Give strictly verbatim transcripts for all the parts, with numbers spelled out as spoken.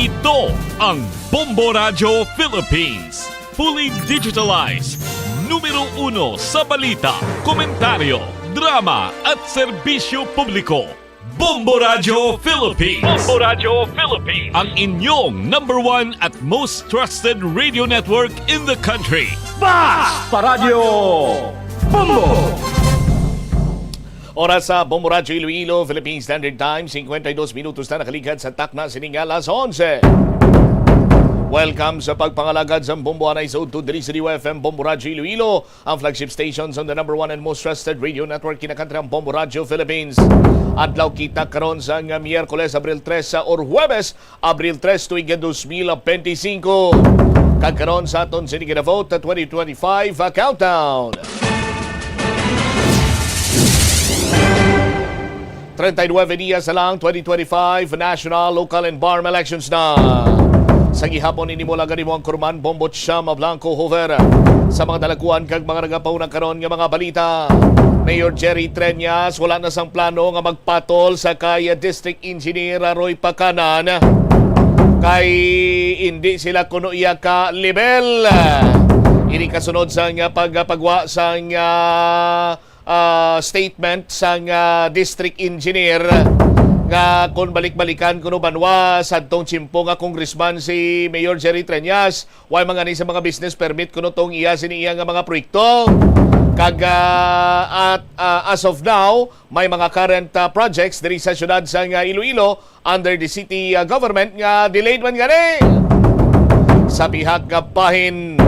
Ito ang Bombo Radyo Philippines. Fully digitalized. Numero uno sa balita, komentaryo, drama at serbisyo publiko. Bombo Radyo Philippines. Bombo Radyo Philippines. Ang inyong number one at most trusted radio network in the country. Basta Radyo Bombo! Oras sa Bombo Radyo Iloilo, Philippine Standard Time, singkwenta y dos minutos na nakaligad sa takna sining alas onse. Welcome sa pagpangalagad sa Bombo Anay sa udto diri sa D Y F M Bombo Radyo Iloilo, ang flagship station sa the number one and most trusted radio network, kinakantri ang Bombo Radyo Philippines. Adlaw kita karon sa nga Miyerkules, Abril tres, sa or Huwebes, Abril tres, tuig nga dos mil benti singko. Kag karon sa aton sini ginavote, twenty twenty-five countdown. Treinta y nueve dias na lang, twenty twenty-five national, local, and BARMM elections na. Sa gihapon, ini mo lang gani mo ang Kurman Bombo Chama Blanco Hoover. Sa mga dalaguan kag mga nagapauna karon nga mga balita, Mayor Jerry Treñas wala na sang plano nga magpatol sa kay District Engineer Roy Pacanan, kay indi sila kuno iya ka level. Ini kasunod sang pagpagwa sang ah, statement sang ah, district engineer nga kon balik-balikan kuno banwa sadtong tiyempo nga congressman si Mayor Jerry Treñas, way man gani sa mga business permit kuno tong iya sini iya nga mga proyekto. Kag ah, at ah, as of now, may mga current ah, projects diri sa siyudad sang ah, Iloilo under the city ah, government nga delayed man gani. Sa pihak nga bahin,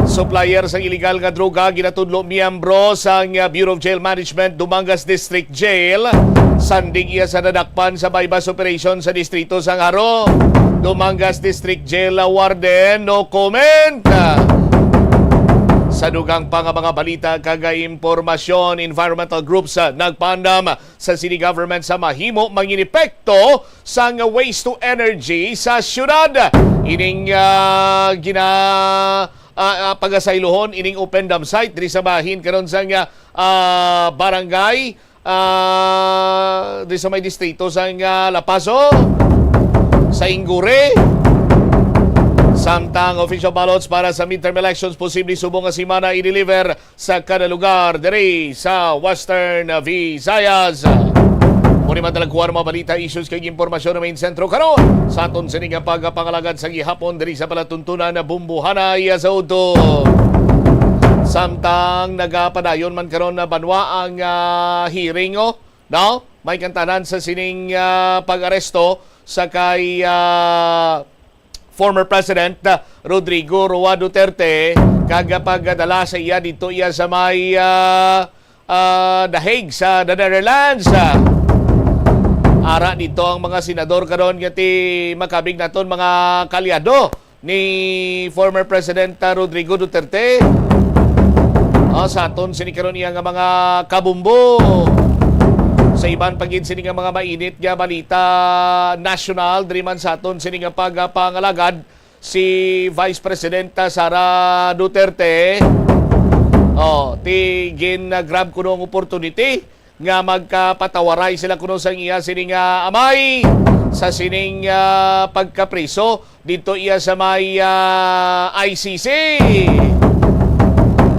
supplier sang iligal nga droga ginatudlo miyembro sang ah, Bureau of Jail Management, Dumangas District Jail, sandig iya sa nadakpan sa buy-bust operation sa distrito sang Jaro. Dumangas District Jail ah, Warden, no comment. Sa dugang pa nga mga balita kag impormasyon, environmental groups ah, nagpaandam sa city government sa mahimo mangin epekto sang waste to energy sa siyudad. Ining ah, gina ah, ah, pagasaylohon ining open dump site diri sa bahin karon sang ah, barangay ah, diri sa may distrito sang ah, Lapazo, sa Ingure. Samtang official ballots para sa midterm elections posible subong nga semana i-deliver sa kada lugar diri sa Western Visayas. Muni man talagkuhan ang mga balita, issues kag impormasyon na main sentro karon sa aton sini nga pagpangalagad sa gihapon diri sa palatuntunan na Bumbuhanay sa udto. Samtang nagapadayon man karon na banwa ang ah, hearing, oh, no? May kantanan sa sining ah, pag-aresto sa kay ah, former President ah, Rodrigo Roa Duterte kag pagdala sa iya dito iya sa may ah, ah, The Hague sa The Netherlands. Ah, ara dito ang mga senador karon nga ti makabig naton mga kalyado ni former President ah, Rodrigo Duterte. Ah, sa aton sini karon iya nga mga kabumbo. Sa iban pa gid sini nga mga mainit nga balita nasyonal, diri man sa aton sini nga pagpangalagad si Vice Presidenta Sara Duterte. Oh, ti gin-grab kuno ang opportunity nga magkapatawaray sila kuno sang iya sini nga amay sa sining ah, pagkapriso dito iya sa may ah, I C C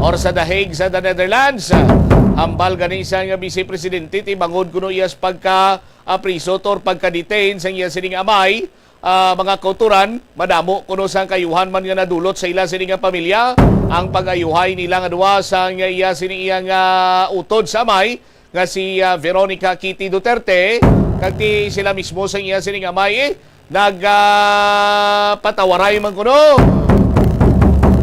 or sa The Hague sa The Netherlands. Hambal gani sa nga Vice Presidente ti bangod kuno iya sa pagka ah, priso or pagka-detain sang iya sining amay, ah, mga kautoran, madamo kuno sang kaayuhan man nga nadulot sa ila sini nga pamilya ang pag-ayuhay nila nga duha sang iya sini iya nga utod sa amay nga si ah, Veronica Kitty Duterte, kag ti sila mismo sang iya sining amay eh, nag ah, patawaray man kuno.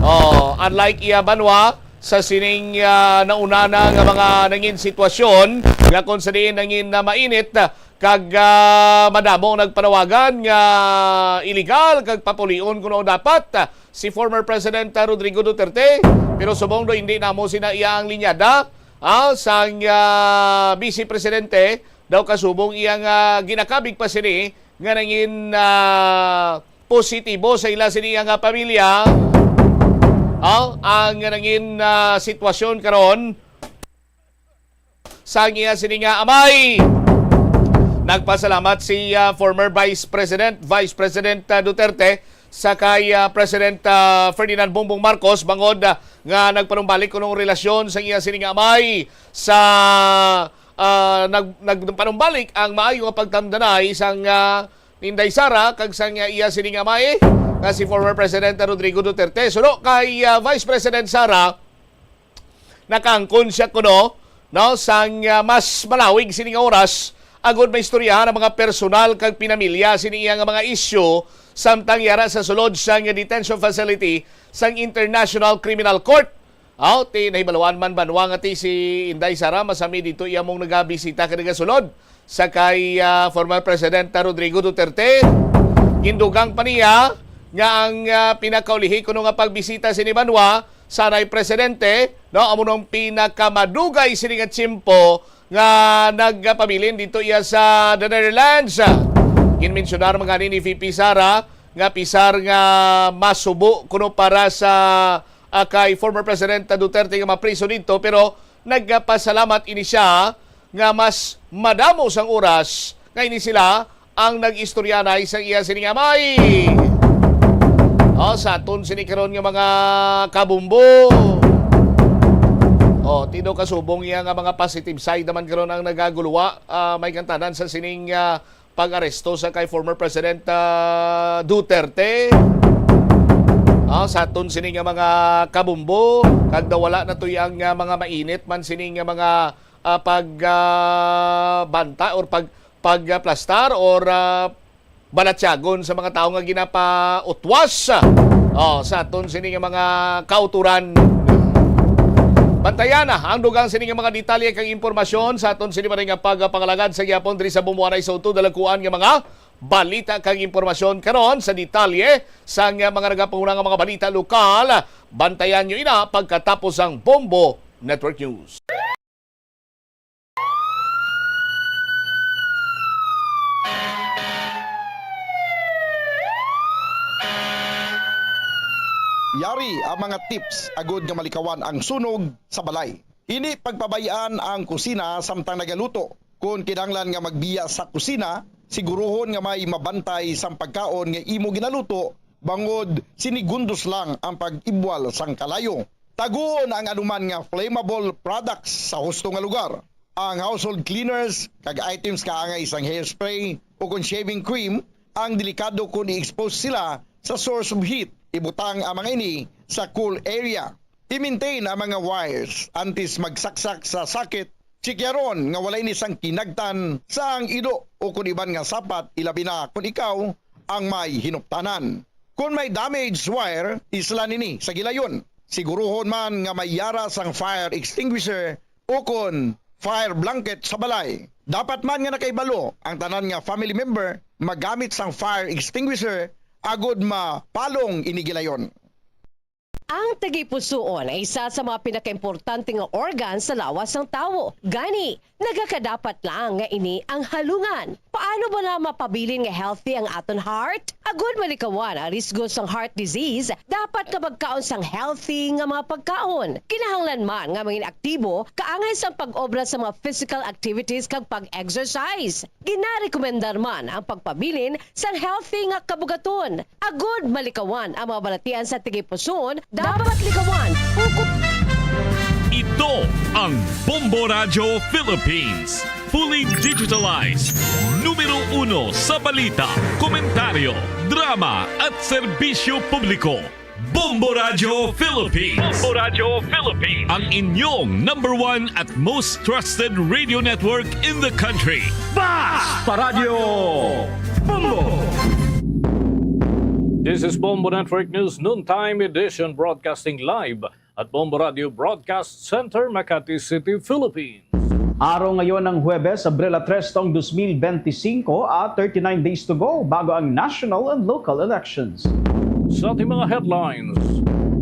Oh, unlike iya banwa sa sining ah, nauna na nga mga nangin sitwasyon nga kung sa diin nangin na mainit, kag ah, madamo ang nagpanawagan nga iligal kag papulion kuno dapat ah, si former President ah, Rodrigo Duterte. Pero subong do hindi namo sina iya ang linyada ah, sang ah, Vice Presidente daw kasubong iya nga ginakabig pa sini nga nangin ah, positibo sa ila sini nga pamilya. Ah, ang nangin ah, sitwasyon karon sang iya sini nga amay. Nagpasalamat si, ah, former Vice President, Vice President, ah, Duterte sa kay, ah, President, ah, Ferdinand Bongbong Marcos bangod, ah, nga nagpanumbalik kuno ang relasyon sa iya sining amay sa, ah, nag-, nagpanumbalik ang maayo nga pagtamdanay sang, ah, Inday Sara kag sang iya sining amay nga si former President Rodrigo Duterte. Suno kay, ah, Vice President Sara, nakaangkon siya kuno, no, sang, ah, mas malawig sini nga oras agud maistoryahan ang mga personal kag pinamilya sini iya nga mga isyu samtang yara sa sulod sang detention facility sang International Criminal Court. Aw, ti nahibaluan man banwa nga ti si Inday Sara masami dito iya mong nagabisita kag nagasulod sa kay, ah, former President Rodrigo Duterte. Gindugang pa niya nga ang, ah, pinakaulihi kuno nga pagbisita sini banwa sanay presidente, no, amo nang pinakamadugay sini nga tiyempo nga nagpabilin dito iya sa the Netherlands. Ginmensyonar man gani ni V P Sara nga pisar nga masubo kuno para sa, ah, kay former President Duterte nga mapriso dito, pero nagpasalamat ini siya nga mas madamo sang oras nga ini sila ang nag-istoryanay sa iya sining amay. O, sa aton sini karon nga mga kabumbo. O, tino kasubong iya nga mga positive side naman karon ang nagaguluwa, ah, may kantanan sa sining, ah, pag-aresto sa kay former President, ah, Duterte. Ah, sa aton sini nga mga kabumbo, kag nawala na to yang, ah, mga mainit man sini nga mga, ah, pag, ah, banta or pag, pagplastar or, ah, balatyagon sa mga tawo nga ginapautwas. Oh, sa aton sini nga mga kauturan. Bantayan na ang dugang sini nga mga detalye kag impormasyon sa aton sini man nga pagpangalagad sa gihapon diri sa Bumbuanay sa Utod, dalagkuan nga mga balita kag impormasyon karon sa detalye sa nga mga nagapanguna nga mga balita lokal. Bantayan nyo ina pagkatapos ang Bombo Network News. Yari ang mga tips agud nga malikawan ang sunog sa balay. Hindi pagpabay-an ang kusina samtang nagaluto. Kon kinahanglan nga magbiya sa kusina, siguruhon nga may mabantay sang pagkaon nga imo ginaluto, bangod sinigundos lang ang pag-ibwal sang kalayo. Taguon ang anuman nga flammable products sa husto nga lugar. Ang household cleaners kag items kaangay sang hairspray o kon shaving cream ang delikado kon i-expose sila sa source of heat. Ibutang ang mga ini sa cool area. I-maintain ang mga wires antes magsaksak sa socket. Tsikyaron nga walay ni sang kinagtan sa ang ido o kon iban nga sapat, ilabi na kon ikaw ang may hinuptanan. Kon may damaged wire, isla nini sa gilayon. Siguruhon man nga may yara sang fire extinguisher o kon fire blanket sa balay. Dapat man nga nakahibalo ang tanan nga family member magamit sang fire extinguisher agud mapalong ini gilayon. Ang tagipusoon ay isa sa mga pinakaimportante nga organ sa lawas sang tawo. Gani, nagakadapat lang nga ini ang halungan. Paano bala mapabilin nga healthy ang aton heart? Agud malikawan ang risgo sang heart disease, dapat nga magkaon sang healthy nga mga pagkaon. Kinahanglan man nga mangin aktibo, kaangay sang pag-obra sa mga physical activities kag pag-exercise. Ginarekomendar man ang pagpabilin sang healthy nga kabugaton. Agud malikawan ang mga balatian sa tagipusoon, dapat likawan. Ukop. Ito ang Bombo Radyo Philippines. Fully digitalized. Numero uno sa balita, komentaryo, drama at serbisyo publiko. Bombo Radyo Philippines. Bombo Radyo Philippines. Ang inyong number one at most trusted radio network in the country. Basta Radyo Bombo! This is Bombo Network News Noontime Edition, broadcasting live at Bombo Radio Broadcast Center, Makati City, Philippines. Araw ngayon ng Huwebes, Abril tres, taong dos mil benti singko, at thirty-nine days to go bago ang national and local elections. Sa ating mga headlines,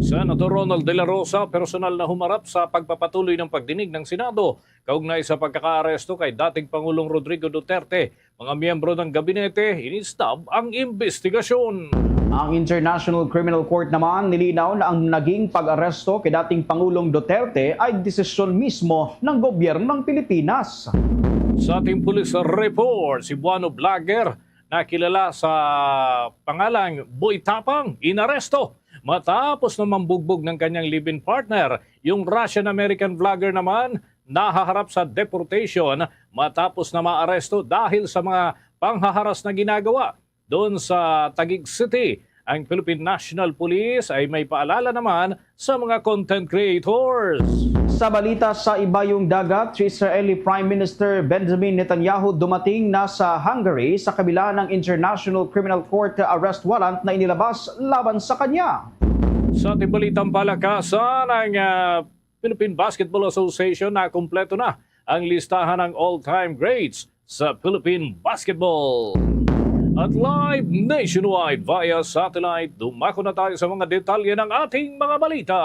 Senator Ronald De La Rosa personal na humarap sa pagpapatuloy ng pagdinig ng Senado kaugnay sa pagkakaaresto kay dating Pangulong Rodrigo Duterte. Mga miyembro ng gabinete, inistab ang imbestigasyon. Ang International Criminal Court naman nilinaw na ang naging pag-aresto kay dating Pangulong Duterte ay desisyon mismo ng gobyerno ng Pilipinas. Sa ating police report, Cebuano vlogger na kilala sa pangalang Boy Tapang, inaresto matapos na mambugbog ng kanyang live-in partner. Yung Russian-American vlogger naman nahaharap sa deportation matapos na maaresto dahil sa mga panghaharas na ginagawa doon sa Taguig City. Ang Philippine National Police ay may paalala naman sa mga content creators. Sa balita sa ibayong dagat, si Israeli Prime Minister Benjamin Netanyahu dumating na sa Hungary sa kabila ng International Criminal Court arrest warrant na inilabas laban sa kanya. Sa ating balitang palakasan, ang ah, Philippine Basketball Association, na kumpleto na ang listahan ng all-time greats sa Philippine basketball. At live nationwide via satellite, dumako na tayo sa mga detalye ng ating mga balita.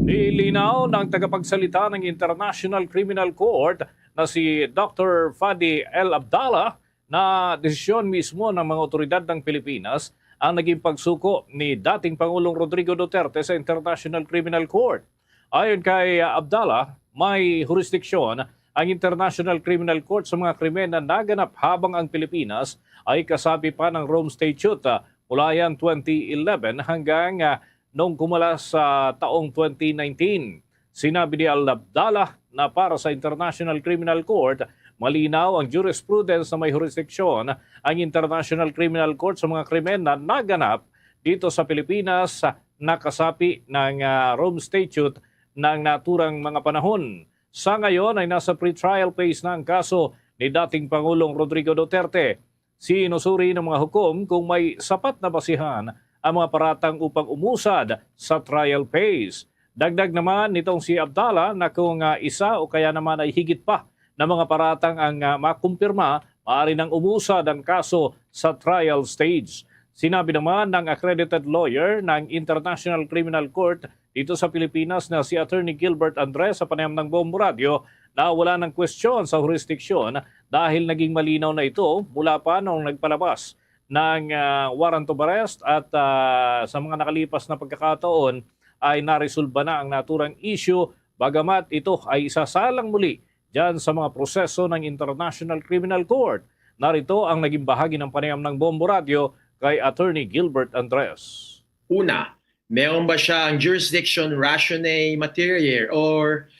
Nilinaw ng tagapagsalita ng International Criminal Court na si Doctor Fadi El Abdallah na desisyon mismo ng mga otoridad ng Pilipinas ang naging pagsuko ni dating Pangulong Rodrigo Duterte sa International Criminal Court. Ayon kay Abdallah, may jurisdiction ang International Criminal Court sa mga krimen na naganap habang ang Pilipinas ay kasapi pa ng Rome Statute, ah, mula yan twenty eleven hanggang, ah, nung kumala sa taong twenty nineteen. Sinabi ni Al-Abdallah na para sa International Criminal Court, malinaw ang jurisprudence na may jurisdiction ang International Criminal Court sa mga krimen na naganap dito sa Pilipinas, nakasapi ng, ah, Rome Statute ng naturang mga panahon. Sa ngayon ay nasa pretrial phase na ang kaso ni dating Pangulong Rodrigo Duterte. Sinusuri ng mga hukom kung may sapat na basihan ang mga paratang upang umusad sa trial phase. Dagdag naman nitong si Abdallah na kung, ah, isa o kaya naman ay higit pa na mga paratang ang, ah, makumpirma, maaari nang umusad ang kaso sa trial stage. Sinabi naman ng accredited lawyer ng International Criminal Court dito sa Pilipinas na si Attorney Gilbert Andres sa panayam ng Bombo Radio na wala ng kwestiyon sa jurisdiksyon dahil naging malinaw na ito mula pa noong nagpalabas ng, ah, warrant of arrest at, ah, sa mga nakalipas na pagkakataon ay naresolba na ang naturang issue, bagamat ito ay isasalang muli dyan sa mga proseso ng International Criminal Court. Narito ang naging bahagi ng panayam ng Bombo Radio kay Attorney Gilbert Andres. Una, meron ba siya ang jurisdiction ratione materiae or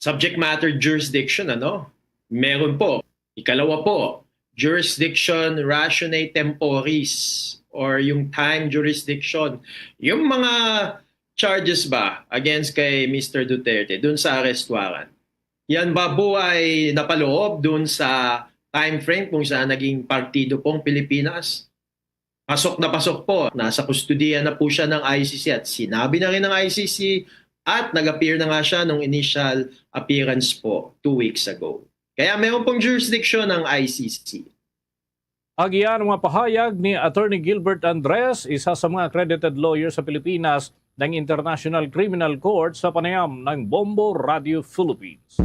subject matter jurisdiction, ano? Meron po. Ikalawa po, jurisdiction ratione temporis or yung time jurisdiction. Yung mga charges ba against kay Mister Duterte dun sa arrest warrant? Yan ba po ay napaloob dun sa time frame kung saan naging partido po ang Pilipinas? Pasok na pasok po. Nasa kustodiya na po siya ng I C C at sinabi na rin ng I C C at nag-appear na nga siya nung initial appearance po two weeks ago. Kaya meron pong jurisdiction ang I C C. Agian ang mga pahayag ni Attorney Gilbert Andres, isa sa mga accredited lawyer sa Pilipinas ng International Criminal Court, sa panayam ng Bombo Radio Philippines.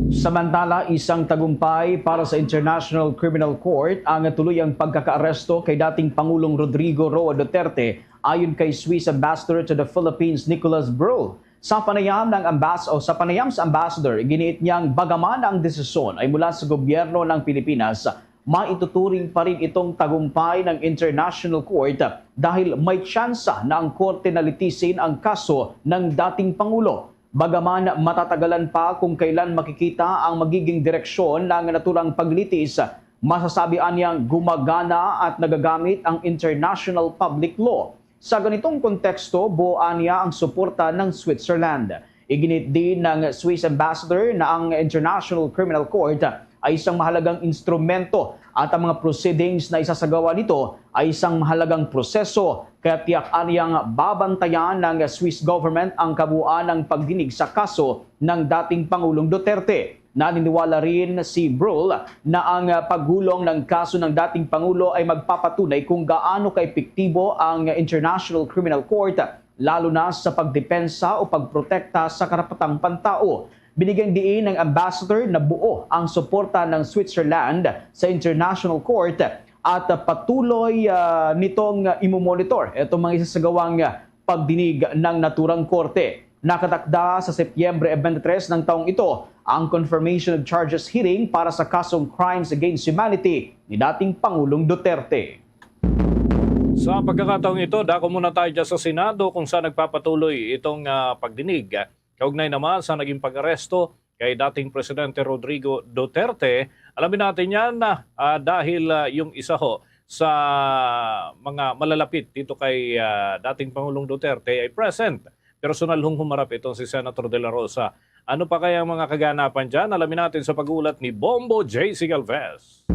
Samantala, isang tagumpay para sa International Criminal Court ang tuluyang pagkakaaresto kay dating Pangulong Rodrigo Roa Duterte, ayon kay Swiss Ambassador to the Philippines, Nicolas Brul. Sa panayam ng ambas-, o sa panayam sa ambassador, iginiit niyang bagaman ang desisyon ay mula sa gobyerno ng Pilipinas, maituturing pa rin itong tagumpay ng International Court dahil may tsansa na ang korte na litisin ang kaso ng dating Pangulo. Bagaman matatagalan pa kung kailan makikita ang magiging direksyon ng naturang paglitis, masasabi anyang gumagana at nagagamit ang international public law. Sa ganitong konteksto, buo anya ang suporta ng Switzerland. Iginit din ng Swiss Ambassador na ang International Criminal Court ay isang mahalagang instrumento at ang mga proceedings na isasagawa nito ay isang mahalagang proseso, kaya tiyak anyang babantayan ng Swiss government ang kabuuan ng pagdinig sa kaso ng dating Pangulong Duterte. Naniniwala rin si Brul na ang paghulong ng kaso ng dating Pangulo ay magpapatunay kung gaano kaepektibo ang International Criminal Court, lalo na sa pagdepensa o pagprotekta sa karapatang pantao. Binigyang diin ng ambassador na buo ang suporta ng Switzerland sa International Court at patuloy, ah, nitong imomonitor itong mga isasagawang pagdinig ng naturang korte. Nakatakda sa Setyembre twenty-three ng taong ito ang confirmation of charges hearing para sa kasong crimes against humanity ni dating Pangulong Duterte. Sa pagkakataong ito, dako muna tayo dyan sa Senado kung saan nagpapatuloy itong ah, pagdinig kaugnay naman sa naging pag-aresto kay dating Presidente Rodrigo Duterte. Alamin natin yan ah, ah, dahil ah, yung isa ho sa mga malalapit dito kay ah, dating Pangulong Duterte ay present. Personal hong humarap itong si Senator De La Rosa. Ano pa kaya ang mga kaganapan dyan? Alamin natin sa pag-ulat ni Bombo J C Galvez.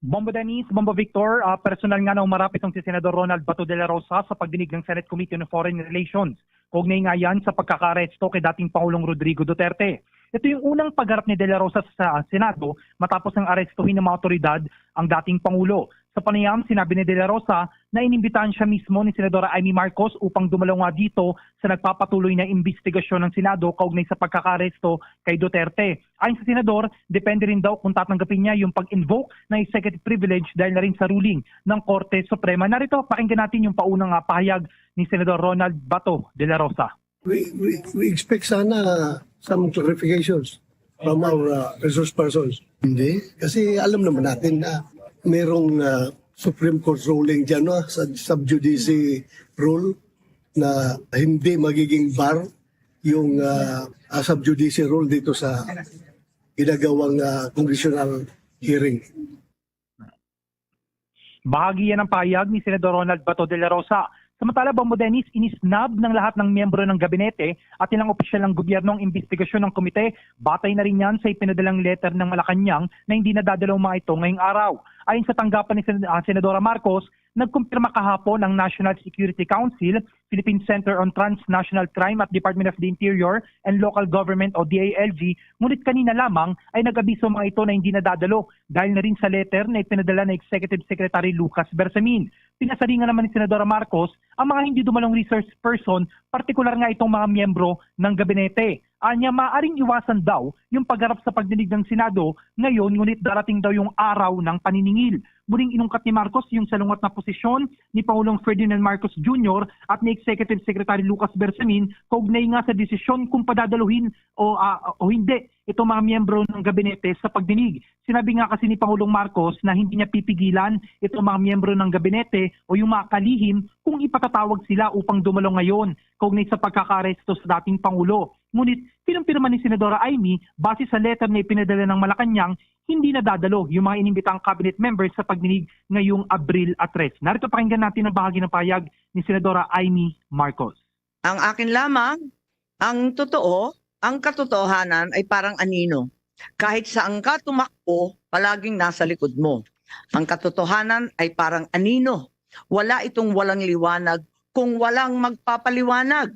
Bombo Dennis, Bombo Victor, ah, personal nga na humarap itong si Senador Ronald Bato de la Rosa sa pagdinig ng Senate Committee on Foreign Relations kaugnay nga yan sa pagkakaaresto kay dating Pangulong Rodrigo Duterte. Ito yung unang pagharap ni De La Rosa sa Senado matapos ang arestuhin ng mga otoridad ang dating Pangulo. Sa panayam, sinabi ni De La Rosa na inimbitahan siya mismo ni Senadora Imee Marcos upang dumalo nga dito sa nagpapatuloy na imbestigasyon ng Senado kaugnay sa pagkakaaresto kay Duterte. Ayon sa senador, depende rin daw kung tatanggapin niya yung pag-invoke ng executive privilege dahil na rin sa ruling ng Korte Suprema. Narito, pakinggan natin yung paunang ah, pahayag ni Senador Ronald Bato de la Rosa. We, we, we expect sana some clarifications from our uh, resource persons. Hindi. Kasi alam naman natin na merong uh, Supreme Court ruling dyan, no? Sa sub judice rule na hindi magiging bar yung uh, uh, sub judice rule dito sa ginagawang uh, congressional hearing. Bahagi yan ang pahayag ni Senador Ronald Bato de la Rosa. Samantala, Bombo Dennis, inisnab ng lahat ng miyembro ng gabinete at ilang opisyal ng gobyerno ang imbestigasyon ng komite. Batay na rin yan sa ipinadalang letter ng Malacañang na hindi nadadala ang mga ito ngayong araw. Ayon sa tanggapan ni Sen- ah, Senadora Marcos, nagkumpirma kahapon ang National Security Council, Philippine Center on Transnational Crime at Department of the Interior and Local Government o D I L G, ngunit kanina lamang ay nag-abiso ang mga ito na hindi nadadalo dahil na rin sa letter na ipinadala ng Executive Secretary Lucas Bersamin. Pinasaringan naman ni Senadora Marcos ang mga hindi dumalong resource person, partikular nga itong mga miyembro ng gabinete. Anya, maaring iwasan daw yung pagharap sa pagdinig ng Senado ngayon, ngunit darating daw yung araw ng paniningil. Muling inungkat ni Marcos yung salungat na posisyon ni Pangulong Ferdinand Marcos Junior at ni Executive Secretary Lucas Bersamin kaugnay nga sa desisyon kung padadaluhin o, ah, o hindi itong mga miyembro ng gabinete sa pagdinig. Sinabi nga kasi ni Pangulong Marcos na hindi niya pipigilan itong mga miyembro ng gabinete o yung mga kalihim kung ipatatawag sila upang dumalo ngayon kaugnay sa pagkakaaresto sa dating Pangulo. Ngunit kinumpirma ni Senadora Imee, base sa letter na ipinadala ng Malacañang, hindi nadadalo yung mga inimbitang cabinet members sa pagdinig ngayong Abril a tres. Narito, pakinggan natin ang bahagi ng pahayag ni Senadora Imee Marcos. Ang akin lamang, ang totoo, ang katotohanan ay parang anino. Kahit saan ka tumakbo, palaging nasa likod mo. Ang katotohanan ay parang anino. Wala itong walang liwanag kung walang magpapaliwanag.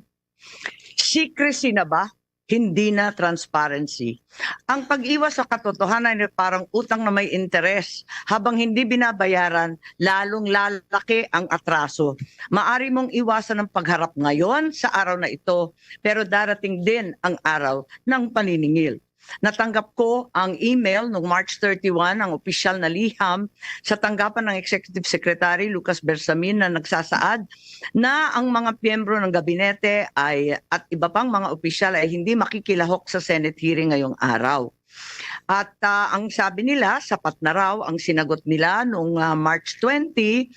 Secrecy na ba? Hindi na transparency. Ang pag-iwas sa katotohanan ay parang utang na may interes. Habang hindi binabayaran, lalong lalaki ang atraso. Maari mong iwasan ang pagharap ngayon sa araw na ito, pero darating din ang araw ng paniningil. Natanggap ko ang email noong March thirty-one, ang opisyal na liham sa tanggapan ng Executive Secretary Lucas Bersamin na nagsasaad na ang mga miyembro ng gabinete ay, at iba pang mga opisyal ay hindi makikilahok sa Senate hearing ngayong araw. At ah, ang sabi nila, sapat na raw ang sinagot nila noong ah, March twenty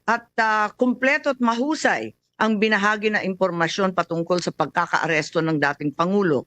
at ah, kumpleto at mahusay ang binahagi na impormasyon patungkol sa pagkakaaresto ng dating Pangulo.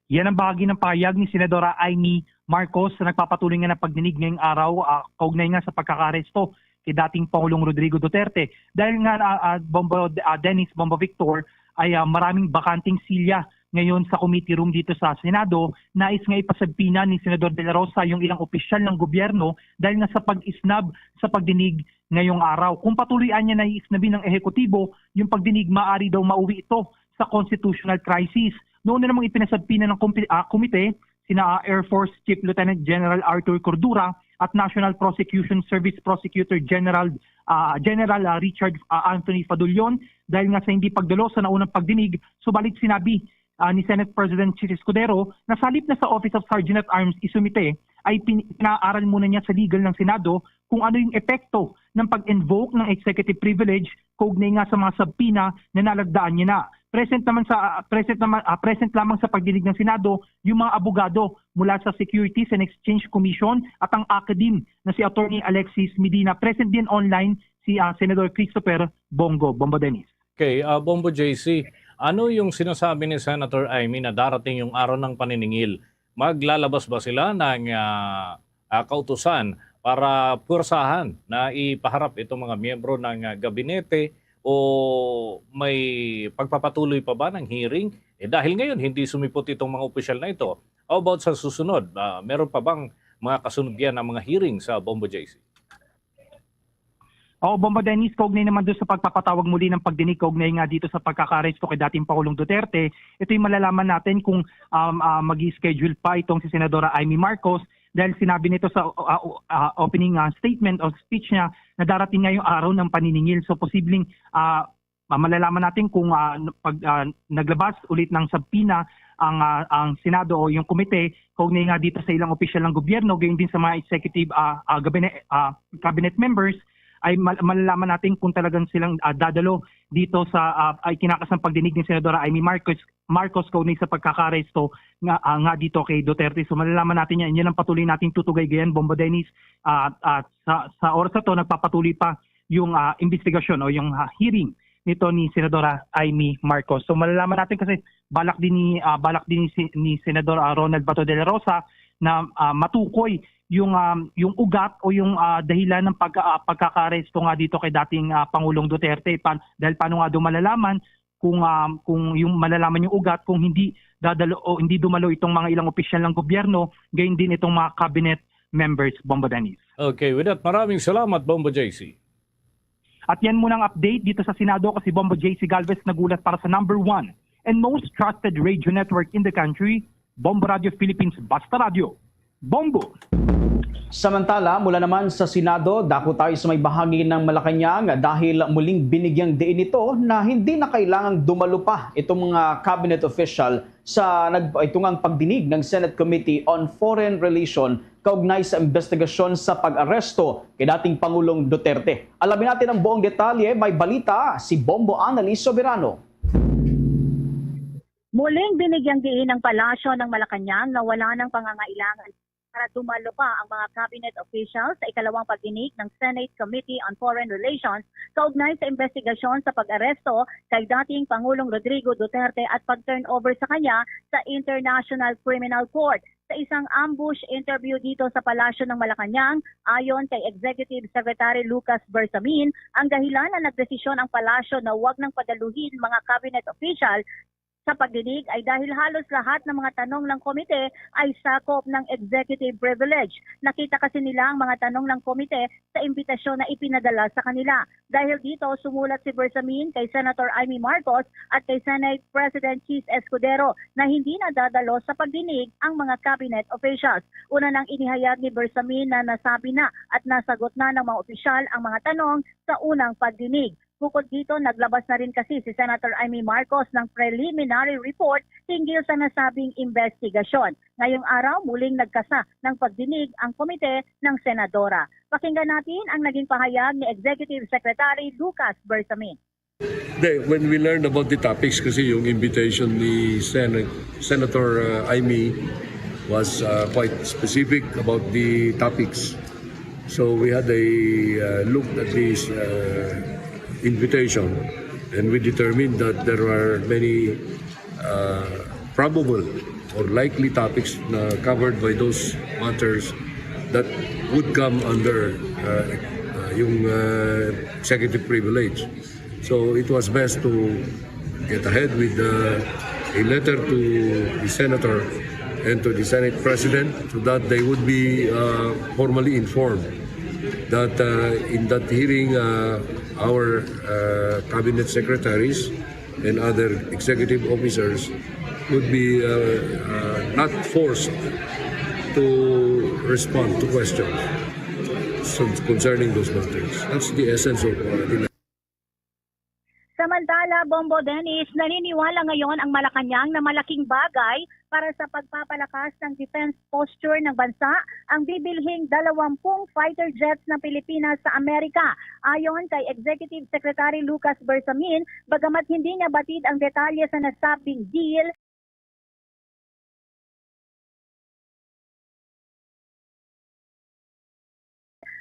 Yan ang bahagi ng pahayag ni Senadora Imee Marcos sa nagpapatuloy nga na pagdinig ngayong araw ah, kaugnay nga sa pagkakaaresto kay dating Pangulong Rodrigo Duterte. Dahil nga ah, ah, Bombo, ah, Dennis, Bombo Victor, ay ah, maraming bakanting silya ngayon sa committee room dito sa Senado. Nais nga ipasagpina ni Senador De La Rosa yung ilang opisyal ng gobyerno dahil nga sa pag-isnab sa pagdinig ngayong araw. Kung patuloy anya na iisnabin ng ehekutibo yung pagdinig, maari daw mauwi ito sa constitutional crisis. Noon na namang ipinasagpina ng kompi- ah, komite sina ah, Air Force Chief Lieutenant General Arthur Cordura at National Prosecution Service Prosecutor General ah, General ah, Richard ah, Anthony Fadullon dahil nga sa hindi pagdalo sa naunang pagdinig, subalit sinabi ah, ni Senate President Chiz Escudero na sa halip na sa Office of Sergeant at Arms isumite, ay pin-, pinaaral muna niya sa legal ng Senado kung ano yung epekto ng pag-invoke ng executive privilege kaugnay nga sa mga subpoena na nalagdaan niya na. Present naman sa, ah, present naman, ah, present lamang sa pagdinig ng Senado yung mga abogado mula sa Securities and Exchange Commission at ang ACADEM na si Attorney Alexis Medina. Present din online si, ah, Senador Christopher Bong Go. Bombo Dennis. Okay, ah, Bombo J C, ano yung sinasabi ni Senator Imee na darating yung araw ng paniningil? Maglalabas ba sila ng, ah, ah, kautusan para puwersahan na ipaharap itong mga miyembro ng, ah, gabinete, o may pagpapatuloy pa ba ng hearing? Eh, dahil ngayon hindi sumipot itong mga opisyal na ito. How about sa susunod? Ah, meron pa bang mga kasunod yan ng mga hearing sa Bombo J C? Oo, Bombo Dennis, kaugnay naman doon sa pagpapatawag muli ng pagdinig kaugnay nga dito sa pagkakaaresto kay dating Pangulong Duterte, ito'y malalaman natin kung, um, ah, mag-schedule pa itong si Senadora Imee Marcos dahil sinabi nito sa, ah, ah, opening, ah, statement o speech niya na darating ngayong araw ng paniningil. So, posibleng, ah, ah, malalaman natin kung, ah, n-, pag, ah, naglabas ulit ng subpoena ang, ah, ang Senado o yung komite kaugnay nga dito sa ilang opisyal ng gobyerno, gayon din sa mga executive, ah, ah, gabine-, ah, cabinet members, ay mal-, malalaman natin kung talagang silang, ah, dadalo dito sa, ah, ay kinakas ng pagdinig ni Senadora Imee Marcos, Marcos kaugnay sa pagkakaaresto nga, ah, nga dito kay Duterte. So malalaman natin yan. Yan ang patuloy nating tutugaygayan, Bombo Dennis. Ah, at sa, sa oras na to, nagpapatuloy pa yung, ah, investigasyon o yung, ah, hearing nito ni Senadora Imee Marcos. So malalaman natin kasi balak din ni, ah, balak din ni, si-, ni Senador, ah, Ronald Bato de la Rosa na, ah, matukoy yung, um, yung ugat o yung, ah, dahilan ng pagka-, ah, pagkakaaresto nga dito kay dating, ah, Pangulong Duterte. Pa-, dahil paano nga daw malalaman kung, um, kung yung malalaman yung ugat kung hindi dadalo o hindi dumalo itong mga ilang opisyal ng gobyerno, gayon din itong mga cabinet members, Bombo Dennis. Okay, with that, maraming salamat, Bombo J C. At yan muna ang update dito sa Senado. Kasi Bombo J C Galvez nagulat para sa number one and most trusted radio network in the country, Bombo Radio Philippines, Basta Radio. Bombo! Samantala, mula naman sa Senado, dako tayo sa may bahagi ng Malacañang dahil muling binigyang diin ito na hindi na kailangang dumalo pa itong mga cabinet official sa nag-, ito ngang pagdinig ng Senate Committee on Foreign Relation kaugnay sa investigasyon sa pag-aresto kay dating Pangulong Duterte. Alamin natin ang buong detalye, may balita si Bombo Annalise Soberano. Muling binigyang diin ng Palasyo ng Malacañang na wala ng pangangailangan para dumalo pa ang mga cabinet officials sa ikalawang pagdinig ng Senate Committee on Foreign Relations kaugnay sa investigasyon sa pag-aresto kay dating Pangulong Rodrigo Duterte at pag-turnover sa kanya sa International Criminal Court. Sa isang ambush interview dito sa Palasyo ng Malacañang, ayon kay Executive Secretary Lucas Bersamin, ang dahilan na nagdesisyon ang Palasyo na wag nang padaluhin mga cabinet official sa pagdinig ay dahil halos lahat ng mga tanong ng komite ay sakop ng executive privilege. Nakita kasi nila ang mga tanong ng komite sa imbitasyon na ipinadala sa kanila. Dahil dito, sumulat si Bersamin kay Senator Imee Marcos at kay Senate President Chiz Escudero na hindi na dadalo sa pagdinig ang mga cabinet officials. Una nang inihayag ni Bersamin na nasabi na at nasagot na ng mga opisyal ang mga tanong sa unang pagdinig. Bukod dito, naglabas na rin kasi si Senator Imee Marcos ng preliminary report hinggil sa nasabing investigasyon. Ngayong araw, muling nagkasa ng pagdinig ang komite ng senadora. Pakinggan natin ang naging pahayag ni Executive Secretary Lucas Bersamin. Hindi, when we learned about the topics, kasi yung invitation ni Sen- Senator uh, Imee was uh, quite specific about the topics. So we had a uh, look at this uh, invitation, and we determined that there are many uh, probable or likely topics na covered by those matters that would come under uh, uh, yung uh, executive privilege. So it was best to get ahead with uh, a letter to the senator and to the Senate President so that they would be uh, formally informed that uh, in that hearing, uh, our uh, cabinet secretaries and other executive officers would be uh, uh, not forced to respond to questions concerning those matters. That's the essence of uh, the Samantala, Dennis, naniniwala ngayon ang Malacañang na malaking bagay para sa pagpapalakas ng defense posture ng bansa ang bibilhing dalawampung fighter jets ng Pilipinas sa Amerika. Ayon kay Executive Secretary Lucas Bersamin, bagamat hindi niya batid ang detalye sa nasabing deal,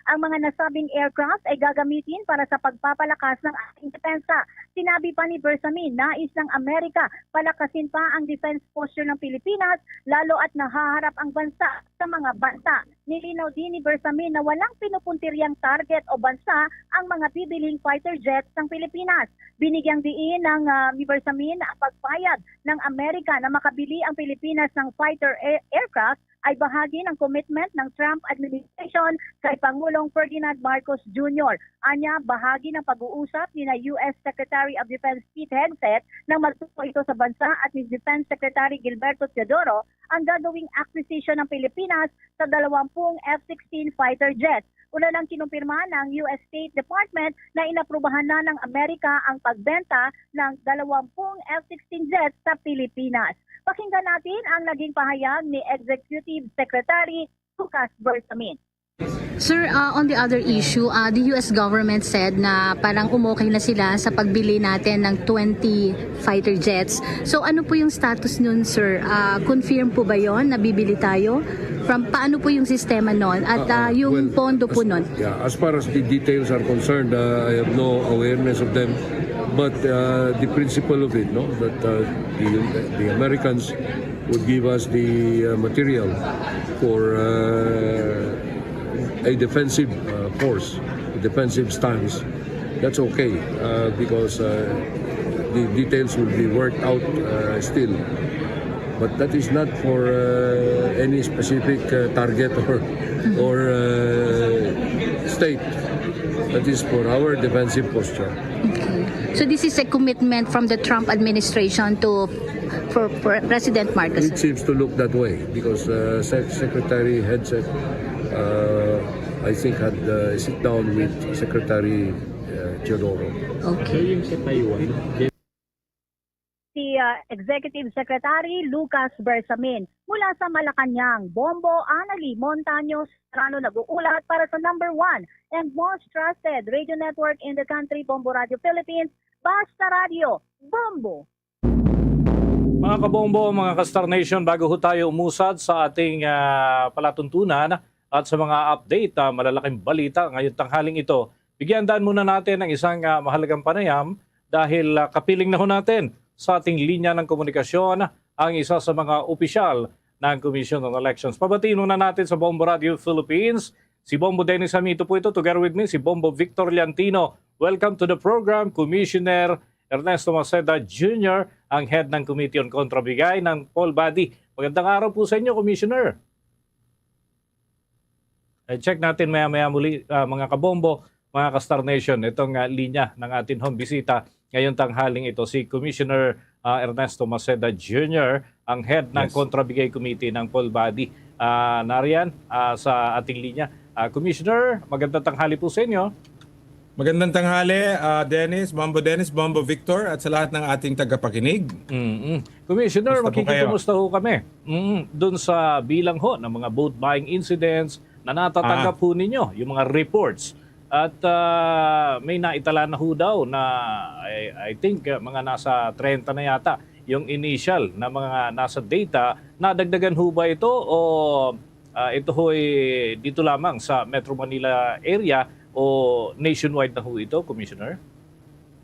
ang mga nasabing aircraft ay gagamitin para sa pagpapalakas ng ating depensa. Sinabi pa ni Bersamin, nais ng Amerika palakasin pa ang defense posture ng Pilipinas, lalo at nahaharap ang bansa sa mga banta. Nilinaw din ni Bersamin na walang pinupuntiryang target o bansa ang mga bibiling fighter jets ng Pilipinas. Binigyang diin ng, ah, ni Bersamin ang pagpayag ng Amerika na makabili ang Pilipinas ng fighter air- aircraft ay bahagi ng commitment ng Trump administration kay Pangulong Ferdinand Marcos Junior. Anya, bahagi ng pag-uusap ni na U S Secretary of Defense Pete Hegseth nang magtungo ito sa bansa at ni Defense Secretary Gilberto Teodoro ang gagawing acquisition ng Pilipinas sa dalawampung F sixteen fighter jets. Una nang kinumpirma ng U S State Department na inaprubahan na ng Amerika ang pagbenta ng dalawampung F sixteen jets sa Pilipinas. Pakinggan natin ang naging pahayag ni Executive Secretary Lucas Bersamin. Sir, uh, on the other issue, uh, the U S government said na parang umokay na sila sa pagbili natin ng twenty fighter jets. So ano po yung status nun, sir? Uh, confirm po ba yon na bibili tayo? From paano po yung sistema nun? At uh, yung well, pondo po nun? Yeah, as far as the details are concerned, uh, I have no awareness of them. But uh, the principle of it, no, that uh, the, the Americans would give us the uh, material for uh, a defensive uh, force, a defensive stance, that's okay uh, because uh, the details will be worked out uh, still. But that is not for uh, any specific uh, target or or uh, state. That is for our defensive posture. So this is a commitment from the Trump administration to for, for President Marcos. It seems to look that way because uh, Sec- Secretary Hegseth, uh, I think, had uh, a sit down with Secretary uh, Teodoro. Okay. Yung sa Taiwan, si uh, Executive Secretary Lucas Bersamin. Mula sa Malacañang, Bombo Anali Montaño Serrano nag-uulat para sa number one and most trusted radio network in the country, Bombo Radio Philippines, Basta Radio, Bombo! Mga kabombo, mga ka-Star Nation, bago ho tayo umusad sa ating ah, palatuntunan at sa mga update, ah, malalaking balita ngayong tanghaling ito, bigyan daan muna natin ng isang ah, mahalagang panayam dahil ah, kapiling na ho natin sa ating linya ng komunikasyon ang isa sa mga opisyal ng Commission on Elections. Pabatiin muna natin sa Bombo Radio Philippines, si Bombo Dennis Hamito po ito. Together with me, si Bombo Victor Liantino. Welcome to the program, Commissioner Ernesto Maceda Junior, ang head ng Committee on Contrabigay ng Poll Body. Magandang araw po sa inyo, Commissioner. Eh, check natin maya-maya muli, ah, mga kabombo, mga ka-Star Nation, itong ah, linya ng atin hong bisita ngayong tanghaling ito, si Commissioner ah, Ernesto Maceda Junior, ang head ng Yes. Contrabigay Committee ng Poll Body. Ah, nariyan ah, sa ating linya. Ah, Commissioner, magandang tanghali po sa inyo. Magandang tanghali, ah, Dennis, Bombo Dennis, Bombo Victor, at sa lahat ng ating tagapakinig. Mm-mm. Commissioner, Kumusta po kayo? Makikikumusta ho kami. Mm, doon sa bilang ho ng mga vote buying incidents na natatanggap Ah. ho ninyo, yung mga reports. At ah, may naitala na ho daw na, I, I think, ah, mga nasa treinta na yata yung initial na mga nasa data. Nadagdagan ho ba ito o ah, ito ho'y dito lamang sa Metro Manila area o nationwide na ho ito, Commissioner?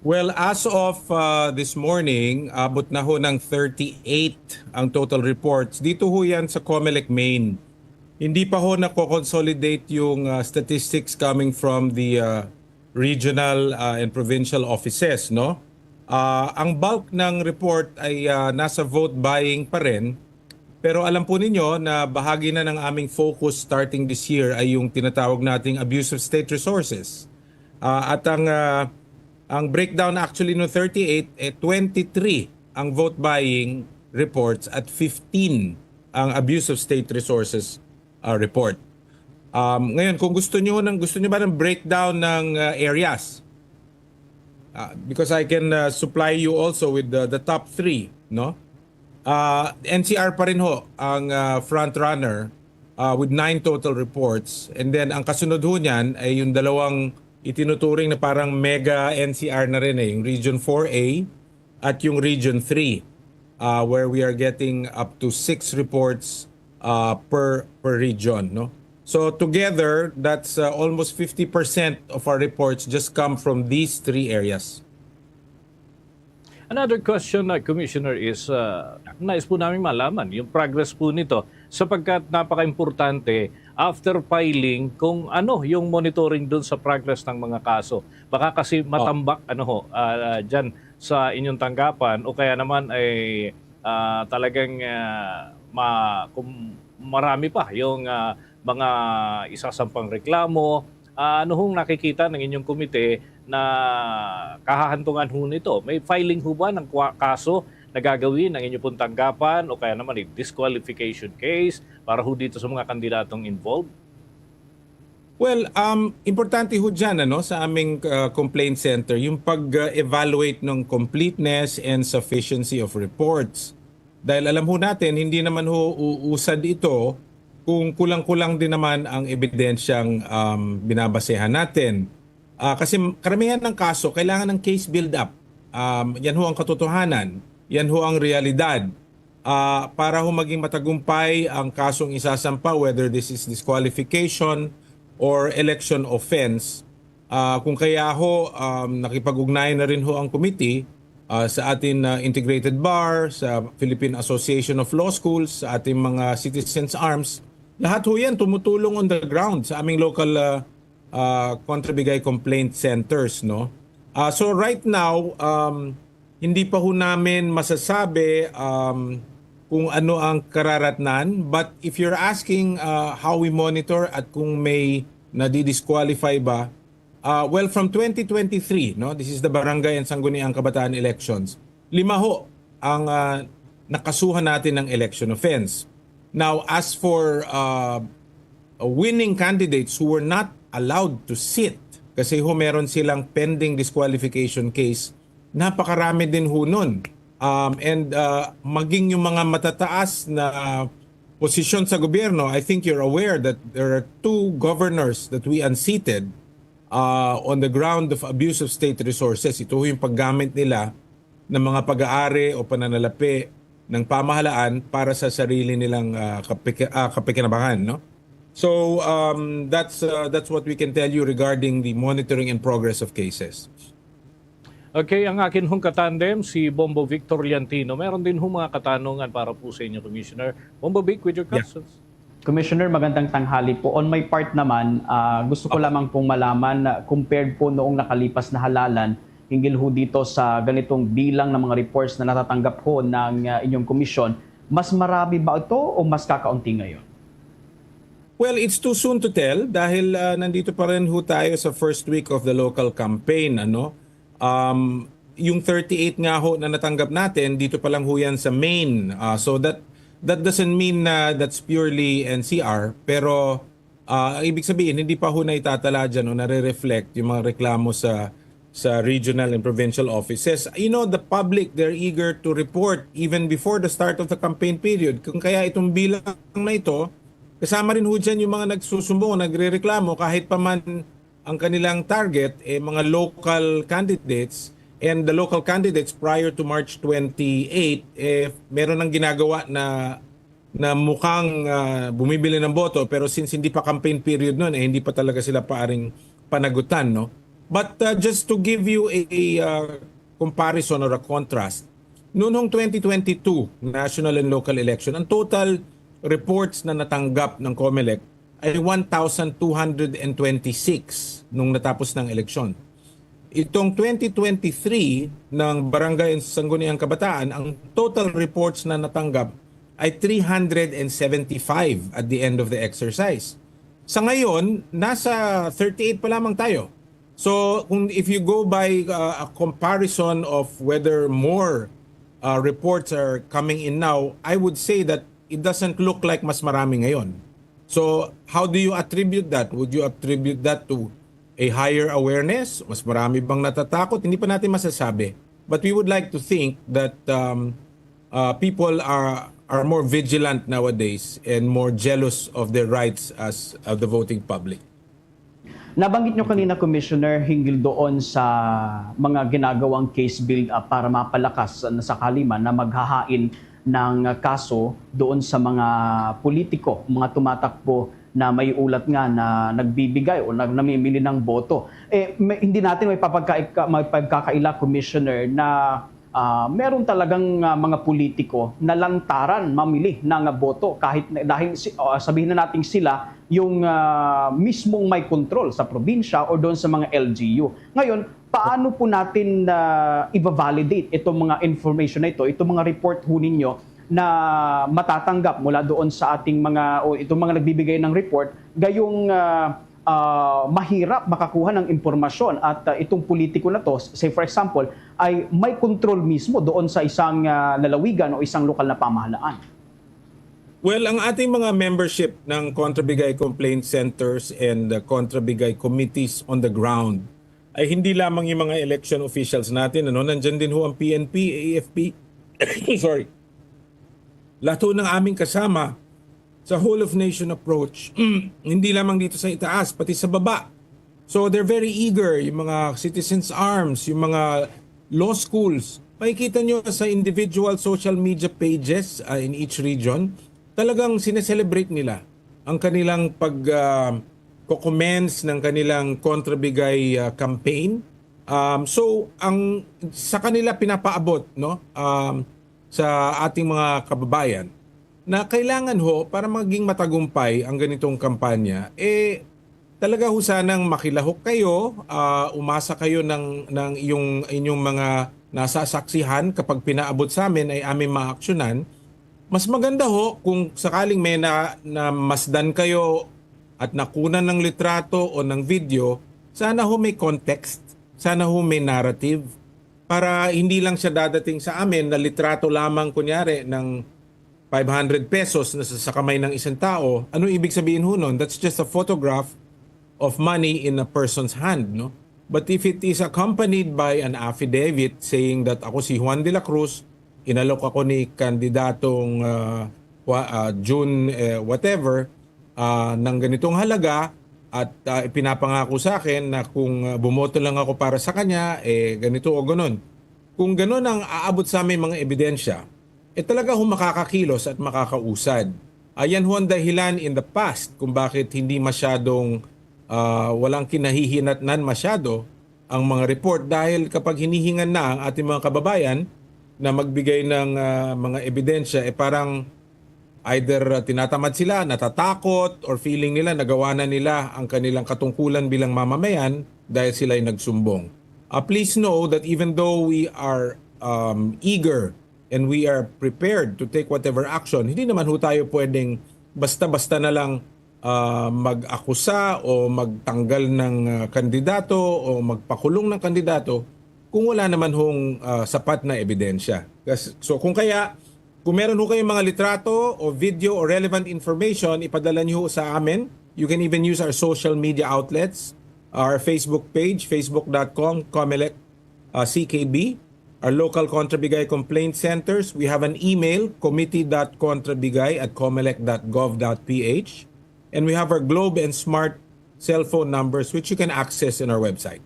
Well, as of uh, this morning, abot na ho ng thirty-eight ang total reports. Dito ho yan sa Comelec Main. Hindi pa ho nako-consolidate yung uh, statistics coming from the uh, regional uh, and provincial offices, no? Uh, ang bulk ng report ay uh, nasa vote buying pa rin. Pero alam po ninyo na bahagi na ng aming focus starting this year ay yung tinatawag nating abuse of state resources. Ah, at ang ah, ang breakdown actually no thirty-eight, eh, twenty-three ang vote buying reports at fifteen ang abuse of state resources ah, report. Um, ngayon, kung gusto niyo ng gusto niyo ba ng breakdown ng ah, areas? Ah, because I can, uh, supply you also with the, the top three, no? Ah, N C R pa rin ho ang, ah, front runner, ah, with nine total reports. And then ang kasunod ho niyan ay yung dalawang itinuturing na parang mega N C R na rin eh, yung Region four A at yung Region three, ah, where we are getting up to six reports, ah, per per region, no? So together, that's, uh, almost fifty percent of our reports just come from these three areas. Another question, uh, Commissioner, is, uh, nais po namin malaman yung progress po nito, sapagkat napaka-importante, after filing, kung ano yung monitoring dun sa progress ng mga kaso. Baka kasi matambak, ano ho, uh, dyan sa inyong tanggapan, o kaya naman ay, uh, talagang, uh, ma, kung marami pa yung, uh, mga isasampang reklamo. Ah, ano hong nakikita ng inyong komite na kahahantungan ho nito? May filing ho ba ng kwa-, kaso na gagawin ng inyong pong tanggapan o kaya naman a disqualification case para ho dito sa mga kandidatong involved? Well, um, importante ho dyan, ano, sa aming, uh, complaint center, yung pag-evaluate ng completeness and sufficiency of reports. Dahil alam ho natin, hindi naman ho uusad ito kung kulang-kulang din naman ang ebidensyang, um, binabasehan natin. Ah, kasi karamihan ng kaso, kailangan ng case build-up. Um, yan ho ang katotohanan. Yan ho ang realidad. Ah, para ho maging matagumpay ang kasong isasampa, whether this is disqualification or election offense, ah, kung kaya ho, um, nakipag-ugnayan na rin ho ang committee, ah, sa ating, ah, Integrated Bar, sa Philippine Association of Law Schools, sa ating mga Citizens Arms, lahat ho yan tumutulong on the ground sa aming local, ah, ah, Contra Bigay complaint centers, no? Ah, so right now, um, hindi pa ho namin masasabi, um, kung ano ang kararatnan, but if you're asking, ah, how we monitor at kung may nadi-disqualify ba, ah, well, from twenty twenty-three, no, this is the Barangay and Sangguniang Kabataan elections, lima ho ang, ah, nakasuhan natin ng election offense. Now, as for, ah, winning candidates who were not allowed to sit, kasi ho meron silang pending disqualification case, napakarami din ho nun. Um, and, uh, maging yung mga matataas na posisyon sa gobyerno, I think you're aware that there are two governors that we unseated, uh, on the ground of abuse of state resources. Ito ho yung paggamit nila ng mga pag-aari o pananalapi ng pamahalaan para sa sarili nilang, uh, kapik-, uh, kapikinabangan, no? So, um, that's, uh, that's what we can tell you regarding the monitoring and progress of cases. Okay, ang akin hong katandem, si Bombo Victor Liantino. Meron din hong mga katanungan para po sa inyo, Commissioner. Bombo Vic, with your Yeah. questions. Commissioner, magandang tanghali po. On my part naman, ah, gusto ko Opo. lamang pong malaman, ah, compared po noong nakalipas na halalan, hinggil ho dito sa ganitong bilang ng mga reports na natatanggap ho ng, ah, inyong komisyon, mas marami ba ito o mas kakaunti ngayon? Well, it's too soon to tell dahil, ah, nandito pa rin ho tayo sa first week of the local campaign, ano. Um, yung thirty-eight nga ho na natanggap natin, dito pa lang ho yan sa main. Ah, so that that doesn't mean na that's purely N C R, pero, ah, ang ibig sabihin, hindi pa ho naitatala dyan o nare-reflect yung mga reklamo sa sa regional and provincial offices. You know, the public, they're eager to report even before the start of the campaign period. Kung kaya itong bilang na ito, kasama rin ho dyan yung mga nagsusumbong, nagrereklamo, kahit pa man ang kanilang target, eh, mga local candidates, and the local candidates prior to March twenty-eight, eh, meron nang ginagawa na na mukhang, ah, bumibili ng boto, pero since hindi pa campaign period nun, eh, hindi pa talaga sila paaring panagutan, no? But, ah, just to give you a, a, ah, comparison or a contrast, noong twenty twenty-two national and local election, ang total reports na natanggap ng COMELEC ay one thousand two hundred and twenty-six nung natapos ng eleksyon. Itong twenty twenty-three ng Barangay and Sangguniang Kabataan, ang total reports na natanggap ay three hundred and seventy-five at the end of the exercise. Sa ngayon, nasa thirty-eight pa lamang tayo. So, kung, if you go by, uh, a comparison of whether more, uh, reports are coming in now, I would say that it doesn't look like mas marami ngayon. So, how do you attribute that? Would you attribute that to higher awareness, mas marami bang natatakot, hindi pa natin masasabi. But we would like to think that um, uh, people are are more vigilant nowadays and more jealous of their rights as of the voting public. Nabanggit nyo kanina, Commissioner, hinggil doon sa mga ginagawang case build-up para mapalakas na sakali man na maghahain ng kaso doon sa mga politiko, mga tumatakbo na may ulat nga na nagbibigay o nag-, namimili ng boto. Eh, may, hindi natin may papagka-, may pagkakaila, Commissioner, na ah, meron talagang ah, mga politiko na lantaran mamili ng boto kahit na, dahil si, ah, sabihin na natin sila yung ah, mismong may control sa probinsya o doon sa mga L G U. Ngayon, paano po natin na i-validate itong mga information na ito, itong mga report ho ninyo na matatanggap mula doon sa ating mga o itong mga nagbibigay ng report, gayong ah, ah, mahirap makakuha ng impormasyon at ah, itong politiko na to, say for example, ay may control mismo doon sa isang ah, lalawigan o isang lokal na pamahalaan? Well, ang ating mga membership ng Kontra Bigay Complaint Centers and uh, Kontra Bigay Committees on the ground ay hindi lamang yung mga election officials natin, ano, nandyan din ho ang P N P, A F P, sorry, lahat ho ng aming kasama sa whole of nation approach, hindi lamang dito sa itaas, pati sa baba. So they're very eager, yung mga citizens arms, yung mga law schools. Makikita nyo sa individual social media pages uh, in each region, talagang sineselebrate nila ang kanilang pag uh, comments ng kanilang Kontra Bigay uh, campaign. Um, so ang sa kanila pinapaabot, no, um, sa ating mga kababayan na kailangan ho para maging matagumpay ang ganitong kampanya, eh talaga ho sanang makilahok kayo, ah, umasa kayo ng, ng iyong, inyong mga nasasaksihan kapag pinaabot sa amin ay aming maaksyonan. Mas maganda ho kung sakaling may na, na masdan kayo at nakunan ng litrato o ng video, sana ho may context, sana ho may narrative, para hindi lang siya dadating sa amin na litrato lamang kunyari ng five hundred pesos na sa, sa kamay ng isang tao. Ano ibig sabihin ho nun? That's just a photograph of money in a person's hand, no? But if it is accompanied by an affidavit saying that ako si Juan de la Cruz, inalok ako ni kandidatong uh, June uh, whatever, uh, ng ganitong halaga at uh, ipinapangako sa akin na kung uh, bumoto lang ako para sa kanya, eh ganito o ganun. Kung ganun ang aabot sa aming mga ebidensya, eh talaga ho makakakilos at makakausad. Ayan ho ang dahilan in the past kung bakit hindi masyadong uh, walang kinahihinatnan masyado ang mga report dahil kapag hinihingan na ang ating mga kababayan na magbigay ng uh, mga ebidensya, eh parang either uh, tinatamad sila, natatakot, or feeling nila nagawa na nila ang kanilang katungkulan bilang mamamayan dahil sila'y nagsumbong. Uh, please know that even though we are um, eager and we are prepared to take whatever action, hindi naman ho tayo pwedeng basta-basta na lang uh, mag-akusa o magtanggal ng uh, kandidato o magpakulong ng kandidato kung wala naman hong uh, sapat na ebidensya. So kung kaya, kung meron ho kayong mga litrato o video o relevant information, ipadala niyo sa amin. You can even use our social media outlets, our Facebook page, facebook dot com, Comelec uh, C K B, our local Contrabigay complaint centers. We have an email, committee dot contrabigay at comelec dot gov dot ph. And we have our Globe and Smart cell phone numbers, which you can access in our website.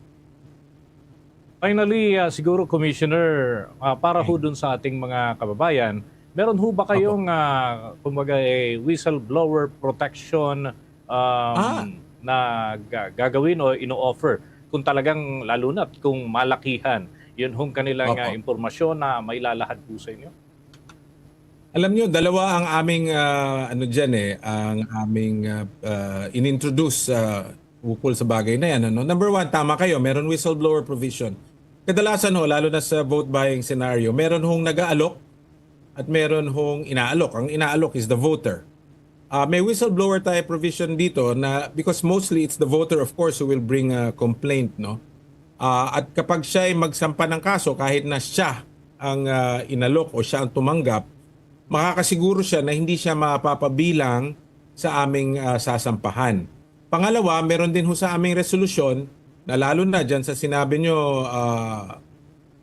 Finally, uh, siguro, Commissioner, uh, para ho dun sa ating mga kababayan, meron ho ba kayong, uh, kumbaga, eh, whistleblower protection um, ah. na ga- gagawin o ino-offer kung talagang, lalo na kung malakihan yun hong kanilang uh, impormasyon na mailalahad po sa inyo? Alam nyo, dalawa ang aming uh, ano dyan eh, ang aming uh, uh, inintroduce uh, ukol sa bagay na yan. Ano? Number one, tama kayo, meron whistleblower provision. Kadalasan ho, lalo na sa vote buying scenario, meron hong nag-aalok at meron hong inaalok. Ang inaalok is the voter. Uh, may whistleblower tayo provision dito na because mostly it's the voter, of course, who will bring a complaint, no? Uh, at kapag siya ay magsampa ng kaso, kahit na siya ang uh, inalok o siya ang tumanggap, makakasiguro siya na hindi siya mapapabilang sa aming uh, sasampahan. Pangalawa, meron din ho sa aming resolusyon Na lalo na dyan sa sinabi nyo, ah,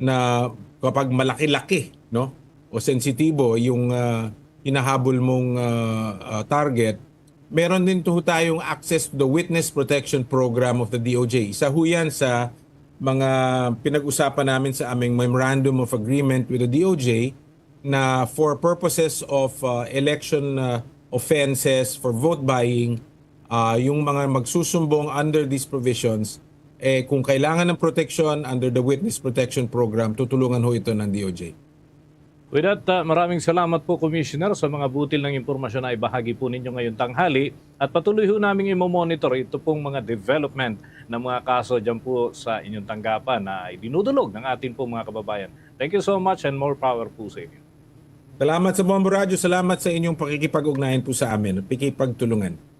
na kapag malaki-laki, no, o sensitibo yung, ah, hinahabol mong, ah, ah, target, meron din to tayong access to the Witness Protection Program of the D O J. Isa ho yan sa mga pinag-usapan namin sa aming Memorandum of Agreement with the D O J na for purposes of, ah, election, ah, offenses, for vote buying, ah, yung mga magsusumbong under these provisions, eh, kung kailangan ng protection under the Witness Protection Program, tutulungan ho ito ng D O J. With that, ah, maraming salamat po, Commissioner, sa mga butil ng impormasyon na ibahagi po ninyo ngayong tanghali. At patuloy ho naming imo-monitor ito pong mga development ng mga kaso dyan po sa inyong tanggapan na idinudulog ng atin pong mga kababayan. Thank you so much and more power po sa inyo. Salamat sa Bombo Radyo. Salamat sa inyong pakikipag-ugnayan po sa amin at pakikipagtulungan.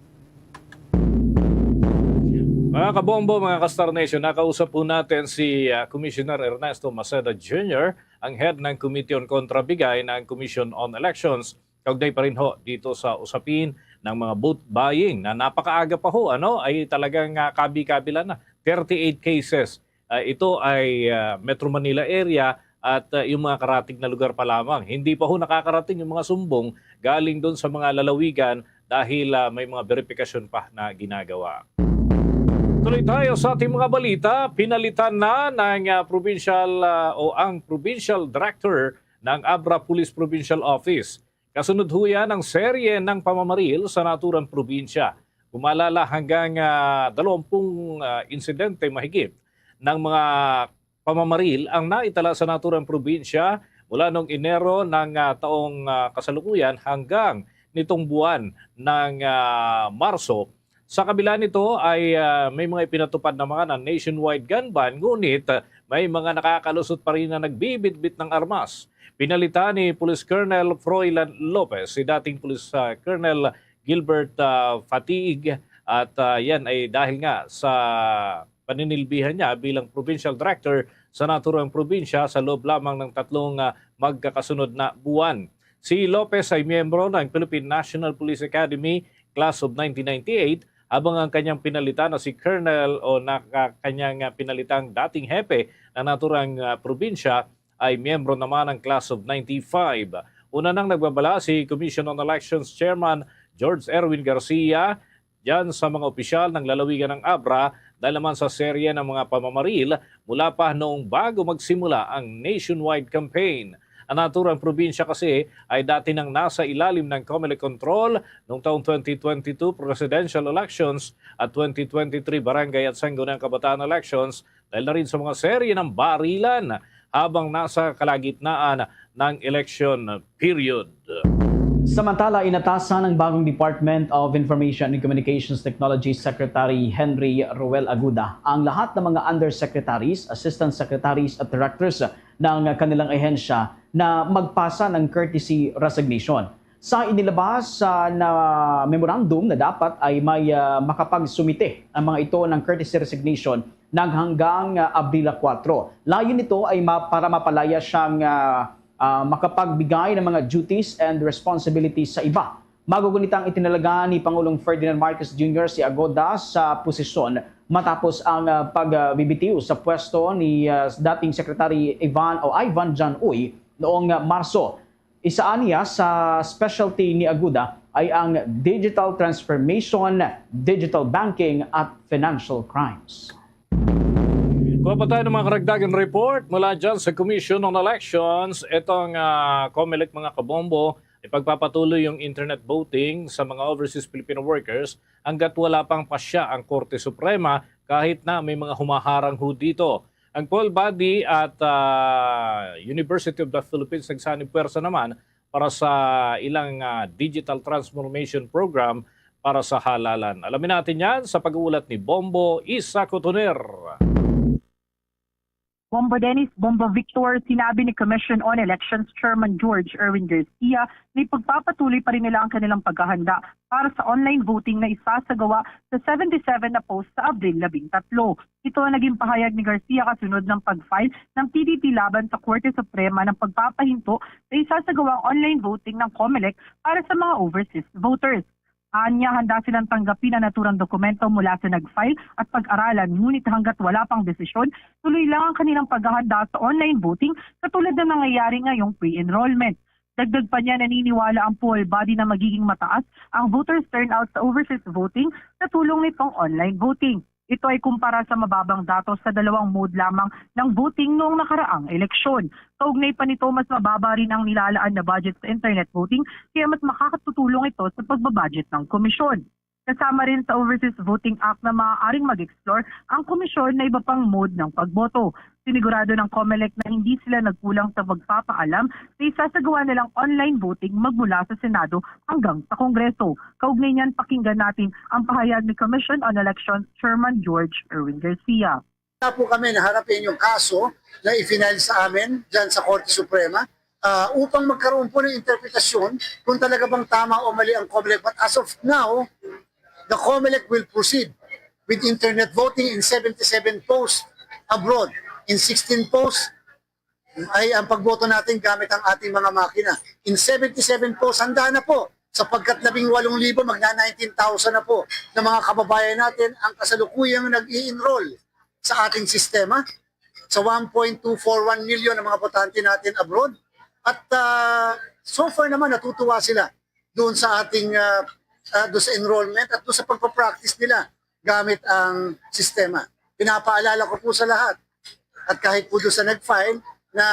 Mga kabombo, mga ka-Star Nation, nakausap po natin si, ah, Commissioner Ernesto Maceda Junior, ang head ng Committee on Contrabigay ng Commission on Elections, kaugnay pa rin ho dito sa usapin ng mga vote buying na napakaaga pa ho, ano, ay talagang, ah, kabi-kabilan na. Thirty-eight cases. Ah, ito ay, ah, Metro Manila area at, ah, yung mga karatig na lugar pa lamang. Hindi pa ho nakakarating yung mga sumbong galing doon sa mga lalawigan dahil, ah, may mga verifikasyon pa na ginagawa. Tuloy tayo sa ating mga balita. Pinalitan na ng, ah, provincial, ah, o ang provincial director ng Abra Police Provincial Office. Kasunod ho yan ang serye ng pamamaril sa naturang probinsya. Kumalala hanggang, ah, dalawampung, ah, insidente mahigit ng mga pamamaril ang naitala sa naturang probinsya mula noong Enero ng, ah, taong, ah, kasalukuyan hanggang nitong buwan ng, ah, Marso. Sa kabila nito ay, ah, may mga ipinatupad naman ang nationwide gun ban, ngunit, ah, may mga nakakalusot pa rin na nagbibitbit ng armas. Pinalitan ni Police Colonel Froilan Lopez si dating Police, ah, Colonel Gilbert, ah, Fatiig at, ah, yan ay dahil nga sa paninilbihan niya bilang provincial director sa naturang probinsya sa loob lamang ng tatlong, ah, magkakasunod na buwan. Si Lopez ay miyembro ng Philippine National Police Academy Class of nineteen ninety-eight, habang ang kanyang pinalitan na si Colonel o naka-, kanyang, ah, pinalitang dating hepe ng naturang, ah, probinsya ay miyembro naman ng Class of ninety-five. Una nang nagbabala si Commission on Elections Chairman George Erwin Garcia diyan sa mga opisyal ng lalawigan ng Abra dahil naman sa serye ng mga pamamaril mula pa noong bago magsimula ang nationwide campaign. Ang naturang probinsya kasi ay dati nang nasa ilalim ng Comelec control noong taong twenty twenty-two presidential elections at twenty twenty-three barangay at sangguniang kabataan elections dahil na rin sa mga serye ng barilan habang nasa kalagitnaan ng election period. Samantala, inatasan ng bagong Department of Information and Communications Technology Secretary Henry Roel Aguda ang lahat ng mga undersecretaries, assistant secretaries at directors ng kanilang ahensya na magpasa ng courtesy resignation. Sa inilabas, ah, na memorandum na dapat ay may, ah, makapagsumite ang mga ito ng courtesy resignation ng hanggang, ah, Abril kuwatro. Layon nito ay ma-, para mapalaya siyang, ah, ah, makapagbigay ng mga duties and responsibilities sa iba. Magugunitang itinalaga ni Pangulong Ferdinand Marcos Junior si Agoda sa posisyon matapos ang, ah, pagbibitiw sa pwesto ni, ah, dating Secretary Ivan o Ivan John Uy noong, ah, Marso. Isa aniya sa specialty ni Aguda ay ang digital transformation, digital banking at financial crimes. Kuha pa tayo ng mga karagdagang report mula dyan sa Commission on Elections. Itong, ah, Comelec, mga kabombo, ipagpapatuloy yung internet voting sa mga overseas Filipino workers hanggat wala pang pasya ang Korte Suprema kahit na may mga humaharang ho dito. Ang Paul Badi at, ah, University of the Philippines nagsanib puwersa naman para sa ilang, ah, digital transformation program para sa halalan. Alamin natin yan sa pag-uulat ni Bombo Isa Cotoner. Bombo Dennis, Bombo Victor, sinabi ni Commission on Elections Chairman George Erwin Garcia na ipagpapatuloy pa rin nila ang kanilang paghahanda para sa online voting na isasagawa sa seventy-seven na post sa Abril labing tatlo. Ito ang naging pahayag ni Garcia kasunod ng pag-file ng P D P laban sa Korte Suprema ng pagpapahinto sa isasagawang online voting ng Comelec para sa mga overseas voters. Anya, handa silang tanggapin ang naturang dokumento mula sa nag-file at pag-aralan, ngunit hanggat wala pang desisyon, tuloy lang ang kanilang paghahanda sa online voting katulad ng nangyayari ngayong pre-enrollment. Dagdag pa niya, naniniwala ang poll body na magiging mataas ang voters turnout sa overseas voting sa tulong nitong online voting. Ito ay kumpara sa mababang datos sa dalawang mode lamang ng voting noong nakaraang eleksyon. Kaugnay pa nito, mas mababa rin ang nilalaan na budget sa internet voting, kaya mas makakatutulong ito sa pagbabudget ng komisyon. Kasama rin sa Overseas Voting Act na maaaring mag-explore ang komisyon na iba pang mode ng pagboto. Sinigurado ng COMELEC na hindi sila nagkulang sa pagpapaalam sa isasagawa nilang online voting magmula sa Senado hanggang sa Kongreso. Kaugnay niyan, pakinggan natin ang pahayag ni Commission on Elections Chairman George Erwin Garcia. Na po kami naharap yung kaso na i-file sa amin dyan sa Korte Suprema, ah, upang magkaroon po ng interpretasyon kung talaga bang tama o mali ang COMELEC. But as of now, the COMELEC will proceed with internet voting in seventy-seven posts abroad, in sixteen posts ay ang pagboto natin gamit ang ating mga makina. In seventy-seven posts, handa na po. Sapagkat labing walong libo, magna nineteen thousand na po na mga kababayan natin ang kasalukuyang nag-i-enroll sa ating sistema. Sa one point two four one million ang mga botante natin abroad. At ah, so far naman, natutuwa sila doon sa ating ah, ah, doon sa enrollment at doon sa pagpa-practice nila gamit ang sistema. Pinapaalala ko po sa lahat, at kahit po doon sa nag-file, na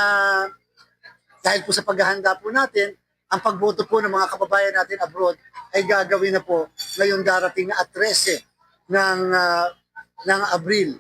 dahil po sa paghahanda po natin, ang pagboto po ng mga kababayan natin abroad ay gagawin na po ngayong darating na trese ng ah, ng Abril.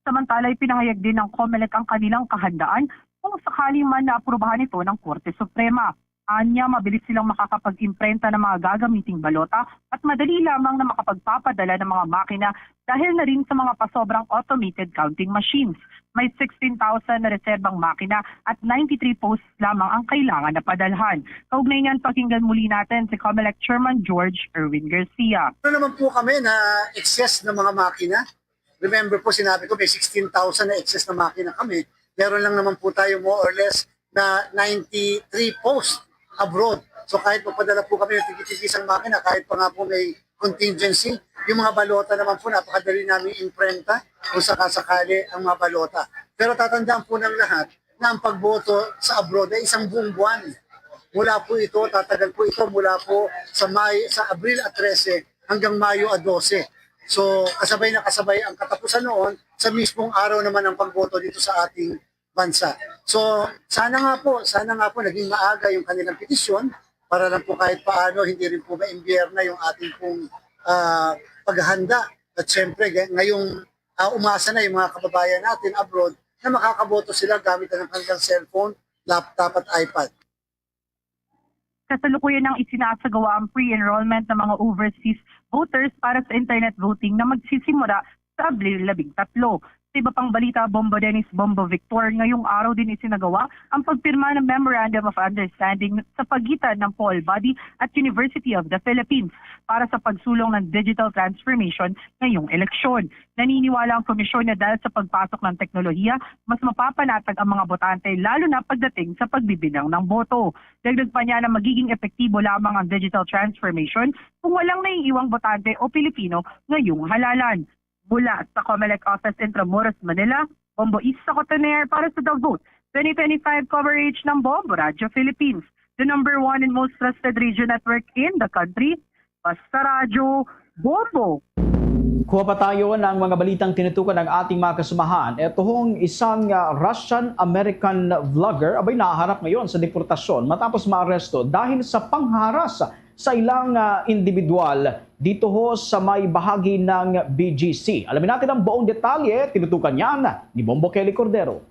Samantala, ipinahayag din ng COMELEC ang kanilang kahandaan kung sakali man na aprubahan ito ng Korte Suprema. Anya, mabilis silang makakapag-imprenta ng mga gagamiting balota at madali lamang na makapagpapadala ng mga makina dahil na rin sa mga pasobrang automated counting machines. May sixteen thousand na reserbang makina at ninety-three posts lamang ang kailangan na padalhan. Kaugnay niyan, pakinggan muli natin si COMELEC Chairman George Erwin Garcia. Ano naman po kami na excess ng mga makina? Remember po, sinabi ko may sixteen thousand na excess na makina kami. Meron lang naman po tayo more or less na ninety-three posts abroad. So kahit magpadala po kami ng tigi-tigi isang makina, kahit pa nga po may contingency, yung mga balota naman po, napakadali namin imprenta kung sakasakali ang mga balota. Pero tatandaan po ng lahat na ang pagboto sa abroad ay isang buong buwan. Mula po ito, tatagal po ito mula po sa May, sa Abril at trese hanggang Mayo at dose. So kasabay na kasabay ang katapusan noon sa mismong araw naman ng pagboto dito sa ating bansa. So sana nga po, sana nga po naging maaga yung kanilang petisyon para lang po kahit paano hindi rin po maimbierna yung ating pong ah, paghahanda. At syempre, ngayong ah, umasa na yung mga kababayan natin abroad na makakaboto sila gamit ang kanilang cellphone, laptop at iPad. Kasalukuyan nang isinasagawa ang pre-enrollment ng mga overseas voters para sa internet voting na magsisimula sa Abril labing tatlo. Sa iba pang balita, Bombo Dennis, Bombo Victor, ngayong araw din isinagawa ang pagpirma ng Memorandum of Understanding sa pagitan ng poll body at University of the Philippines para sa pagsulong ng digital transformation ngayong eleksyon. Naniniwala ang komisyon na dahil sa pagpasok ng teknolohiya, mas mapapanatag ang mga botante, lalo na pagdating sa pagbibilang ng boto. Dagdag pa niya na magiging epektibo lamang ang digital transformation kung walang naiiwang botante o Pilipino ngayong halalan. Mula sa COMELEC Office, Intramuros, Manila, Bombo Isa Cotoner para sa The Vote twenty twenty-five coverage ng Bombo Radyo Philippines, the number one and most trusted radio network in the country. Basta Radyo, Bombo! Kuha pa tayo ng mga balitang tinutukan ng ating mga kasamahan. Ito hong isang ah, Russian-American vlogger abay naharap ngayon sa deportasyon matapos maaresto dahil sa pangharas sa ilang ah, individual dito ho sa may bahagi ng B G C. Alamin natin ang buong detalye, tinutukan niyan ni Bombo Kelly Cordero.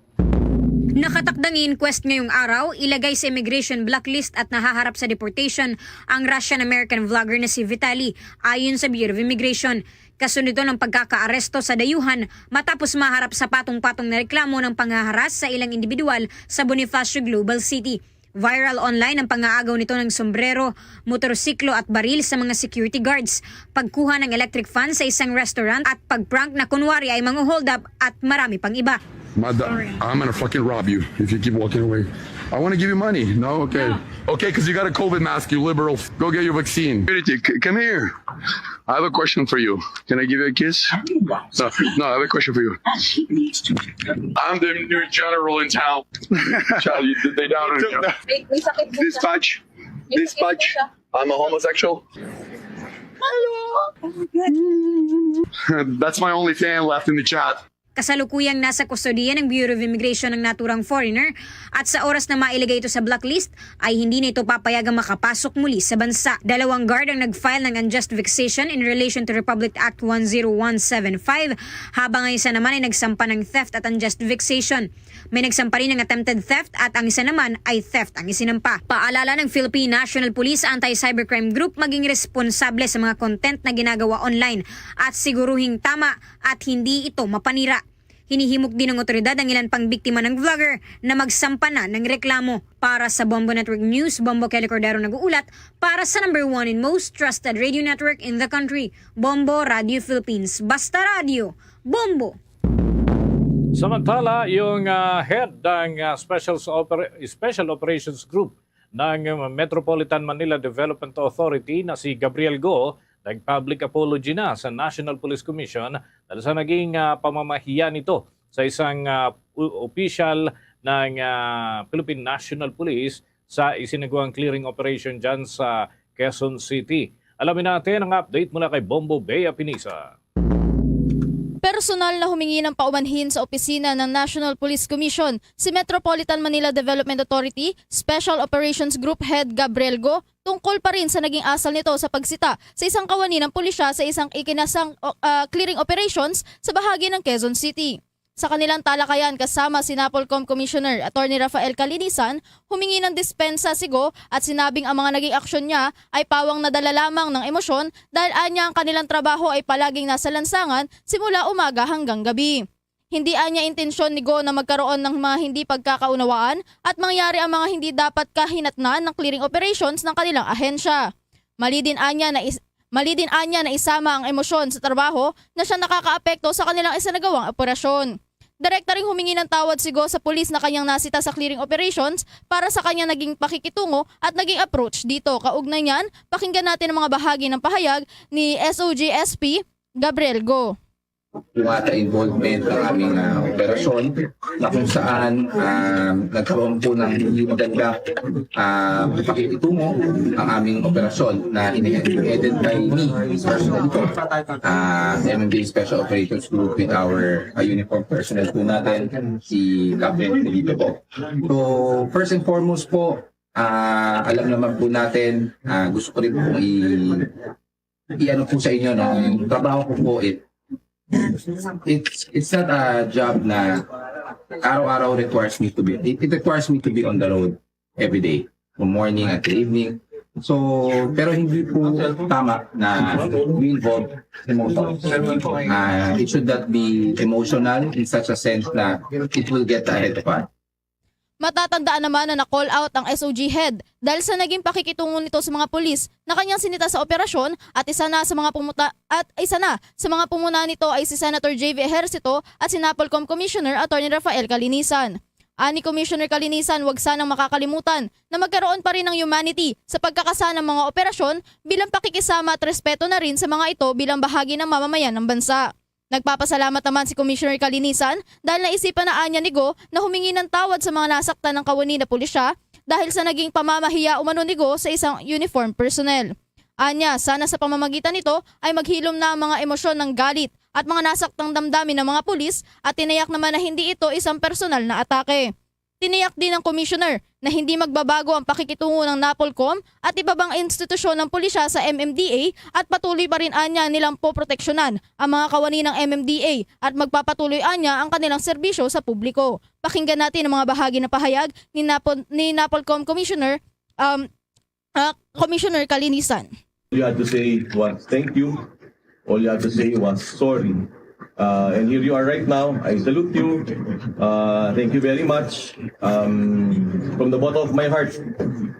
Nakatakdang i-inquest ngayong araw, ilagay sa immigration blacklist at nahaharap sa deportation ang Russian-American vlogger na si Vitaly, ayon sa Bureau of Immigration. Kasunod ito ng pagkakaaresto sa dayuhan matapos maharap sa patong-patong na reklamo ng panghaharas sa ilang individual sa Bonifacio Global City. Viral online ang pangaagaw nito ng sombrero, motorsiklo at baril sa mga security guards, pagkuha ng electric fan sa isang restaurant at pagprank na kunwari ay mga hold-up at marami pang iba. My da- I'm gonna fucking rob you if you keep walking away. I want to give you money. No? Okay. Okay, because you got a COVID mask, you liberal. Go get your vaccine. Security, c- come here. I have a question for you. Can I give you a kiss? No, no, I have a question for you. I'm the new general in town. Child, you, they down on you. May, may sakit po siya. Dispatch. May sakit po Dispatch. Siya. I'm a homosexual. That's my only fan left in the chat. Kasalukuyang nasa kustodiya ng Bureau of Immigration ang naturang foreigner at sa oras na mailigay ito sa blacklist ay hindi na ito papayagang makapasok muli sa bansa. Dalawang guard ang nag-file ng unjust vexation in relation to Republic Act one zero one seven five habang ang isa naman ay nagsampa ng theft at unjust vexation. May nagsampa rin ng attempted theft at ang isa naman ay theft ang isinampa. Paalala ng Philippine National Police Anti-Cybercrime Group maging responsable sa mga content na ginagawa online at siguruhing tama at hindi ito mapanira. Hinihimok din ng otoridad ang ilan pang biktima ng vlogger na magsampa na ng reklamo. Para sa Bombo Network News, Bombo Kelly Cordero nag-uulat para sa number one and most trusted radio network in the country, Bombo Radio Philippines. Basta Radio, Bombo! Samantala, yung ah, head ng ah, Special, Oper- Special Operations Group ng Metropolitan Manila Development Authority na si Gabriel Go nag-public apology na sa National Police Commission dahil sa naging ah, pamamahiya nito sa isang ah, u- opisyal ng ah, Philippine National Police sa isinagawang clearing operation dyan sa Quezon City. Alamin natin ang update mula kay Bombo Bea Pinisa. Personal na humingi ng paumanhin sa opisina ng National Police Commission si Metropolitan Manila Development Authority Special Operations Group Head Gabriel Go tungkol pa rin sa naging asal nito sa pagsita sa isang kawani ng pulisya sa isang ikinasang o- ah, clearing operations sa bahagi ng Quezon City. Sa kanilang talakayan kasama si Napolcom Commissioner Attorney Rafael Calinisan, humingi ng dispensa si Go at sinabing ang mga naging aksyon niya ay pawang nadala lamang ng emosyon dahil anya ang kanilang trabaho ay palaging nasa lansangan simula umaga hanggang gabi. Hindi anya intensyon ni Go na magkaroon ng mga hindi pagkakaunawaan at mangyari ang mga hindi dapat kahinatnan ng clearing operations ng kanilang ahensya. Mali din anya na is- mali din anya na isama ang emosyon sa trabaho na siya nakakaapekto sa kanilang isinagawang operasyon. Direkta ring humingi ng tawad si Go sa pulis na kanyang nasita sa clearing operations para sa kanyang naging pakikitungo at naging approach dito. Kaugnay niyan, pakinggan natin ang mga bahagi ng pahayag ni S O G S P Gabriel Go. Yung ata involvement ng aming ah, operasyon na kung saan ah, nagkaroon po ng hindi maganda ah, pakikitungo ang aming operasyon na ini-headed by me personally po. Ah, M M D A Special Operations Group with our ah, uniform personnel po natin, si Captain Felipe po. So, first and foremost po, ah, alam naman po natin, ah, gusto ko rin pong i- i-ano po sa inyo, no? Yung trabaho ko po, it, it's, it's not a job na araw-araw requires me to be, it, it requires me to be on the road every day, from morning until evening. So, pero hindi po tama na we involve emotions. Uh, it should not be emotional in such a sense na it will get ahead of us. Matatandaan naman na na-call out ang S O G head dahil sa naging pakikitungo nito sa mga pulis na kanyang sinita sa operasyon at isa na sa mga pumuta at isa na sa mga pumuna nito ay si Senator J V Ejercito at si Napolcom Commissioner Attorney Rafael Calinisan. Ani Commissioner Calinisan, wag sanang makakalimutan na magkaroon pa rin ng humanity sa pagkakasa ng mga operasyon bilang pakikisama at respeto na rin sa mga ito bilang bahagi ng mamamayan ng bansa. Nagpapasalamat naman si Commissioner Calinisan dahil naisipan na anya ni Go na humingi ng tawad sa mga nasaktan ng kawani na pulisya dahil sa naging pamamahiya umano ni Go sa isang uniform personnel. Anya, sana sa pamamagitan nito ay maghilom na ang mga emosyon ng galit at mga nasaktang damdamin ng mga pulis at tinayak naman na hindi ito isang personal na atake. Tiniyak din ng Commissioner na hindi magbabago ang pakikitungo ng Napolcom at iba pang institusyon ng pulisya sa M M D A at patuloy pa rin anya nilang poproteksyonan ang mga kawani ng M M D A at magpapatuloy anya ang kanilang serbisyo sa publiko. Pakinggan natin ang mga bahagi ng pahayag ni, Napol, ni Napolcom Commissioner um, uh, Commissioner Calinisan. All you had to say was thank you. All you had to say was sorry. Uh, and here you are right now. I salute you. Uh, thank you very much. Um, from the bottom of my heart,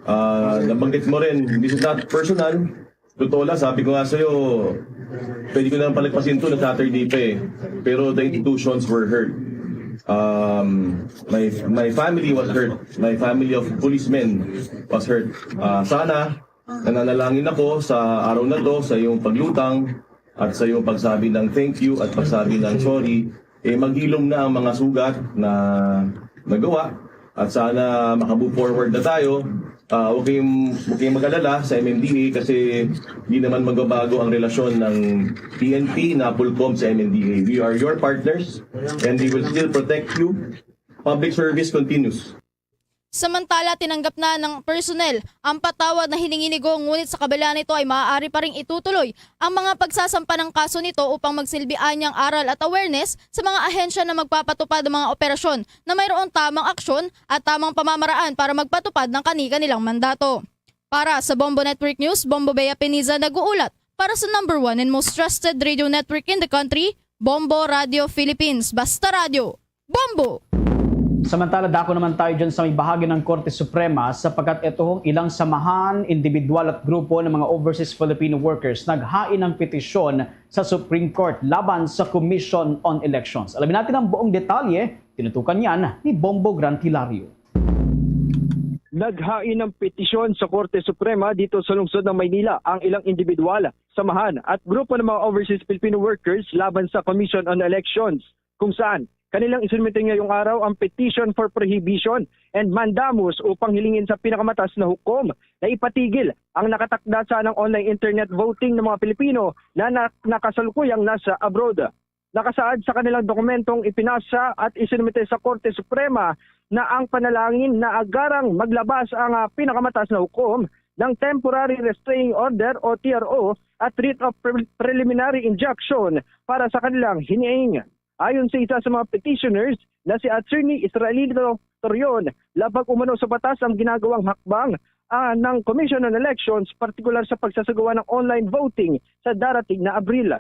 uh, nabanggit mo rin, this is not personal. Totoo lang, sabi ko nga sa'yo, pwede ko na lang palagpasin to na Saturday pa eh. Pero the institutions were hurt. Um, my, my family was hurt. My family of policemen was hurt. Ah, sana, nananalangin ako sa araw na to, sa iyong paglutang at sa iyong pagsabi ng thank you at pagsabi ng sorry. Eh, maghilom na ang mga sugat na nagawa at sana makabu forward na tayo. Ah, okay, okay, mag-alala sa M M D A kasi di naman magbabago ang relasyon ng P N P na pulkom sa M M D A. We are your partners and we will still protect you. Public service continues. Samantala, tinanggap na ng personnel ang patawad na hiningi ni Go, ngunit sa kabila nito ay maaari pa ring itutuloy ang mga pagsasampa ng kaso nito upang magsilbi anyang aral at awareness sa mga ahensya na magpapatupad ng mga operasyon na mayroon tamang aksyon at tamang pamamaraan para magpatupad ng kani-kanilang mandato. Para sa Bombo Network News, Bombo Bea Piniza nag-uulat para sa number one and most trusted radio network in the country, Bombo Radio Philippines. Basta Radio, Bombo! Samantala, dako naman tayo dyan sa may bahagi ng Korte Suprema sapagkat ito hong ilang samahan, individual at grupo ng mga overseas Filipino workers naghain ng petisyon sa Supreme Court laban sa Commission on Elections. Alamin natin ang buong detalye, tinutukan yan ni Bombo Grant Hilario. Naghain ng petisyon sa Korte Suprema dito sa lungsod ng Maynila ang ilang individual, samahan at grupo ng mga overseas Filipino workers laban sa Commission on Elections, kung saan kanilang isinumite ngayong araw ang petition for prohibition and mandamus upang hilingin sa pinakamataas na hukom na ipatigil ang nakatakda sa ng online internet voting ng mga Pilipino na, na nakasalukuyang nasa abroad. Nakasaad sa kanilang dokumentong ipinasa at isinumite sa Korte Suprema na ang panalangin na agarang maglabas ang ah, pinakamataas na hukom ng Temporary Restraining Order o T R O at Writ of Pre- Preliminary Injunction para sa kanilang hiniing. Ayon sa isa sa mga petitioners na si Attorney Israelito Torion, labag umano sa batas ang ginagawang hakbang ah, ng Commission on Elections, partikular sa pagsasagawa ng online voting sa darating na Abril.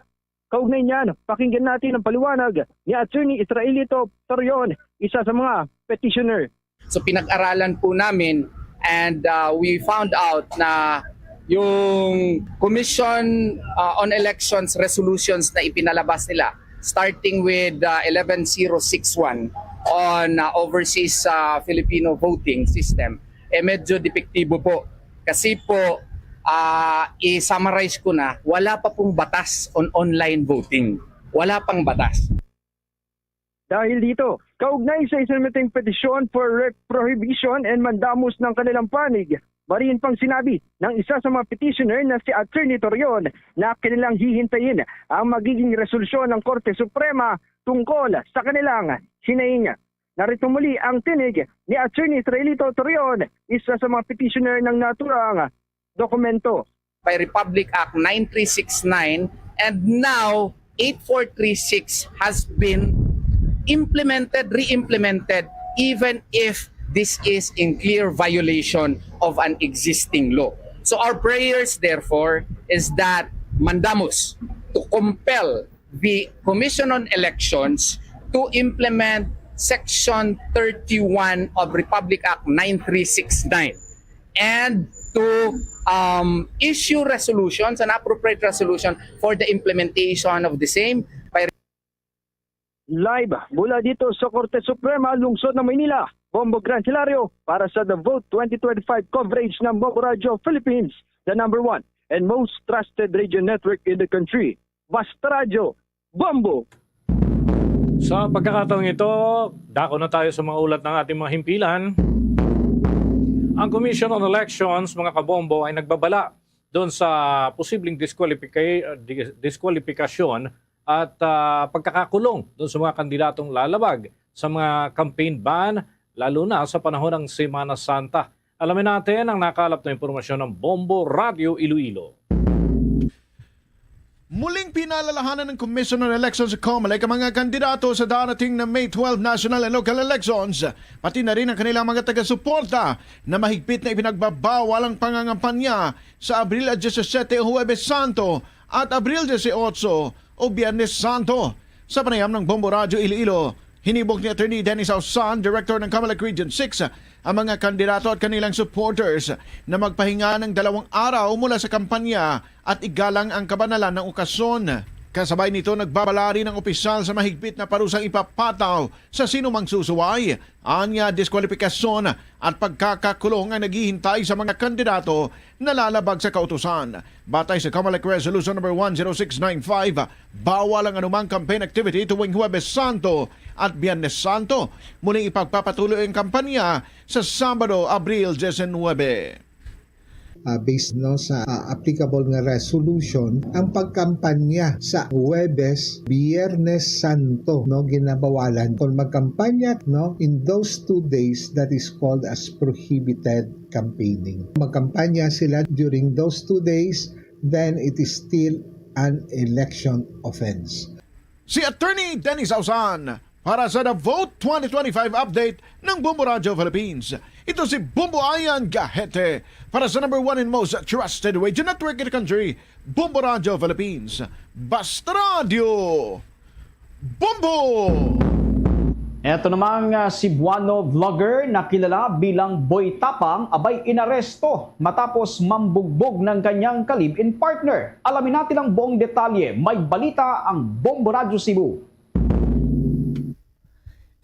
Kaugnay niyan, pakinggan natin ang paliwanag ni Attorney Israelito Torion, isa sa mga petitioner. So pinag-aralan po namin and uh, we found out na yung Commission uh, on Elections resolutions na ipinalabas nila, starting with uh, eleven zero six one on uh, overseas uh, Filipino voting system, eh medyo depektibo po. Kasi po, uh, i-summarize ko na, wala pa pong batas on online voting. Wala pang batas. Dahil dito, kaugnay sa isinimiteng petisyon for re- prohibition and mandamus ng kanilang panig, mariin pang sinabi ng isa sa mga petitioner na si Attorney Torion na kanilang hihintayin ang magiging resolusyon ng Korte Suprema tungkol sa kanilang hinaing. Narito muli ang tinig ni Attorney Israelito Torion, isa sa mga petitioner ng naturang dokumento. By Republic Act nine three six nine and now eight four three six has been implemented, re-implemented, even if this is in clear violation of an existing law. So our prayers, therefore, is that mandamus to compel the Commission on Elections to implement Section thirty-one of Republic Act nine three six nine and to um, issue resolutions, an appropriate resolution for the implementation of the same by Live mula dito sa Korte Suprema, Lungsod ng Maynila, Bombo Grant Hilario para sa The Vote twenty twenty-five coverage ng Bombo Radio Philippines, the number one and most trusted radio network in the country. Basta Radyo, Bombo! Sa pagkakataong ito, dako na tayo sa mga ulat ng ating mga himpilan. Ang Commission on Elections, mga kabombo, ay nagbabala doon sa posibleng disqualifica- dis- diskwalipikasyon at ah, pagkakakulong doon sa mga kandidatong lalabag sa mga campaign ban, lalo na sa panahon ng Semana Santa. Alamin natin ang nakalap na impormasyon ng Bombo Radio Iloilo. Muling pinalalahanan ng Commission on Elections o Comelec ang mga kandidato sa darating na May twelve national and local elections, pati na rin ang kanilang mga taga-suporta na mahigpit na ipinagbabawal ang pangangampanya sa Abril diyesisete o Huwebes Santo at Abril diyesiyotso o Biyernes Santo. Sa panayam ng Bombo Radyo Iloilo, hinibok ni Attorney Dennis Ausan, Director ng Comelec Region six, ang mga kandidato at kanilang supporters na magpahinga ng dalawang araw mula sa kampanya at igalang ang kabanalan ng okasyon. Kasabay nito, nagbabala rin ang opisyal sa mahigpit na parusang ipapataw sa sino mang susuway. Anya, diskwalipikasyon at pagkakakulong ang naghihintay sa mga kandidato na lalabag sa kautusan. Batay sa COMELEC Resolution number one zero six nine five, bawal ang anumang campaign activity tuwing Huwebes Santo at Biyernes Santo. Muling ipagpapatuloy ang kampanya sa Sabado, Abril diecinuebe. Ah, based, no, sa, ah, applicable nga resolution, ang pagkampanya sa Huwebes, Biyernes Santo, no, ginabawalan. Kung magkampanya, no, in those two days, that is called as prohibited campaigning. Magkampanya sila during those two days, then it is still an election offense. Si Attorney Dennis Ausan para sa The Vote twenty twenty-five update ng Bombo Radio Philippines. Ito si Bombo Ian Gahete para sa number one and most trusted radio network in the country, Bombo Radio Philippines. Basta Radio Bombo! Eto namang, ah, Cebuano vlogger na kilala bilang Boy Tapang abay inaresto matapos mambugbog ng kanyang ka-live-in partner. Alamin natin ang buong detalye. May balita ang Bombo Radyo Cebu.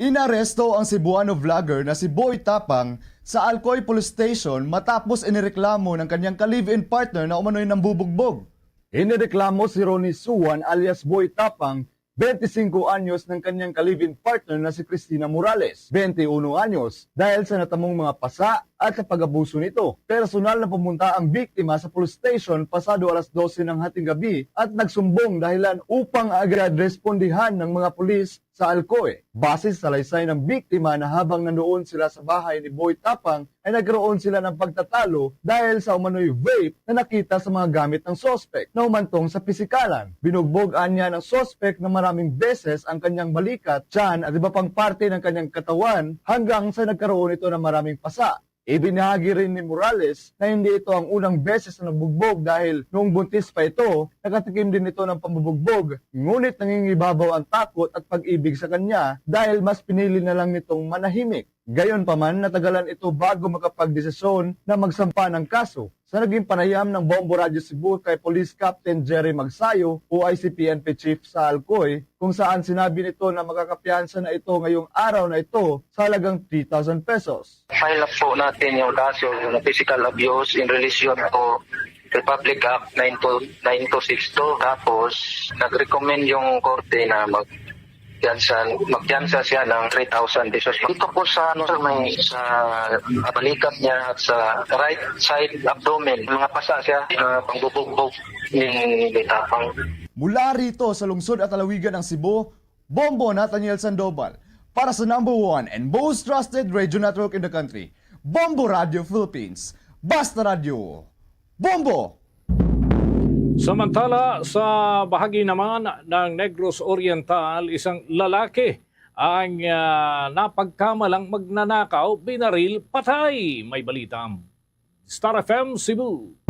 Inaresto ang Cebuano vlogger na si Boy Tapang sa Alcoy Police Station matapos inireklamo ng kanyang ka-live-in partner na umano'y nambubugbog. Inireklamo si Ronnie Suan alias Boy Tapang, twenty-five anyos, ng kanyang ka-live-in partner na si Christina Morales, twenty-one anyos, dahil sa natamong mga pasa at sa pag-abuso nito. Personal na pumunta ang biktima sa police station pasado alas dose ng hating gabi at nagsumbong dahilan upang agad respondihan ng mga pulis sa Alcoy. Base sa salaysay ng biktima na habang nandoon sila sa bahay ni Boy Tapang ay nagkaroon sila ng pagtatalo dahil sa umano'y vape na nakita sa mga gamit ng suspek na humantong sa pisikalan. Binugbog anya ng suspek na maraming beses ang kanyang balikat, tiyan at iba pang parte ng kanyang katawan hanggang sa nagkaroon ito ng maraming pasa. Ibinahagi rin ni Morales na hindi ito ang unang beses na nabugbog dahil noong buntis pa ito, nakatikim din ito ng pambubugbog. Ngunit nangingibabaw ang takot at pag-ibig sa kanya dahil mas pinili na lang nitong manahimik. Gayunpaman, natagalan ito bago makapagdesisyon na magsampa ng kaso. Sa naging panayam ng Bombo Radyo Cebu kay Police Captain Jerry Magsayo, O I C P N P Chief sa Alcoy, kung saan sinabi nito na makakapiyansa na ito ngayong araw na ito sa halagang three thousand pesos. File up po natin yung kaso ng physical abuse in relation to Republic Act nine two, nine two six two. Tapos, nag-recommend yung korte na mag-piyansa, magpiyansa siya ng three thousand pesos. Dito po sa, ano, sir, may sa balikat niya at sa right side abdomen, mga pasa siya, uh, pangbubugbog ni Tapang. Mula rito sa lungsod at lalawigan ng Cebu, Bombo Nathaniel Sandoval para sa number one and most trusted radio network in the country, Bombo Radio Philippines. Basta Radio Bombo! Samantala, sa bahagi naman ng Negros Oriental, isang lalaki ang, ah, napagkamalang magnanakaw, binaril, patay. May balita ang Star F M Cebu.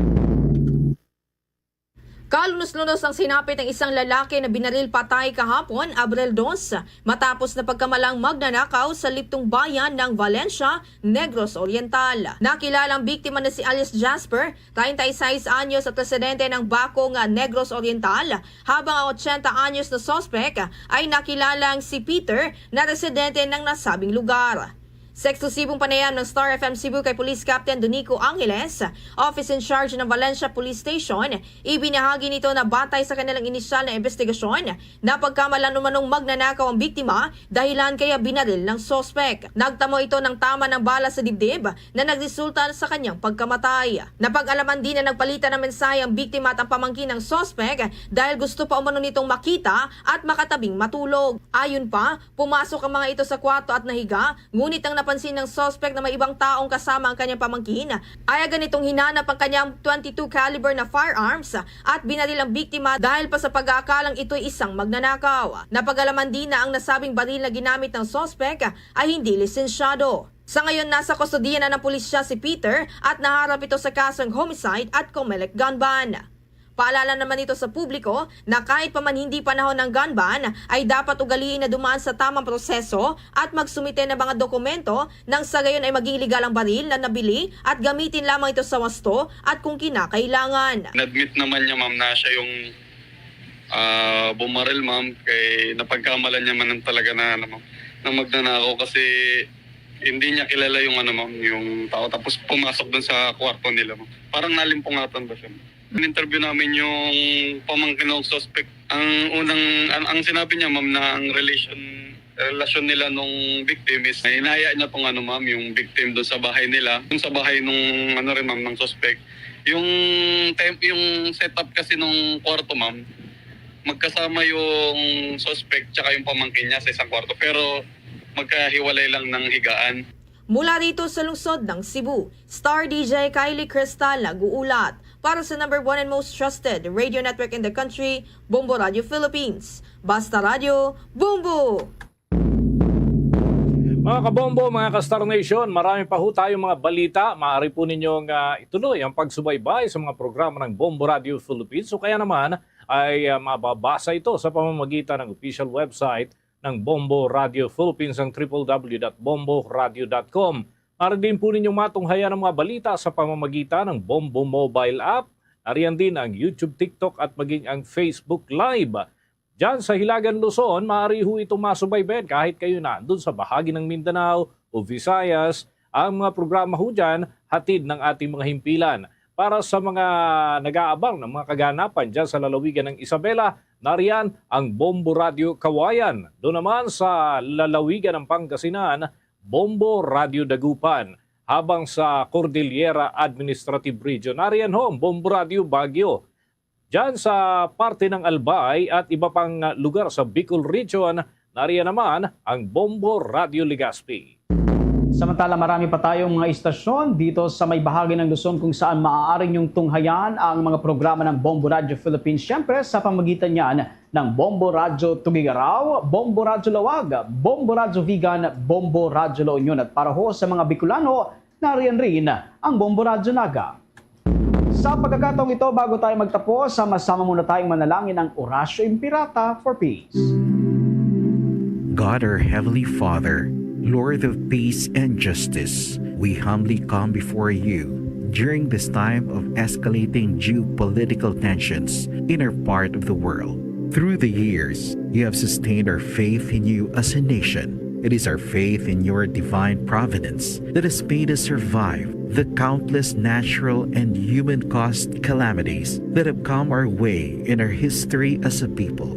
Kalunos-lunos ang sinapit ng isang lalaki na binaril patay kahapon, Abril dos, matapos na pagkamalang magnanakaw sa Liptong Bayan ng Valencia, Negros Oriental. Nakilala ang biktima na si alias Jasper, treinta y seis anyos at residente ng Bacong, Negros Oriental, habang ang ochenta anyos na suspek ay nakilalang si Peter na residente ng nasabing lugar. Sa eksklusibong panayam ng Star F M Cebu kay Police Captain Donico Angeles, Office in Charge ng Valencia Police Station, ibinahagi nito na batay sa kanilang inisyal na investigasyon, napagkamalan umanong magnanakaw ang biktima, dahilan kaya binaril ng suspek. Nagtamo ito ng tama ng bala sa dibdib na nagresulta sa kanyang pagkamatay. Napag-alaman din na nagpalitan ng mensahe ang biktima at ang pamangkin ng suspek dahil gusto pa umano nitong makita at makatabing matulog. Ayon pa, pumasok ang mga ito sa kwarto at nahiga, ngunit nang napansin ng suspek na may ibang taong kasama ang kanyang pamangkin, ay agad nitong hinanap ang kanyang twenty-two caliber na firearms at binaril ang biktima dahil pa sa pag-aakalang ito'y isang magnanakaw. Napag-alaman din na ang nasabing baril na ginamit ng suspek ay hindi lisensyado. Sa ngayon, nasa kustodiya na ng pulisya si Peter at naharap ito sa kasong homicide at COMELEC gun ban. Paalala naman ito sa publiko na kahit pa man hindi panahon ng gun ban, ay dapat ugaliin na dumaan sa tamang proseso at magsumite ng mga dokumento nang sa gayon ay maging legal ang baril na nabili at gamitin lamang ito sa wasto at kung kinakailangan. Nag-admit naman niya, ma'am, na siya yung Ah, bumaril, ma'am, kay napagkamalan niya man talaga na, ano, ma'am, na magnanakaw kasi hindi niya kilala yung, ano, ma'am, yung tao. Tapos pumasok dun sa kwarto nila, ma'am. Parang nalimpungatan ba siya, ma'am? In-interview namin yung pamangkin ng suspect. Ang unang, ang, ang sinabi niya, ma'am, na ang relation, relasyon nila nung victim is hinaya niya tong, ano, ma'am, yung victim dun sa bahay nila, dun sa bahay nung, ano rin, ma'am, ng suspect. Yung time, yung setup kasi nung kwarto, ma'am, magkasama yung suspect tsaka yung pamangkin niya sa isang kwarto, pero magkahiwalay lang ng higaan. Mula dito sa lungsod ng Cebu, Star D J Kylie Cristal nag-uulat para sa number one and most trusted radio network in the country, Bombo Radio Philippines. Basta Radio, Bombo! Mga kabombo, mga ka-Star Nation, marami pa ho tayong mga balita. Maaari po ninyong ah, ituloy ang pagsubaybay sa mga programa ng Bombo Radio Philippines o kaya naman ay ah, mababasa ito sa pamamagitan ng official website ng Bombo Radio Philippines, ang triple w dot bombo radio dot com. Maaari din po ninyong matunghayan ang mga balita sa pamamagitan ng Bombo Mobile App. Nariyan din ang YouTube, TikTok at maging ang Facebook Live. Diyan sa Hilagan, Luzon, maaari ho itong masubaybayan kahit kayo na andun sa bahagi ng Mindanao o Visayas. Ang mga programa ho dyan, hatid ng ating mga himpilan. Para sa mga nag-aabang ng mga kaganapan dyan sa lalawigan ng Isabela, nariyan ang Bombo Radio Kawayan. Doon naman sa lalawigan ng Pangasinan, Bombo Radio Dagupan. Habang sa Cordillera Administrative Region, nariyan ho ang Bombo Radio Baguio. Diyan sa parte ng Albay at iba pang lugar sa Bicol Region, nariyan naman ang Bombo Radio Legazpi. Samantala, marami pa tayong mga istasyon dito sa may bahagi ng Luzon kung saan maaari niyong tunghayan ang mga programa ng Bombo Radio Philippines. Siyempre, sa pamagitan niyan ng Bombo Radio Tuguegarao, Bombo Radio Laoag, Bombo Radio Vigan, Bombo Radio La Union. At para ho sa mga Bicolano, nariyan rin ang Bombo Radio Naga. Sa pagkakataong ito, bago tayo magtapos, sama-sama muna tayong manalangin ng Oratio Imperata for Peace. God, our Heavenly Father, Lord of peace and justice, we humbly come before you during this time of escalating geopolitical tensions in our part of the world. Through the years, you have sustained our faith in you as a nation. It is our faith in your divine providence that has made us survive the countless natural and human caused calamities that have come our way in our history as a people.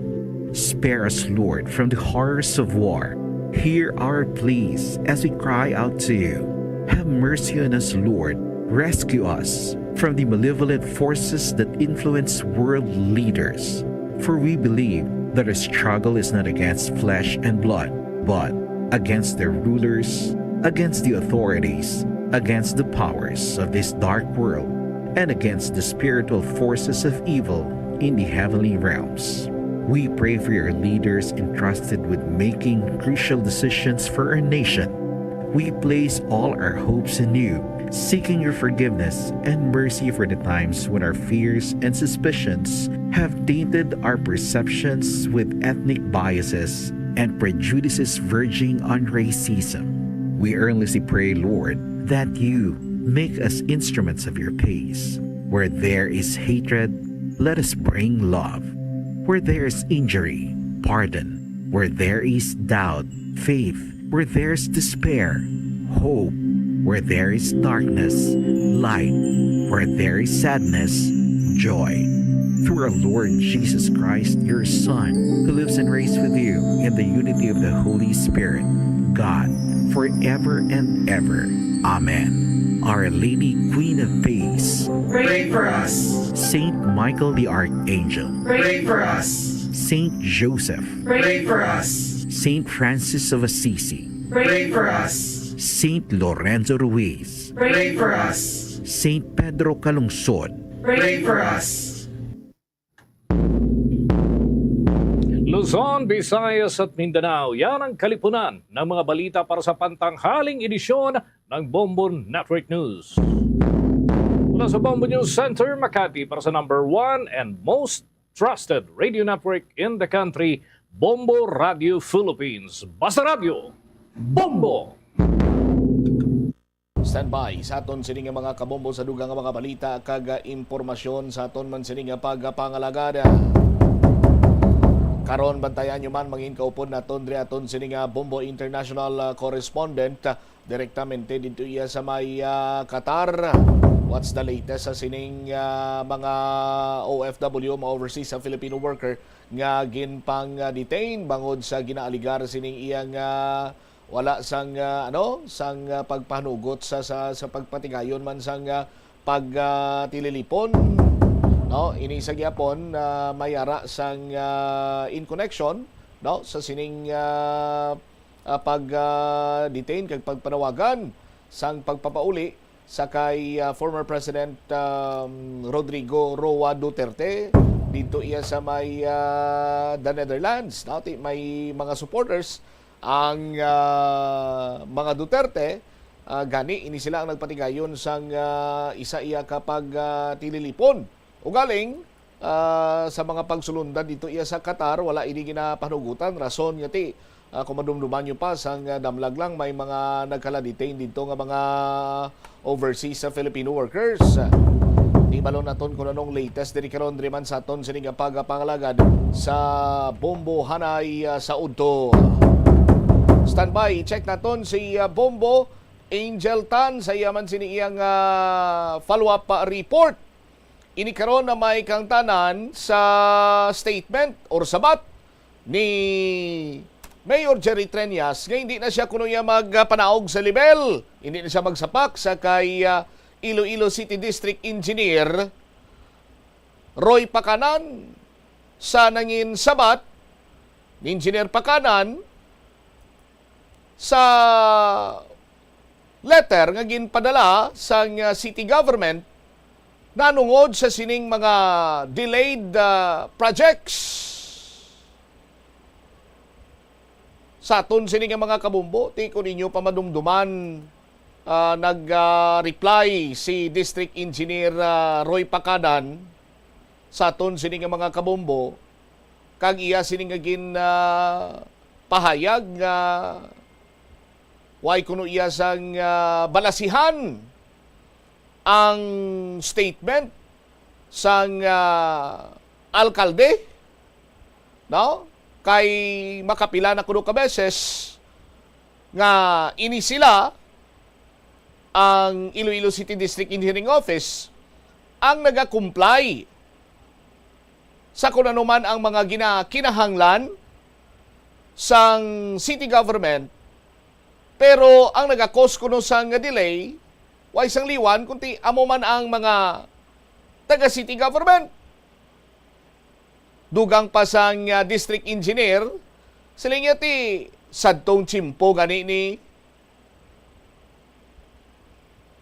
Spare us, Lord, from the horrors of war. Hear our pleas as we cry out to you. Have mercy on us, Lord. Rescue us from the malevolent forces that influence world leaders. For we believe that our struggle is not against flesh and blood, but against their rulers, against the authorities, against the powers of this dark world, and against the spiritual forces of evil in the heavenly realms. We pray for your leaders entrusted with making crucial decisions for our nation. We place all our hopes in you, seeking your forgiveness and mercy for the times when our fears and suspicions have tainted our perceptions with ethnic biases and prejudices verging on racism. We earnestly pray, Lord, that you make us instruments of your peace. Where there is hatred, let us bring love. Where there is injury, pardon. Where there is doubt, faith. Where there is despair, hope. Where there is darkness, light. Where there is sadness, joy. Through our Lord Jesus Christ, your Son, who lives and reigns with you in the unity of the Holy Spirit, God, forever and ever. Amen. Our Lady, Queen of Peace, Pray for us. Saint Michael the Archangel, Pray for us. Saint Joseph, Pray for us. Saint Francis of Assisi, Pray for us. Saint Lorenzo Ruiz, Pray for us. Saint Pedro Calungsod, Pray for us. Luzon, Visayas at Mindanao, yan ang kalipunan ng mga balita para sa pantanghaling edisyon ng Bombo Network News. Mula sa Bombo News Center, Makati, para sa number one and most trusted radio network in the country, Bombo Radio Philippines. Basta Radio, Bombo! Standby sa aton sini nga mga kabombo sa dugang nga mga balita kag ah, impormasyon sa aton man sini nga pagpangalagad. Karon, bantayan nyo man, mangin kaupod naton diri aton sini nga Bombo International, ah, correspondent, ah, direktamente dito iya sa may, ah, Qatar. What's the latest sa sining, ah, mga O F W, mga overseas sa Filipino worker nga ginpang, ah, detain bangod sa ginaaligar sining iyang, ah, wala sang, ah, ano, sang, ah, pagpanugot sa, sa, sa pagpatigayon man sang, ah, pag, ah, tililipon, no? Ini sa gyapon, ah, may ara sang, ah, in connection, no, sa sining, ah, ah, pag, ah, detain kag pagpanawagan sang pagpapauli sa kay, ah, former President, um, Rodrigo Roa Duterte dito iya sa may, ah, the Netherlands, no? Ti-, may mga supporters ang, ah, mga Duterte, ah, gani ini sila ang nagpatigayon sang, ah, isa iya ka pag, ah, tililipon. Ugaling, ah, sa mga pagsulundan dito iya sa Qatar, wala ini ginapanugutan. Rason nga ti, ah, kung madumduman nyo pa, sang, ah, damlag lang, may mga nagkala-detain dito nga mga overseas sa Filipino workers. Di balon naton kung anong latest diri karon, diri man sa aton sini nga pagapangalagad sa Bombo Hanay, ah, sa udto. Standby, check naton si, ah, Bombo Angel Tan sa iya man sini iyang, ah, follow-up, ah, report. Ini karon na may kangtanan sa statement or sabat ni Mayor Jerry Treñas nga hindi na siya kuno iya magpanaog sa level, hindi na siya magsapak sa kay, ah, Iloilo City District Engineer Roy Pacanan. Sa nangin sabat ni Engineer Pacanan sa letter nga ginpadala sang, ah, city government nanungod sa sining mga delayed, ah, projects. Sa aton sini nga mga kabombo, ti, kung inyo pa madumduman, ah, nag, ah, reply si District Engineer, ah, Roy Pacanan sa aton sini nga mga kabombo, kag iya sini nga gin, ah, pahayag nga way kuno iya sang, ah, balasihan ang statement sang, ah, alkalde, no? Kay makapila na kuno ka beses nga ini sila, ang Iloilo City District Engineering Office, ang nagakomply sa kung ano man ang mga ginakinahanglan sang city government, pero ang nagakos kuno sang delay, way sang liwan, kundi amo man ang mga taga city government. Dugang pa sang, ah, district engineer, siling niya ti sadtong tiyempo gani ni,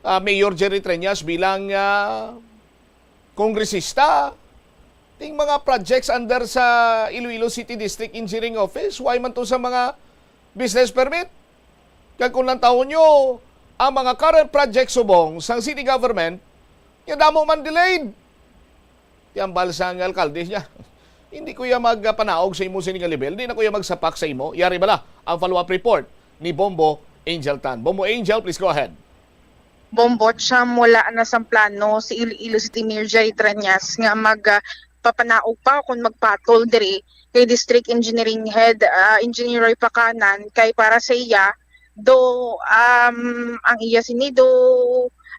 ah, Mayor Jerry Treñas bilang, ah, kongresista, ting mga projects under sa Iloilo City District Engineering Office, way man to sa mga business permit. Kag kung lantawon nyo ang mga current projects subong sang city government, nga damo man delayed. Ti hambal sang alkalde niya, "Hindi ko ya magpanaog sa imo sini nga level, di na ko ya magsapak sa imo." Yari bala ang follow-up report ni Bombo Angel Tan. Bombo Angel, please go ahead. Bombo, siyam, wala na sang plano si Iloilo City Mayor Jerry Treñas nga mag, ah, papanaog pa kung magpatol diri kay District Engineering Head, ah, Engineer Roy Pacanan, kay para sa iya, do, um, ang iya sini, do,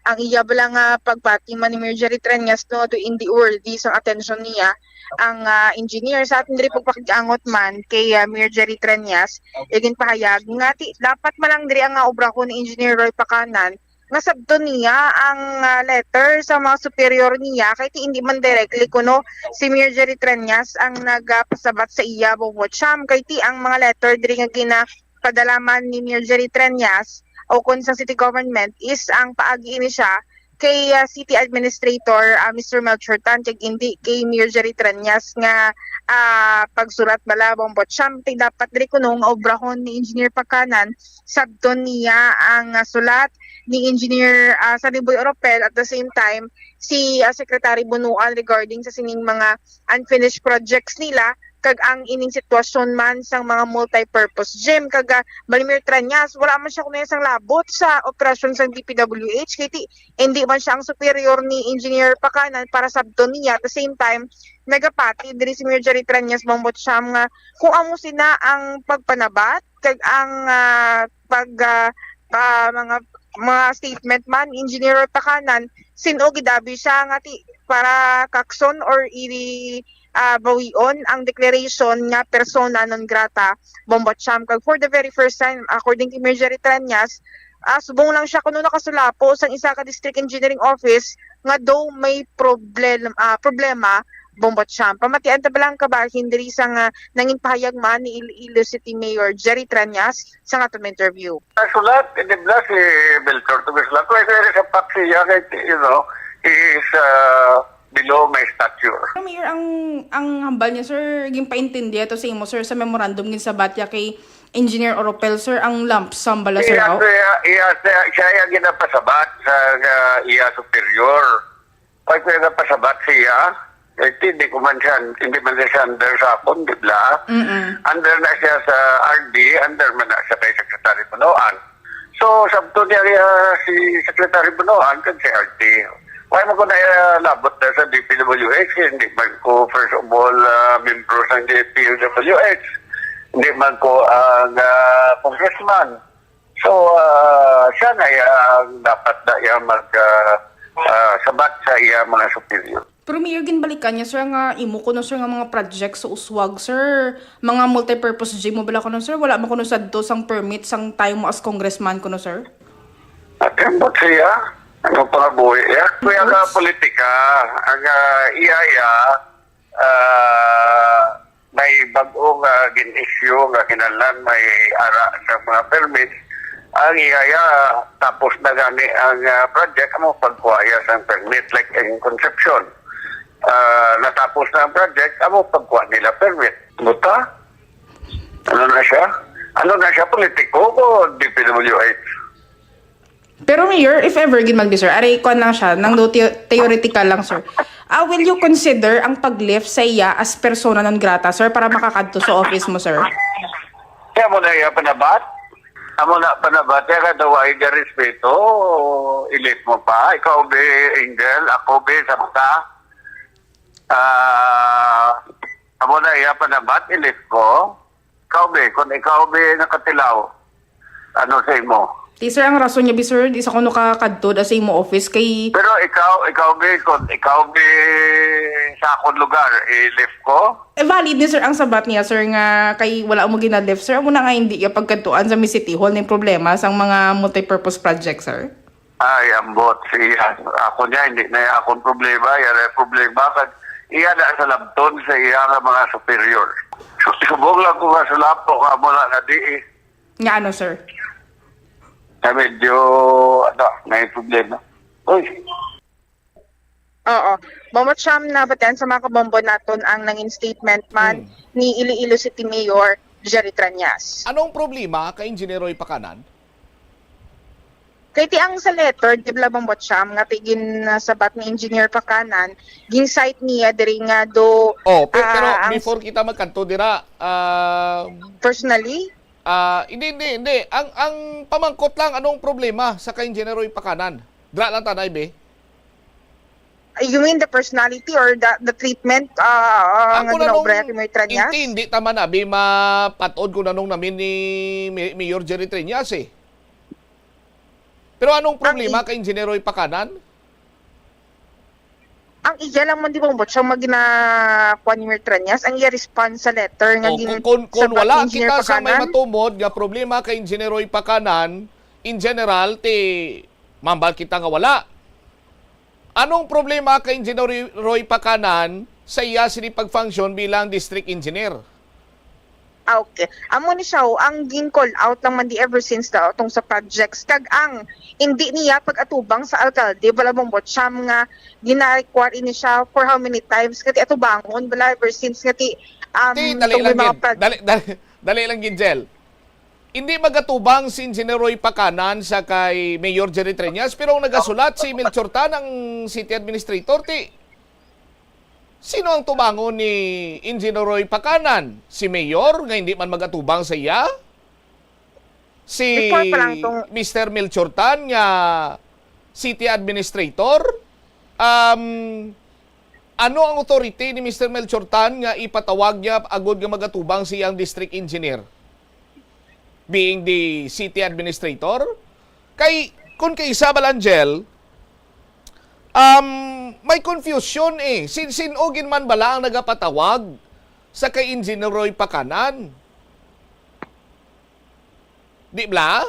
ang iya bala nga pagpati man ni Mayor Jerry Treñas, no, do hindi worthy sang attention niya ang, ah, engineer. Sa aton diri pagpakig-angot man kay, ah, Mayor Jerry Treñas, igin pahayag nga ti, dapat man lang diri ang, ah, obrahon ni Engineer Roy Pacanan, nga sabton niya ang, ah, letter sa mga superior niya, kay ti hindi man directly kuno si Mayor Jerry Treñas ang nagapasabat sa iya, Bombo, siyam, kay ti ang mga letter diri nga ginapadala man ni Mayor Jerry Treñas o kon sa city government is ang paagi ini siya kay, ah, city administrator, ah, Mister Melchor Tan, kag hindi kay Mayor Jerry Treñas nga, ah, pagsurat bala, Bombo, siyam. Ti dapat diri kuno nga obrahon ni Engineer Pacanan, sabton niya ang, ah, sulat ni Engineer, ah, Saniboy Oropel, at the same time si, ah, Secretary Bunuan regarding sa sining mga unfinished projects nila, kag ang ining sitwasyon man sang mga multi-purpose gym. Kag, ah, Mayor Trillanes, wala man siya kuno sang labot sa operasyon sang D P W H, kay ti-, hindi man siya ang superior ni Engineer Pacanan para sabton niya. At the same time, nagapati diri si Mayor Jerry Trillanes, Bombo Cham, nga kung amo sina ang pagpanabat kag ang, ah, pag, ah, ah, mga, mga statement man, Engineer Pacanan, sin-o gid abi siya nga ti-, para kakson or i-, ah, bawion ang declaration nga persona non grata, Bombo Cham. Kag for the very first time, according kay Mayor Jerry Trillanes, ah, subong lang siya kuno nakasulapo sang isa ka district engineering office nga daw may problem, ah, problema, Bombo Cham. Pamatian ta ba lang kabahin diri sang, ah, nangin pahayag man ni Iloilo City Mayor Jerry Trillanes sa aton interview. Sulat, hindi na si Beltor to sulat. Why there is a fact siya kay, you know, he is, uh, below my stature. Pero Mayor, ang, ang hambal niya, sir, ginpaintindi ato sa imo, sir, sa memorandum ginsabat niya kay Engineer Oropel, sir, ang lump sum bala, sir, Iya, aw? Siya, iya, siya, siya ang ginapasabat sa, sa iya superior. Pag may napasabat siya, eh, hindi ko man siya, hindi man siya under sa akon, di ba? Mm-mm. Under na siya sa R D, under man na siya kay Secretary Bonoan. So, sabto niya, ah, si Secretary Bonoan kag si R D. Why mo ko na, ah, labot na sa D P W H? Hindi man ko, first of all, ah, membro sa D P W H. Hindi man ko ang, ah, congressman. So, ah, siya na ang dapat na iya mag, ah, ah, sabat sa iya mga superior. Pero Mayor, ginbalikan niya, sir, nga imo kuno, sir, nga mga project sa uswag, sir, mga multipurpose gym mo bala kuno, sir, wala mo kuno sadto sang permit sang time mo as congressman kuno, sir? At ambot siya, ano pa nga buhi ya? Kuya ka politika, ang, ah, iya, iya, ah, may bag-o nga gin-issue nga kinahanglan may ara sa mga permit. Ang iya, iya, tapos na gani ang, ah, project, amo pagkuha iya sang permit, like in Concepcion. Ah, natapos na ang project, amo pagkuha nila permit. Buta? Ano na siya? Ano na siya? Politiko o D P W H? Pero Mayor, if ever gid man, sir, ari, kuwan lang siya, nang do theo-, theoretical lang, sir. Ah, will you consider ang pag-lift sa iya as persona non grata, sir, para makakadto sa office mo, sir? Kaya mo na iya panabat? Amo na panabat, kaya ka daw ay respeto, i-lift mo pa. Ikaw, be, Angel, ako, be, Samta. Ah, amo na iya panabat, i-lift ko. Ikaw, be, kung ikaw, be, nakatilaw, ano sa imo? Ti, sir, ang rason niya, bi, sir, di sa kuno ka kadto da sa imo office kay Pero ikaw, ikaw, be, kung ikaw, be, sa akong lugar, i-lift ko? Eh, valid ni, sir, ang sabat niya, sir, nga kay wala mo gina-lift, sir. Amo na nga hindi iya pagkadtuan sa may City Hall ning problema sang mga multipurpose project, sir. Ay, ambot siya. Ako niya, hindi na akong problema. Yan ang problema. Kag iya na sa labton sa iya nga mga superior. Su-, subong lang ko nga sulapo nga mula na di eh. Nga ano, sir? Na medyo, ano, may problema. Uy. Oo. Bombo Cham, nabatian sa mga kabombo naton ang nangin statement man Hmm. ni Iloilo City Mayor Jerry Trañas. Anong problema kay Engineer Roy Pacanan? Kay ti ang sa letter, di ba, Bombo Cham, nga ti ginsabat ni Engineer Pacanan, gin-cite niya diri nga do, Oh, pe-, pero ah, ang before kita magkadto dira, ah, personally? Ah, hindi, hindi, hindi. Ang, ang pamangkot lang, anong problema sa kay Engineer Roy Pacanan? Dra lang tanay, be. You mean the personality or the, the treatment, ah, ah, nga ginaobra kay Mayor Trañas? Intindi ta man, abi, mapat-od kung anong namin ni May-, Mayor Jerry Treñas, eh. Pero anong problema kay Engineer Roy Pacanan? Ang iya lang man, di ba, Ombudsman, nga ginakuha ni Mayor Treñas, ang iya response sa letter nga Oh, gin-, kung, kung, kung sabat wala ni Engineer kita sa may Pacanan? Matumod nga problema kay Engineer Roy Pacanan, in general, ti, mambal kita nga wala. Anong problema kay Engineer Roy, Roy Pacanan sa iya sini pag-function bilang district engineer? Ah, okay. Amo ni siya, oh, ang gin-call out lang man di ever since daw tong sa projects. Kag ang hindi niya pag-atubang sa alkalde, wala mong botsyam nga gina-require ini siya for how many times. Kati atubangon, wala ever since nga ti, um, Ti, dali itong lang, may mga gid. Proj- Dali, dali, dali lang, gid, Jel. Hindi magatubang si Engineer Roy Pacanan sa kay Mayor Jerry Treñas, pero ang nagasulat si Melchor Tan, ang city administrator, ti. Sino ang tubangon ni Engineer Roy Pacanan? Si Mayor nga hindi man magatubang sa iya? Si Before pa lang tong Mister Melchor Tan nga city administrator? Um, ano ang authority ni Mister Melchor Tan nga ipatawag niya agod nga magatubang siyang district engineer? Being the city administrator? Kay, kung kay Isabel Angel, um, may confusion eh. Sin-, sin-o gid man bala ang nagapatawag sa kay Engineer Roy Pacanan? Di bala?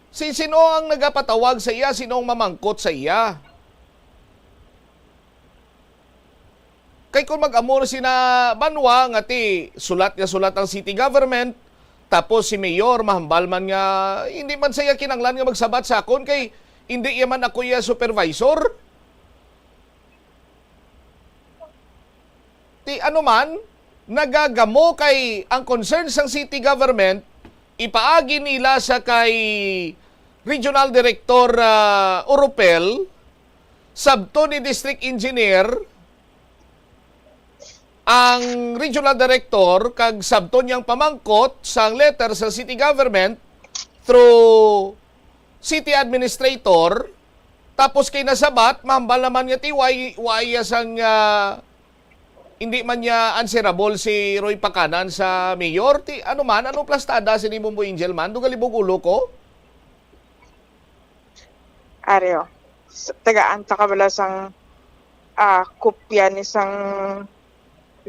Si sino ang nagapatawag sa iya? Sino ang mamangkot sa iya? Kay kung mag-amo na sina Banwa nga ti sulat nga sulat ang city government, tapos si mayor mahambal man nga hindi man sa iya kinanglan nga magsabat sa akon kay hindi iya man ako iya supervisor. Ti ano man, nagagamo kay ang concern sang city government, ipaagi nila sa kay Regional Director, ah, Oropel, sabton ni District Engineer, ang Regional Director, kag sabton niyang pamangkot sang letter sa city government through city administrator, tapos kay nasabat, mahambal naman nga ti, why, why iya sang, ah, hindi man niya answerable si Roy Pacanan sa mayor? Ti, ano man, ano plastada sini, Bombo Angel man? Dugalibog ulo ko? Areo, s-, tagaan ta ka bala sang, ah, kopya ni sang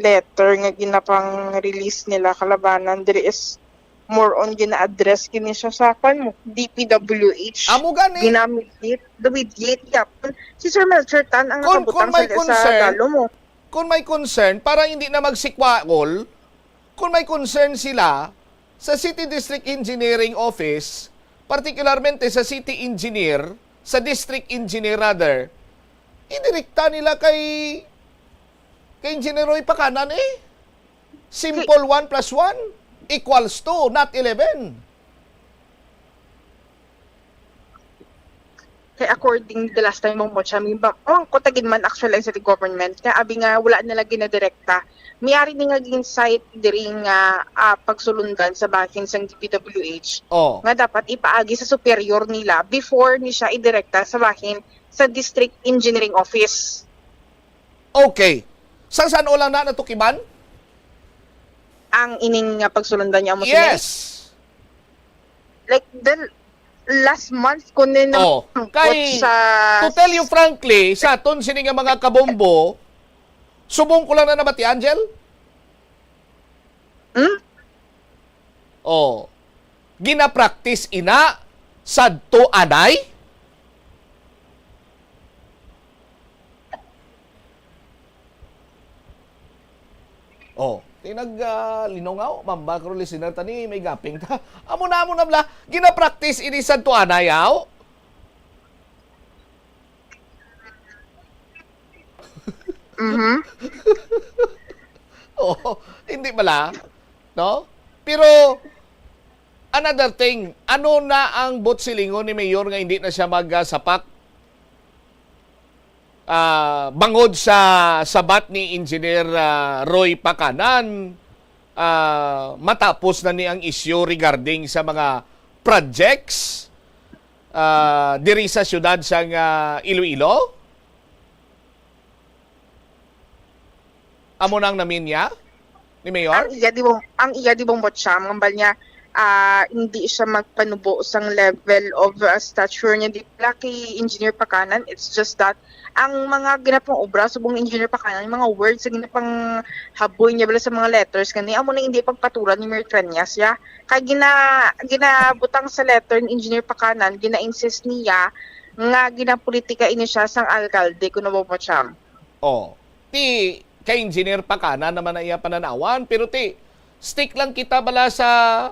letter nga ginapang-release nila kalabanan diri is more on gina-address gini siya sa, kwan mo, D P W H. Amo gani. Gina-mediate, the mediate yapon. Si Sir Melchor Tan ang Kun, nakabutang kun may sa, sa concern, dalo mo. Kun may concern, para hindi na magsikwagol, kun may concern sila sa City District Engineering Office, particularmente sa City Engineer, sa District Engineer rather, idirekta nila kay, kay Engineer Roy Pacanan eh. Simple, one plus one equals two, not eleven. Kay according the last time mong mo siya, may ba, oh, ang kutagin man actually ang city government, kaya abi nga wala nila ginadirekta. May ari ni nga gin-cite diri nga, ah, pagsulundan sa bahin sang D P W H Oh. nga dapat ipaagi sa superior nila before ni siya idirekta sa bahin sa District Engineering Office. Okay. Sa san-o lang na natukiban? Ang ining nga pagsulundan niya mo sila? Yes. Like, the last month ko nin Oh, napangkot kay, sa to tell you frankly, sa aton sini nga mga kabombo, subong ko lang na nabati, Angel? Hmm? Oh. Gina-practice ina sadto anay? Oh, tinag, ah, linungaw, mamba, karo listener, tani, may gaping ta. Amo na, amo na bala, gina-practice ini sadto anay, aw? Mhm. Oh, hindi bala, no? Pero, another thing, ano na ang buot silingon ni Mayor nga hindi na siya magsapak? Ah, bangod sa sabat ni Engineer, ah, Roy Pacanan, ah, matapos na ni ang issue regarding sa mga projects, ah, diri sa siyudad sang, ah, Iloilo? Amo nang namin niya ni Mayor? Ang iya di bong, ang iya di bong botsyam, ang bal niya, ah, hindi siya magpanubo sang level of, ah, stature niya. Di pala kay Engineer Pacanan, it's just that ang mga ginapang obra subong ni Engineer Pacanan, yung mga words sa ginapang haboy niya bala sa mga letters kani, amo na hindi pagpaturan ni Mayor Treñas, ya. Kay gina-, ginabutang sa letter ni Engineer Pacanan, gina-insist niya nga ginapolitika ini siya sang alkalde, kuno ba, Bocham? Oh, ti kay Engineer Pacanan naman na iya pananawan, pero ti, stick lang kita bala sa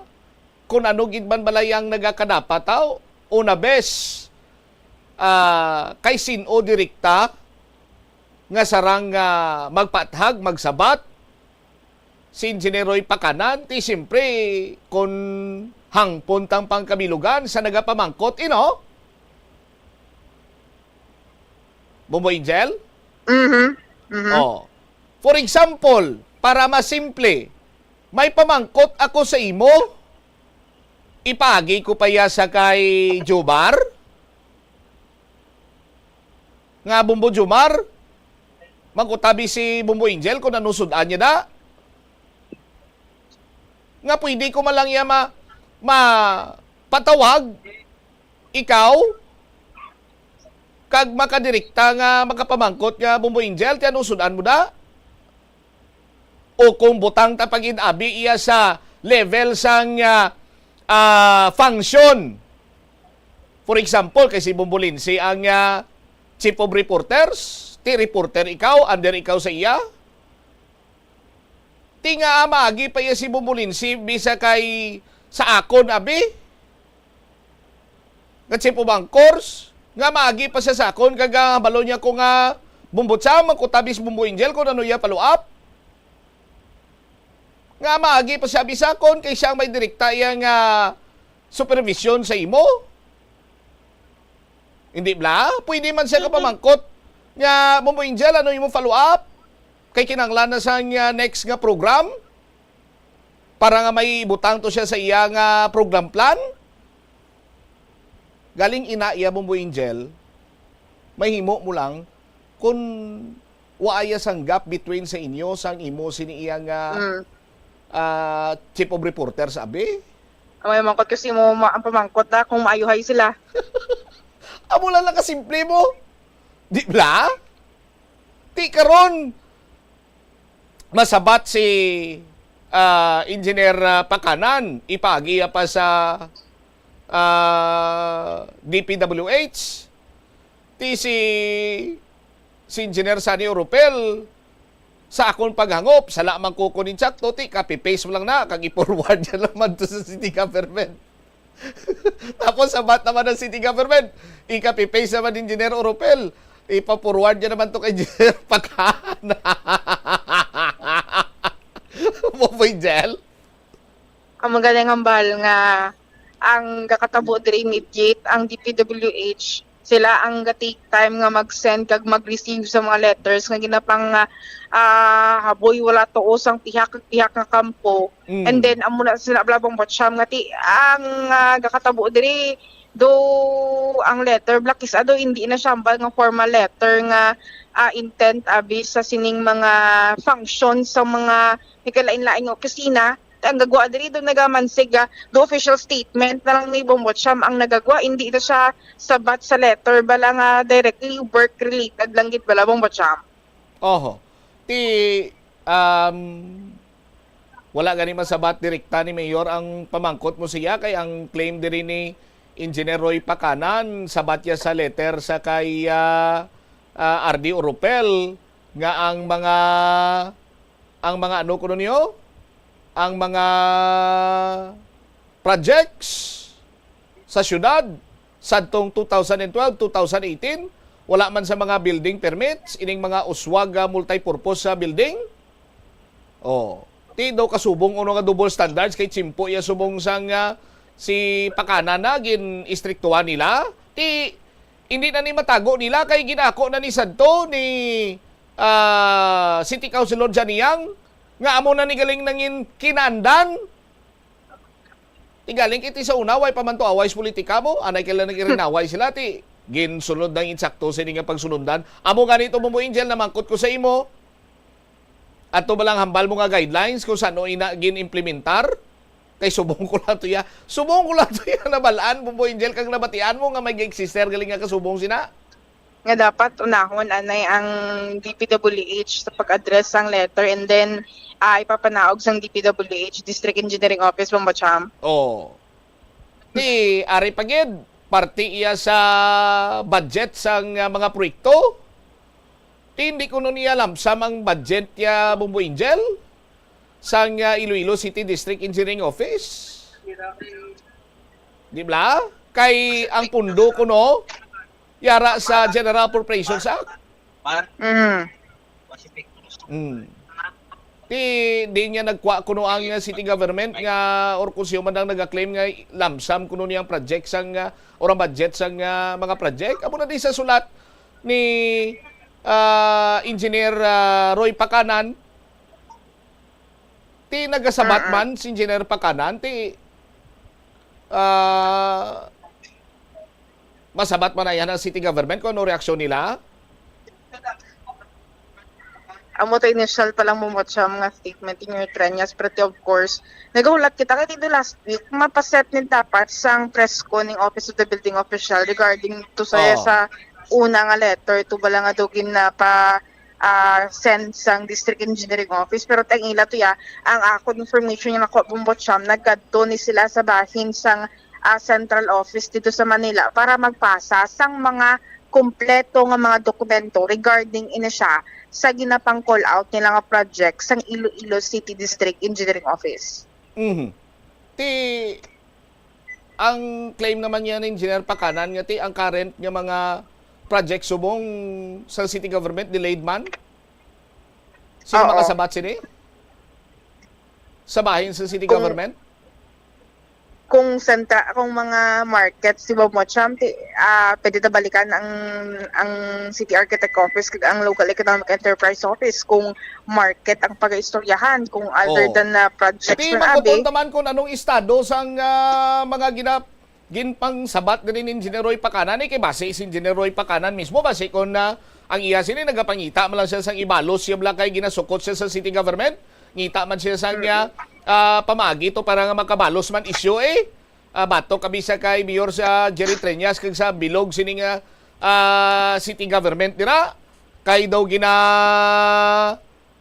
kung ano gid man bala yang nagakadapat, aw, una bes, ah, kay sin-o direkta nga sarang, ah, magpaathag, magsabat, si Engineer Roy Pacanan, ti siyempre, kun hangpon tang pangkabilugan sa nagapamangkot, ino? Bombo Angel? Mhm. Mhm. Oh. For example, para masimple, may pamangkot ako sa imo. Ipagi ko pa ya sa kay Jomar? Nga, Bombo Jomar, mangkutabi si Bombo Angel kung ano sud-an niya da. Nga pwede ko man lang iya ma-, mapatawag, ikaw, kag makadirekta nga makapamangkot nga, Bombo Angel, ti ano sud-an mo da? O kung butang ta pa gid abi iya sa level sang, ah, ah, function. For example, kay si Bombo Lindsay ang, ah, chief of reporters, ti reporter ikaw, under ikaw sa iya. Ti nga, ah, maagi pa iya si Bombo Lindsay bisa kay sa akon abi. Nga chief of anchors, nga maagi pa siya sa akon, kag, ah, balo niya ko nga Bombo Cham, ang kutabis Bombo Angel, kung ano iya follow up. Nga maagi pa siya abi sa akon, kay siya ang may direkta iya nga supervision sa imo. Hindi bala? Pwede man siya Mhm. kapamangkot nga, Bombo Angel, ano imo follow up? Kay kinahanglan na sa nga next nga program? Para nga may ibutang to siya sa iya nga program plan? Galing ina iya, Bombo Angel, mahimo mo lang kung wa iya sang gap between sa inyo sang imo sini iya nga, Mm. ah, chief of reporters, abi? Ang may mangkot kasi mo ma-, ang pamangkot na kung maayuhay sila. Amo lang nakasimple mo. Di bala? Ti karon, masabat si, ah, Engineer, ah, Pakanan, ipagi pa sa, ah, D P W H. Ti si, si Engineer Sunny Oropel, sa akon paghangop, sala man ko kun insakto, ti copy-paste mo lang na, kag i-forward niya naman to sa city government. Tapos sabat naman ang city government, i-copy-paste naman ni Engineer Oropel, ipa-forward niya naman to kay Engineer Pakanan. Mo, Boy Jel? Amo gani ang hambal nga ang gakatabo diri immediate ang D P W H, sila ang ga-take time nga mag-send kag mag-receive sa mga letters nga ginapang, ah, ah, haboy wala tuo sang pihak kag pihak nga kampo. Mm. And then, amo na sila, bala, Bombo Cham, nga ti-, ang, ah, gakatabo diri, do ang letter, bala, kis-a do hindi na siya hambal nga formal letter nga, ah, intent abi sa sining mga functions sa mga nagkalain-lain nga opisina. Ang gagwa diri do nagamansig, ah, do official statement na lang ni Bombo Cham ang nagagwa, hindi na siya sabat sa letter, bala nga directly work related lang gid, bala, Bombo Cham. Oho. Ti, um, wala gani masabat direkta ni Mayor ang pamangkot mo siya, kay ang claim diri ni Engineer Roy Pakanan, sabat ya sa letter sa kay, ah, ah, R D Oropel nga ang mga, ang mga ano kuno niyo? Ang mga projects sa syudad sadtong two thousand and twelve, two thousand eighteen, wala man sa mga building permits, ining mga uswag, ah, multipurpose sa building. Oh, ti daw kasubong kuno nga double standards kay tiyempo iya subong sang, ah, si Pakanan na gin-istriktuhan nila. Ti hindi na ni matago nila kay ginako na ni sadto ni, ah, City Councilor Janiang nga amo na ni galing nangin kinandan. Ti galing kiti sa una, way pa man to away sa politika mo. Anay kila nag-irinaway sila, ti ginsunod ng insakto sa nga pagsunundan. Amo gani to, Bombo Angel, namangkot ko sa imo. Ato ba lang hambal mo nga guidelines kung saan o ina gin-implementar? Kay subong ko lang to ya. Subong ko lang to ya nabalaan, Bombo Angel, kang nabatian mo nga may exister galing nga kasubong sina. Nga dapat unahon anay ang D P W H sa pag-address sang letter, and then, ah, ipapanaog sang D P W H District Engineering Office, Bombo Cham. Oh. Ti, ari pa gid, parte iya sa budget sang, ah, mga proyekto. Ti, hindi kuno niya lamsam ang budget ya, Bombo Angel, sang, ah, Iloilo City District Engineering Office. Di ba? Kay ang pundo kuno, yara sa General Appropriations Act. Mm. Mm. Ti, di niya nagkuha kuno ang, uh, city government nga, or kung siyo man ang nag-claim nga lamsam kuno niyang project sang, uh, or ang budget sang, uh, mga project. Amo na di sa sulat ni, ah, Engineer, ah, Roy Pacanan, ti nagasabat Mm-mm. man si Engineer Pacanan, ti, ah, masabat man na yan ang city government kung ano reaksyon nila? Amo to initial pa lang mo nga statement ni Engineer Treñas, pero of course, nagahulat kita kay the last week, mapaset ni dapat sang press con ning Office of the Building Official regarding to sa, Oo. sa una nga letter to bala nga daw ginapa ah, send sang District Engineering Office, pero ang ila to ya, ang akon information nga nakuha, Bombo Cham, nagkadto ni sila sa bahin sang ah, central office dito sa Manila para magpasa sang mga kompleto nga mga dokumento regarding ini siya sa ginapang call out nila nga project sang Iloilo City District Engineering Office. Mhm. Ti, ang claim naman niya ni Engineer Pacanan nga ti ang current nga mga project subong sa city government delayed man? Sino Oo. makasabat sini? Sa bahin sa city Kung- government? Kung centra, kung mga market si Bombo Cham, ti, ah, pwede ta balikan ang ang City Architect Office kag ang Local Economic Enterprise Office kung market ang pagaistoryahan, kung other Oo. than na projects Ti na magkuton abi. ta man kung anong estado sang ah, mga gina ginpangsabat diri ni Engineer Roy Pacanan, eh, kay basi si Engineer Roy Pacanan mismo, basi kon na ang iya sini nagapangita man lang siya sang ibalos siya bala kay ginasukot siya sa city government. Ngita man siya sang ah, ah, pamaagi to para nga makabalos man isyu, eh. Ah, batok abi sa kay Mayor sa Jerry Treñas kag sa bilog sini nga ah, city government dira kay daw gina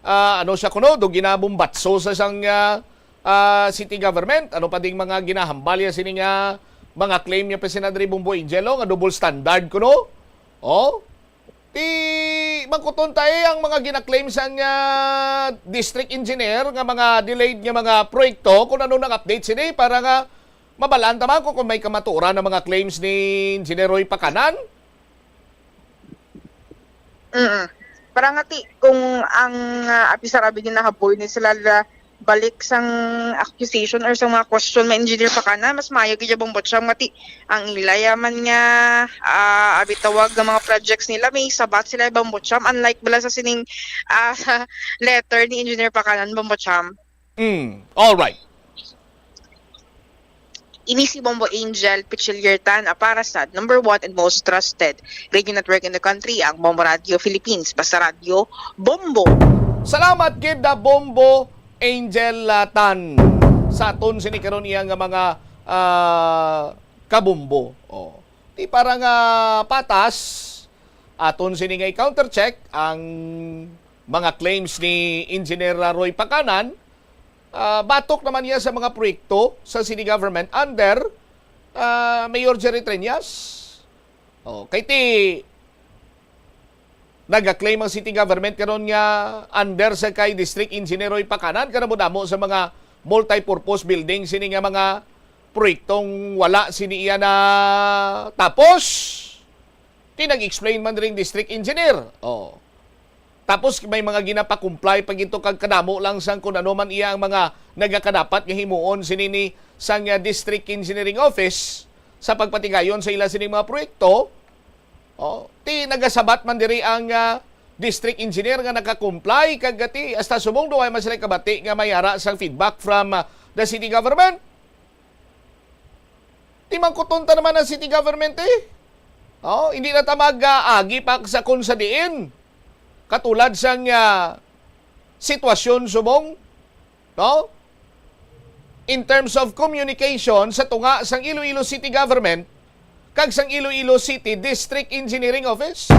ah, ano siya kuno, do ginabumbatso sa sang ah, ah, city government. Ano pa ding mga ginahambal niya sini nga mga claim niya pa sina diri, Bombo Angel, oh, nga double standard kuno. Oh, ti mangkuton ta, eh, ang mga gina-claim sang ah, district engineer nga mga delayed nga mga proyekto, kung ano nang update sini para nga mabalaan ta man kung, kung may kamatuoran ang mga claims ni Engineer Roy Pacanan. Mm. Para nga ti, kung ang ah, apisar abi ginahaboy ni sila la, balik sang accusation or sang mga question may Engineer Pacanan, mas maayo gid ya, Bombo Cham, nga ti ang ila ya man nga ah, abi tawag nga mga projects nila may sabat sila, Bombo Cham, unlike bala sa sining ah, letter ni Engineer Pacanan, Bombo Cham. Mm. All right. Ini si Bombo Angel Pichiliertan, ah, para sa number one and most trusted radio network in the country, ang Bombo Radio Philippines. Basta radyo, Bombo. Salamat gid na Bombo Angel ah, Tan sa aton sini karon iya nga mga ah, kabombo. Oh. Di para nga patas aton sini nga i-countercheck ang mga claims ni Engineer Roy Pacanan. Ah, batok naman niya sa mga proyekto sa city government under ah, Mayor Jerry Treñas. Oh, kay ti nagaklaim ang city government karon nga under sa kay District Engineer Roy Pacanan, kanamo-damo sa mga multi-purpose building sini nga mga proyektong wala sini iya na tapos. Ti nag-explain man ring district engineer. Oh. Tapos may mga ginapakumply pa gito kag kadamo lang sang kun ano man iya ang mga nagakadapat nga himuon sini ni sang ah, District Engineering Office sa pagpatigayon sa ila sining mga proyekto. Oh, ti nagasabat man diri ang ah, district engineer nga nakakomply kag ti hasta subong duwa man sila kabati nga may ara sang feedback from ah, the city government. Ti mangkuton ta naman ang city government, eh. Oh, hindi na ta mag-agi pa sa kung sa diin. Katulad sang ah, sitwasyon subong, no? In terms of communication sa tunga sang Iloilo City Government kag sang Iloilo City District Engineering Office.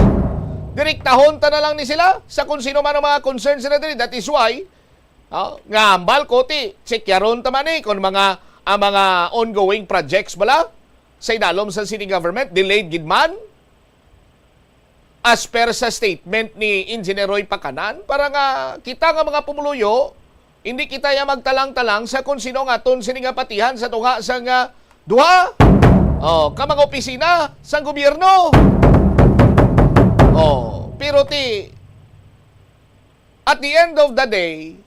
Direktahon ta na lang ni sila sa kung sino man ang mga concerns na diri. That is why oh, nga hambal ko ti, checkaron ta man ni kung mga, ang mga ongoing projects bala sa idalom sa city government, delayed gid man. As per sa statement ni Engineer Roy Pacanan, para nga kita nga mga pumuluyo, hindi kita ya magtalang-talang sa kung sino ang aton sini nga patihan sa tunga sa nga duha oh, ka mga opisina sa gobyerno. Oh, pero ti At the end of the day,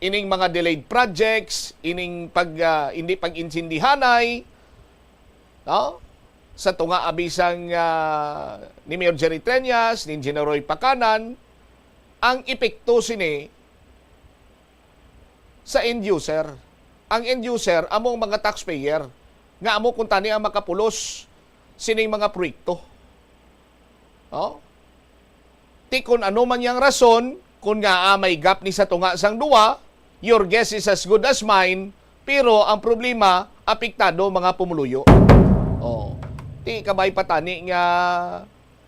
ining mga delayed projects, ining pag, ah, hindi pag-intindihanay, no? Sa tunga abi sang, ah, ni Mayor Jerry Treñas, ni Engineer Roy Pacanan, ang epekto sini sa end user. Ang end user amo ang mga taxpayer nga amo kuntani ang makapulos sining mga proyekto. Oh? Ti kun ano man yang rason, kun ngaa may gap ni sa tunga sang duwa, your guess is as good as mine, pero ang problema, apektado mga pumuluyo. Oh. Ti kabay pa tani nga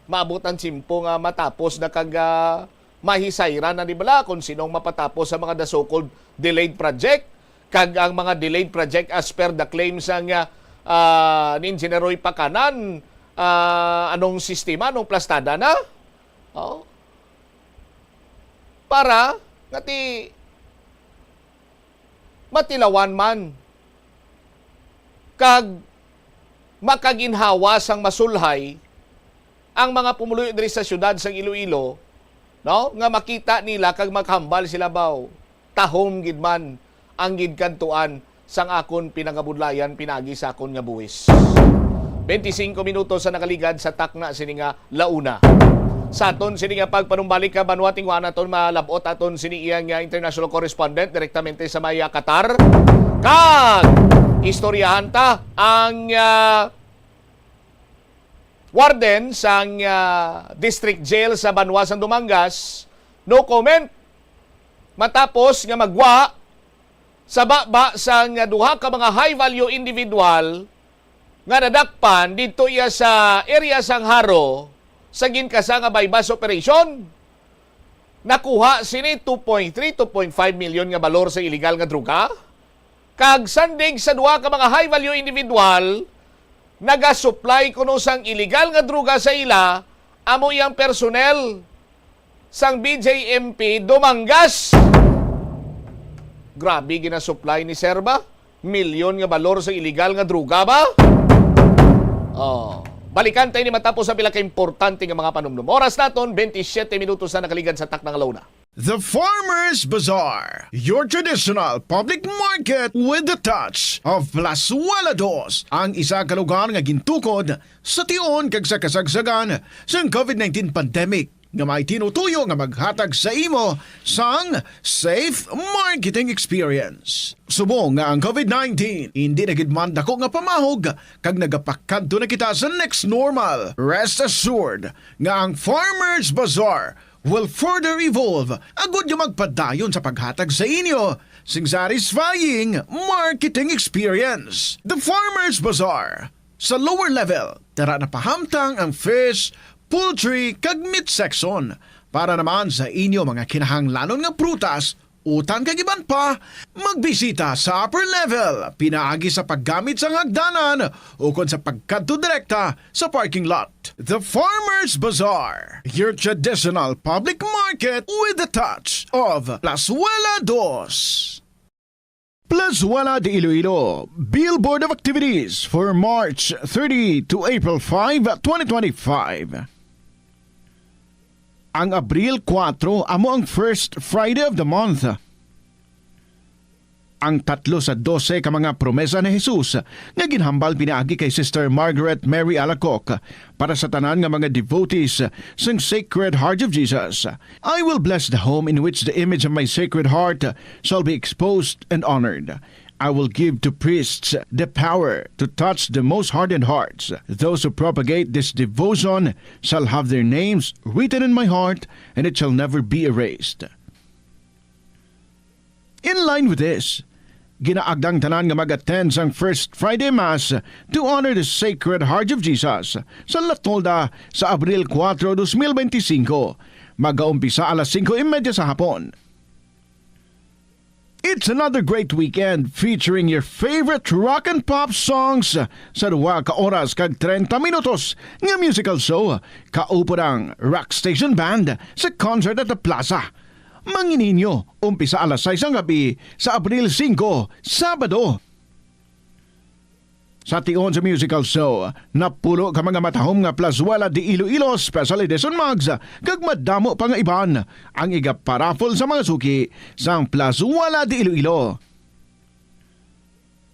maabot ang tiyempo nga matapos na kag, ah, mahisayran na ni bala kung sinong mapatapos sa mga the so-called delayed project, kag ang mga delayed project as per the claims sang, ah, ah, ni Engineer Roy Pacanan, ah, anong sistema, anong plastada na? Oh. Para nga ti matilawan man kag makaginhawa sang masulhay ang mga pumuluyo diri sa siyudad sang Iloilo, no, nga makita nila kag maghambal sila, baw, tahom gid man ang gidkadtuan sang akon pinangabudlayan pinaagi sa akon nga buhis. Twenty-cinco minutos sa nakaligad sa takna sini nga launa. Sa aton sini nga pagpanumbalik ka, Banwa, tinguha naton malab-ot aton sini iya nga international correspondent direktamente sa may, ah, Qatar. Kag istoryahan ta ang, ah, warden sang, ah, district jail sa Banwa sang Dumangas, no comment matapos nga magwa sa baba sang duha ka mga high value individual nga nadakpan didto iya sa area sang Jaro sa ginkasa nga buy-bust operation. Nakuha sini two point three, two point five million nga balor sa illegal nga droga. Kag sandig sa duha ka mga high value individual, nagasupply kuno sang illegal nga droga sa ila amo iyang personnel sang B J M P Dumangas. Grabe, ginasupply ni sir ba? Milyon nga balor sa illegal nga droga ba? Oh. Balikan tayo ni matapos sa pila ka importante nga mga panumdum. Oras naton, twenty-seven minutos na nakaligad sa takna nga launa. The Farmers Bazaar, your traditional public market with the touch of Plazuela Dos, ang isa ka lugar nga gintukod sa tion kag sa kasagsagan sang COVID nineteen pandemic, nga may tinutuyo nga maghatag sa imo sang safe marketing experience. Subong nga ang COVID nineteen indi na gid man dako nga pamahog kag nagapakadto na kita sa next normal, rest assured nga ang Farmers Bazaar will further evolve agud nga magpadayon sa paghatag sa inyo sing satisfying marketing experience. The Farmers Bazaar, sa lower level, tara na pahamtang ang fish, poultry, kag meat section. Para naman sa inyo mga kinahanglanon nga prutas, utan kag iban pa, magbisita sa upper level pinaagi sa paggamit sang hagdanan ukon sa pagkadto direkta sa parking lot. The Farmers Bazaar, your traditional public market with the touch of Plazuela Dos. Plazuela de Iloilo, Billboard of Activities for March thirty to April five, twenty twenty-five. Ang Abril kuwatro amo ang first Friday of the month. Ang tatlo sa dose ka mga promesa ni Jesus nga ginhambal pinaagi kay Sister Margaret Mary Alacoque para sa tanan nga mga devotees sang Sacred Heart of Jesus. "I will bless the home in which the image of my Sacred Heart shall be exposed and honored. I will give to priests the power to touch the most hardened hearts. Those who propagate this devotion shall have their names written in my heart, and it shall never be erased." In line with this, ginaagda ang tanan nga mag-attend sang First Friday Mass to honor the Sacred Heart of Jesus sa La Tolda sa Abril kuwatro, dos mil benti singko. Magaumpisa alas singko y media sa hapon. It's another great weekend featuring your favorite rock and pop songs sa duha ka oras kag treinta minutos nga musical show kaupod ang Rock Station Band sa Concert at the Plaza. Manginhinyo, umpisa alas sais sang gabi sa Abril singko, Sabado. Sa tion sa musical show, napulo ka mga matahom nga Plazuela de Iloilo Special Edition Mugs kag madamo pa nga iban ang iga-paraffle sa mga suki sang Plazuela de Iloilo.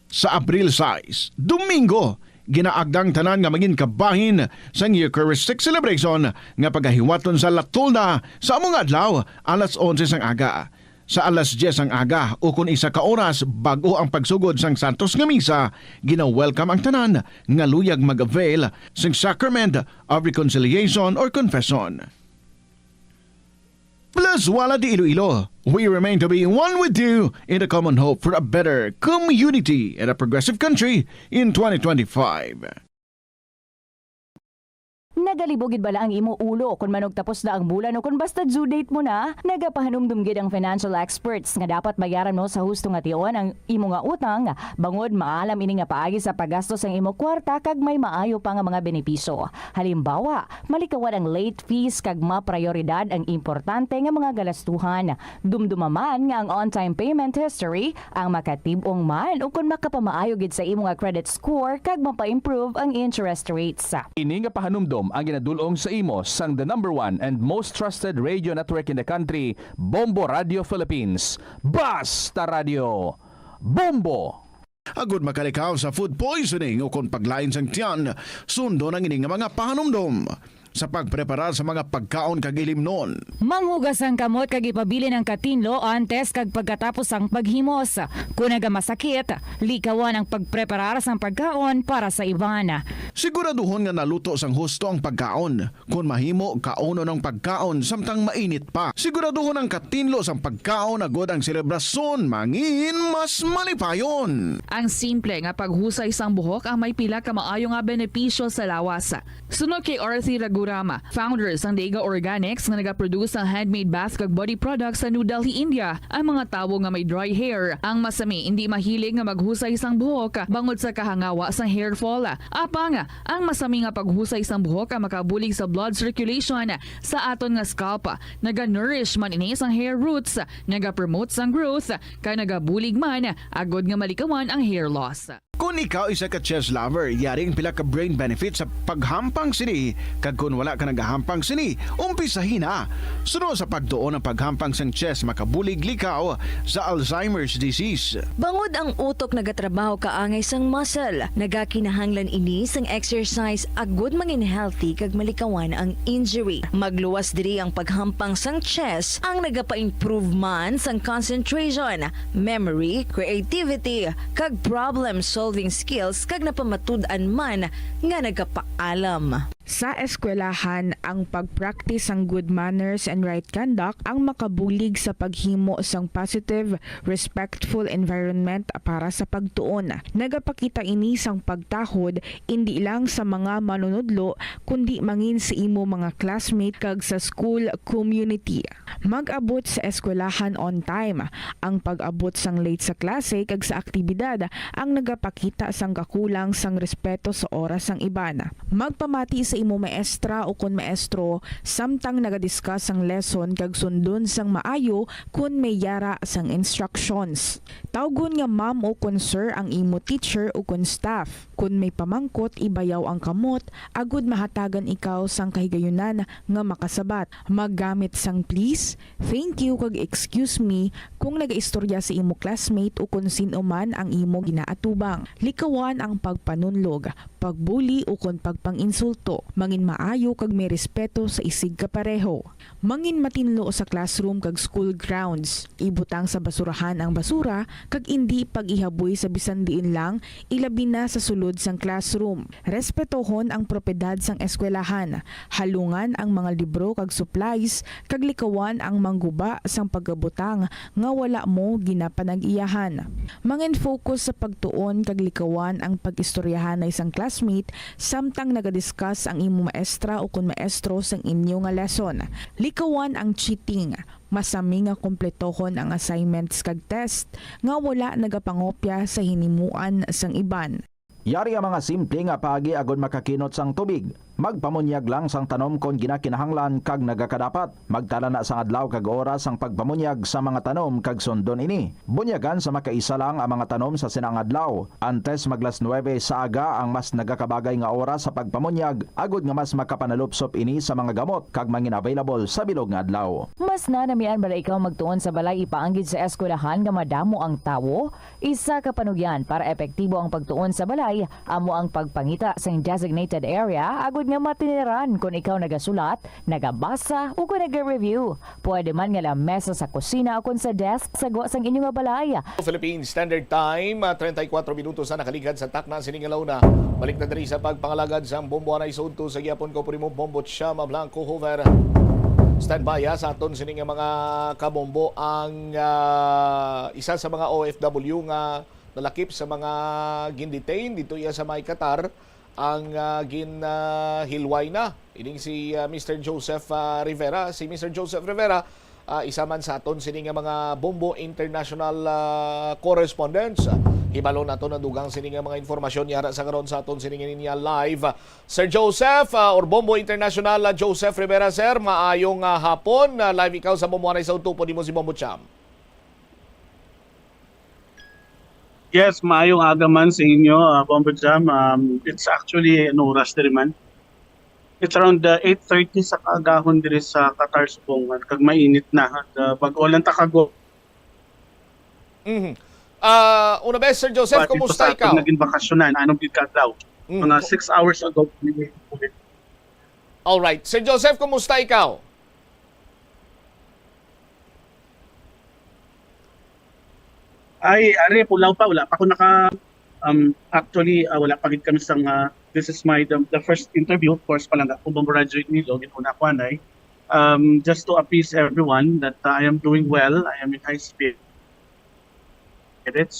Sa Abril sais, Domingo, Ginaagda ang tanan nga mangin kabahin sang Eucharistic celebration nga pagahiwaton sa La Tolda sa amo nga adlaw, alas onse sang aga. Sa alas diyes sang aga, ukon isa ka oras bag-o ang pagsugod sang Santos nga Misa, gina-welcome ang tanan nga luyag mag-avail sang Sacrament of Reconciliation or Confession. Plus, wala di Iloilo. We remain to be one with you in the common hope for a better community and a progressive country in twenty twenty-five. Nagalibog gid bala ang imo ulo kon manugtapos na ang bulan o kon basta due date mo na? Nagapahanumdom gid ang financial experts nga dapat bayaran mo sa husto nga tion ang imo nga utang, bangod maalam ini nga paagi sa paggasto sang imo kwarta kag may maayo pa nga mga benepisyo. Halimbawa, malikawan ang late fees kag maprayoridad ang importante nga mga galastuhan. Dumduma man nga ang on-time payment history ang makatib-ong man ukon makapamaayo gid sa imo nga credit score kag mapa-improve ang interest rates. Ini nga pahanumdom ang ginadul-ong sa imo sang the number one and most trusted radio network in the country, Bombo Radio Philippines. Basta Radio, Bombo! Agud makalikaw sa food poisoning ukon paglain sang tiyan, sundon ang ini nga mga pahanumdom sa pagpreparar sa mga pagkaon kag ilimnon. Manghugas ang kamot kag ipabilin ang katinlo antes kag pagkatapos sang paghimos. Kon nagamasakit, likawan ang pagpreparar sang pagkaon para sa iban. Siguraduhon nga naluto sang husto ang pagkaon. Kon mahimo, kaunon ang pagkaon samtang mainit pa. Siguraduhon ang katinlo sang pagkaon agud ang selebrasyon mangin mas malipayon. Ang simple nga paghusay sang buhok ang may pila ka maayo nga benepisyo sa lawas. Suno kay Arthi Raghuram, founder sang Dega Organics nga nagaproduce sang handmade bath kag body products sa New Delhi, India, ang mga tawo nga may dry hair ang masami indi mahilig nga maghusay sang buhok bangod sa kahangawa sang hair fall. Apang, ang masami nga paghusay sang buhok ang makabulig sa blood circulation sa aton nga scalp. Naga-nourish man ini sang hair roots, nagapromote sang growth, kag nagabulig man agud nga malikawan ang hair loss. Kon ikaw isa ka chess lover, yari ang pila ka brain benefits sa paghampang sini, kag kon wala ka nagahampang sini, umpisahi na. Suno sa pagtuon, ang paghampang sang chess makabulig likaw sa Alzheimer's disease. Bangod ang utok nagatrabaho kaangay sang muscle, nagakinahanglan ini sang exercise agud mangin healthy kag malikawan ang injury. Magluwas diri ang paghampang sang chess, ang nagapa-improve man sang concentration, memory, creativity, kag problem-solving skills, kag napamatud-an man nga nagapaalam. Sa eskwelahan, ang pag-practice sang good manners and right conduct ang makabulig sa paghimo sang positive, respectful environment para sa pagtuon. Nagapakita ini sang pagtahod indi lang sa mga manunudlo, kundi mangin sa imo mga classmate kag sa school community. Mag-abot sa eskwelahan on time. Ang pag-abot sang late sa klase kag sa aktibidad ang nagapakita sang kakulang sang respeto sa oras sang iban. Magpamati sa imo maestra ukon maestro samtang naga-discuss sang lesson kag sundon sang maayo kon may yara sang instructions. Tawgon nga ma'am ukon sir ang imo teacher ukon staff. Kon may pamangkot, ibayaw ang kamot agud mahatagan ikaw sang kahigayunan nga makasabat. Maggamit sang please, thank you, kag excuse me kon nagaistorya sa imo classmate ukon sin-o man ang imo ginaatubang. Likawan ang pagpanunlog, pagbuli, ukon pagpang-insulto. Mangin maayo kag may respeto sa isig kapareho. Mangin matinlo sa classroom kag school grounds. Ibutang sa basurahan ang basura kag indi pag-ihaboy sa bisan diin lang, ilabi na sa sulod sang classroom. Respetohon ang propiedad sang eskwelahan. Halungan ang mga libro kag supplies, kag likawan ang mangguba sang pagabutang nga wala mo ginapanag-iyahan. Mangin-focus sa pagtuon kag likawan ang pag-istoryahanay sang classmate samtang naga-discuss ang imo maestra ukon maestro sang inyo nga lesson. Likawan ang cheating. Masami nga kumpletohon ang assignments kag test nga wala nagapangopya sa hinimuan sang iban. Yari ang mga simple nga paagi agud makakinot sang tubig. Magpamunyag lang sang tanom kon ginakinahanglan kag nagakadapat. Magtala na sang adlaw kag oras sang pagpamunyag sa mga tanom kag sundon ini. Bunyagan sa makaisa lang ang mga tanom sa sina nga adlaw. Antes maglas nuwebe sa aga ang mas nagakabagay nga oras sa pagpamunyag, agod nga mas makapanalupsop ini sa mga gamot kag mangin-available sa bilog nga adlaw. Mas nanamian bala ikaw magtuon sa balay ipaanggid sa eskwelahan nga madamo ang tawo? Isa ka panugyan para epektibo ang pagtuon sa balay amo ang pagpangita sing designated area agod nga matiniran kon ikaw nagasulat, nagabasa, o kon naga-review. Pwede man nga lamesa sa kusina o kon sa desk sa gwa sang inyo nga balay. Philippine Standard Time, ah, treinta y cuatro minutos na nakaligad sa takna sini nga launa. Balik na diri sa pagpangalagad sang Bombo Anay Sudto sa gihapon ko, Primo Bombo Chama Blanco Hoover. Standby, ah, sa aton sini nga mga kabombo ang, ah, isa sa mga O F W nga nalakip sa mga gindetain dito iya sa may Qatar, ang, ah, gin, ah, hilway na ining si, ah, Mister Joseph, ah, Rivera. Si Mister Joseph Rivera, ah, isa man sa aton sini nga mga Bombo International, ah, correspondents. Hibalo nato ang dugang sini nga mga informasyon yara sa karon sa aton sini nga linya live. Sir Joseph, ah, or Bombo International, ah, Joseph Rivera, sir, maayong, ah, hapon. Ah, live ikaw sa Bombo Anay Sudto, pwede mo si Bombo Cham. Yes, maayong aga man sa inyo, ah, Bombo Jam. Um, it's actually an oras diri man. It's around, uh, eight thirty sa kaagahon diri sa Qatar, subong, kag mainit na. At, uh, bag-o lang ta kago. Mhm. Ah, una bes, Sir Joseph, But ito kumusta sa aton ikaw? Naging bakasyonan, anong gid ka adlaw? Mm, Mga ku- six hours ago, kami ulit. Alright. Sir Joseph, kumusta ikaw? Ay, ari, pulaw pa, wala pa ako naka, um, actually, ah, wala pa gid kami sa nga, this is my, the, the first interview, of course, pa lang ako, graduate nilo, gid una ko anay. Um, just to appease everyone that, uh, I am doing well, I am in high spirits,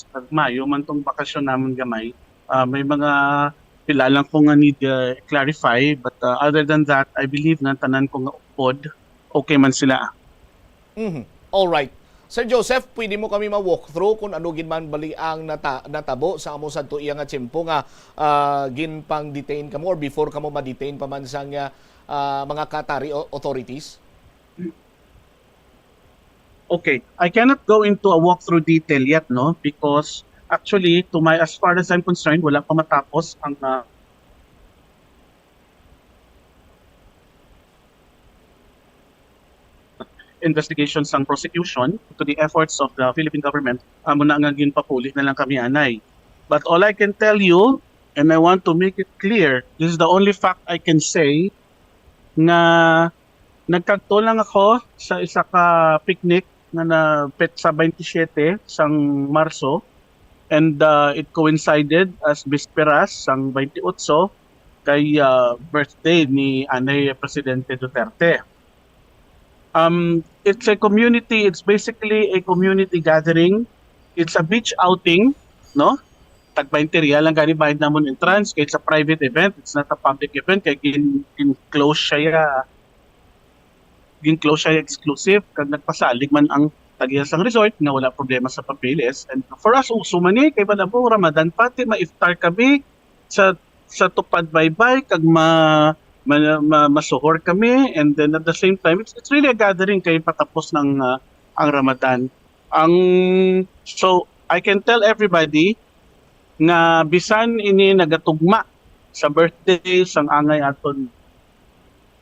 kag maayo man tong bakasyon namon gamay. Ah, may mga pila lang ko nga need, uh, clarify, but, uh, other than that, I believe nga tanan ko nga upod, okay man sila. Mhm. Alright. Sir Joseph, pwede mo kami ma-walk through kung ano gid man bali ang nata-, natabo sa amo sadto iya nga tiyempo nga, ah, ginpang-detain kamo or before kamo ma-detain pa man sang, ah, ah, mga Qatari au-, authorities? Okay, I cannot go into a walkthrough detail yet, no, because actually, to my, as far as I'm concerned, wala pa matapos ang, ah, investigation sang prosecution to the efforts of the Philippine government. Amo na nga ginpapuli na lang kami anay. But all I can tell you, and I want to make it clear, this is the only fact I can say, nga nagkadto lang ako sa isa ka picnic nga na petsa twenty-seven sang Marso, and, uh, it coincided as bisperas sang twenty-eight kay, uh, birthday ni anay Presidente Duterte. Um, it's a community, it's basically a community gathering. It's a beach outing, no? Tag twenty real lang gani bayad namon entrance, kay it's a private event, it's not a public event, kay gin-, gin-close siya, gin-close siya exclusive, kag nagpasalig man ang tag-iya sang resort nga wala problema sa papeles. And for us, uso man ni, kay malabo, Ramadan pa, ti ma-iftar kami sa, sa Tupad Baybay, kag ma-, ma-, ma-, masuhor kami, and then at the same time, it's, it's really a gathering kay patapos ng, ah, ang Ramadan. Ang, so, I can tell everybody nga bisan ini nagatugma sa birthday sang angay aton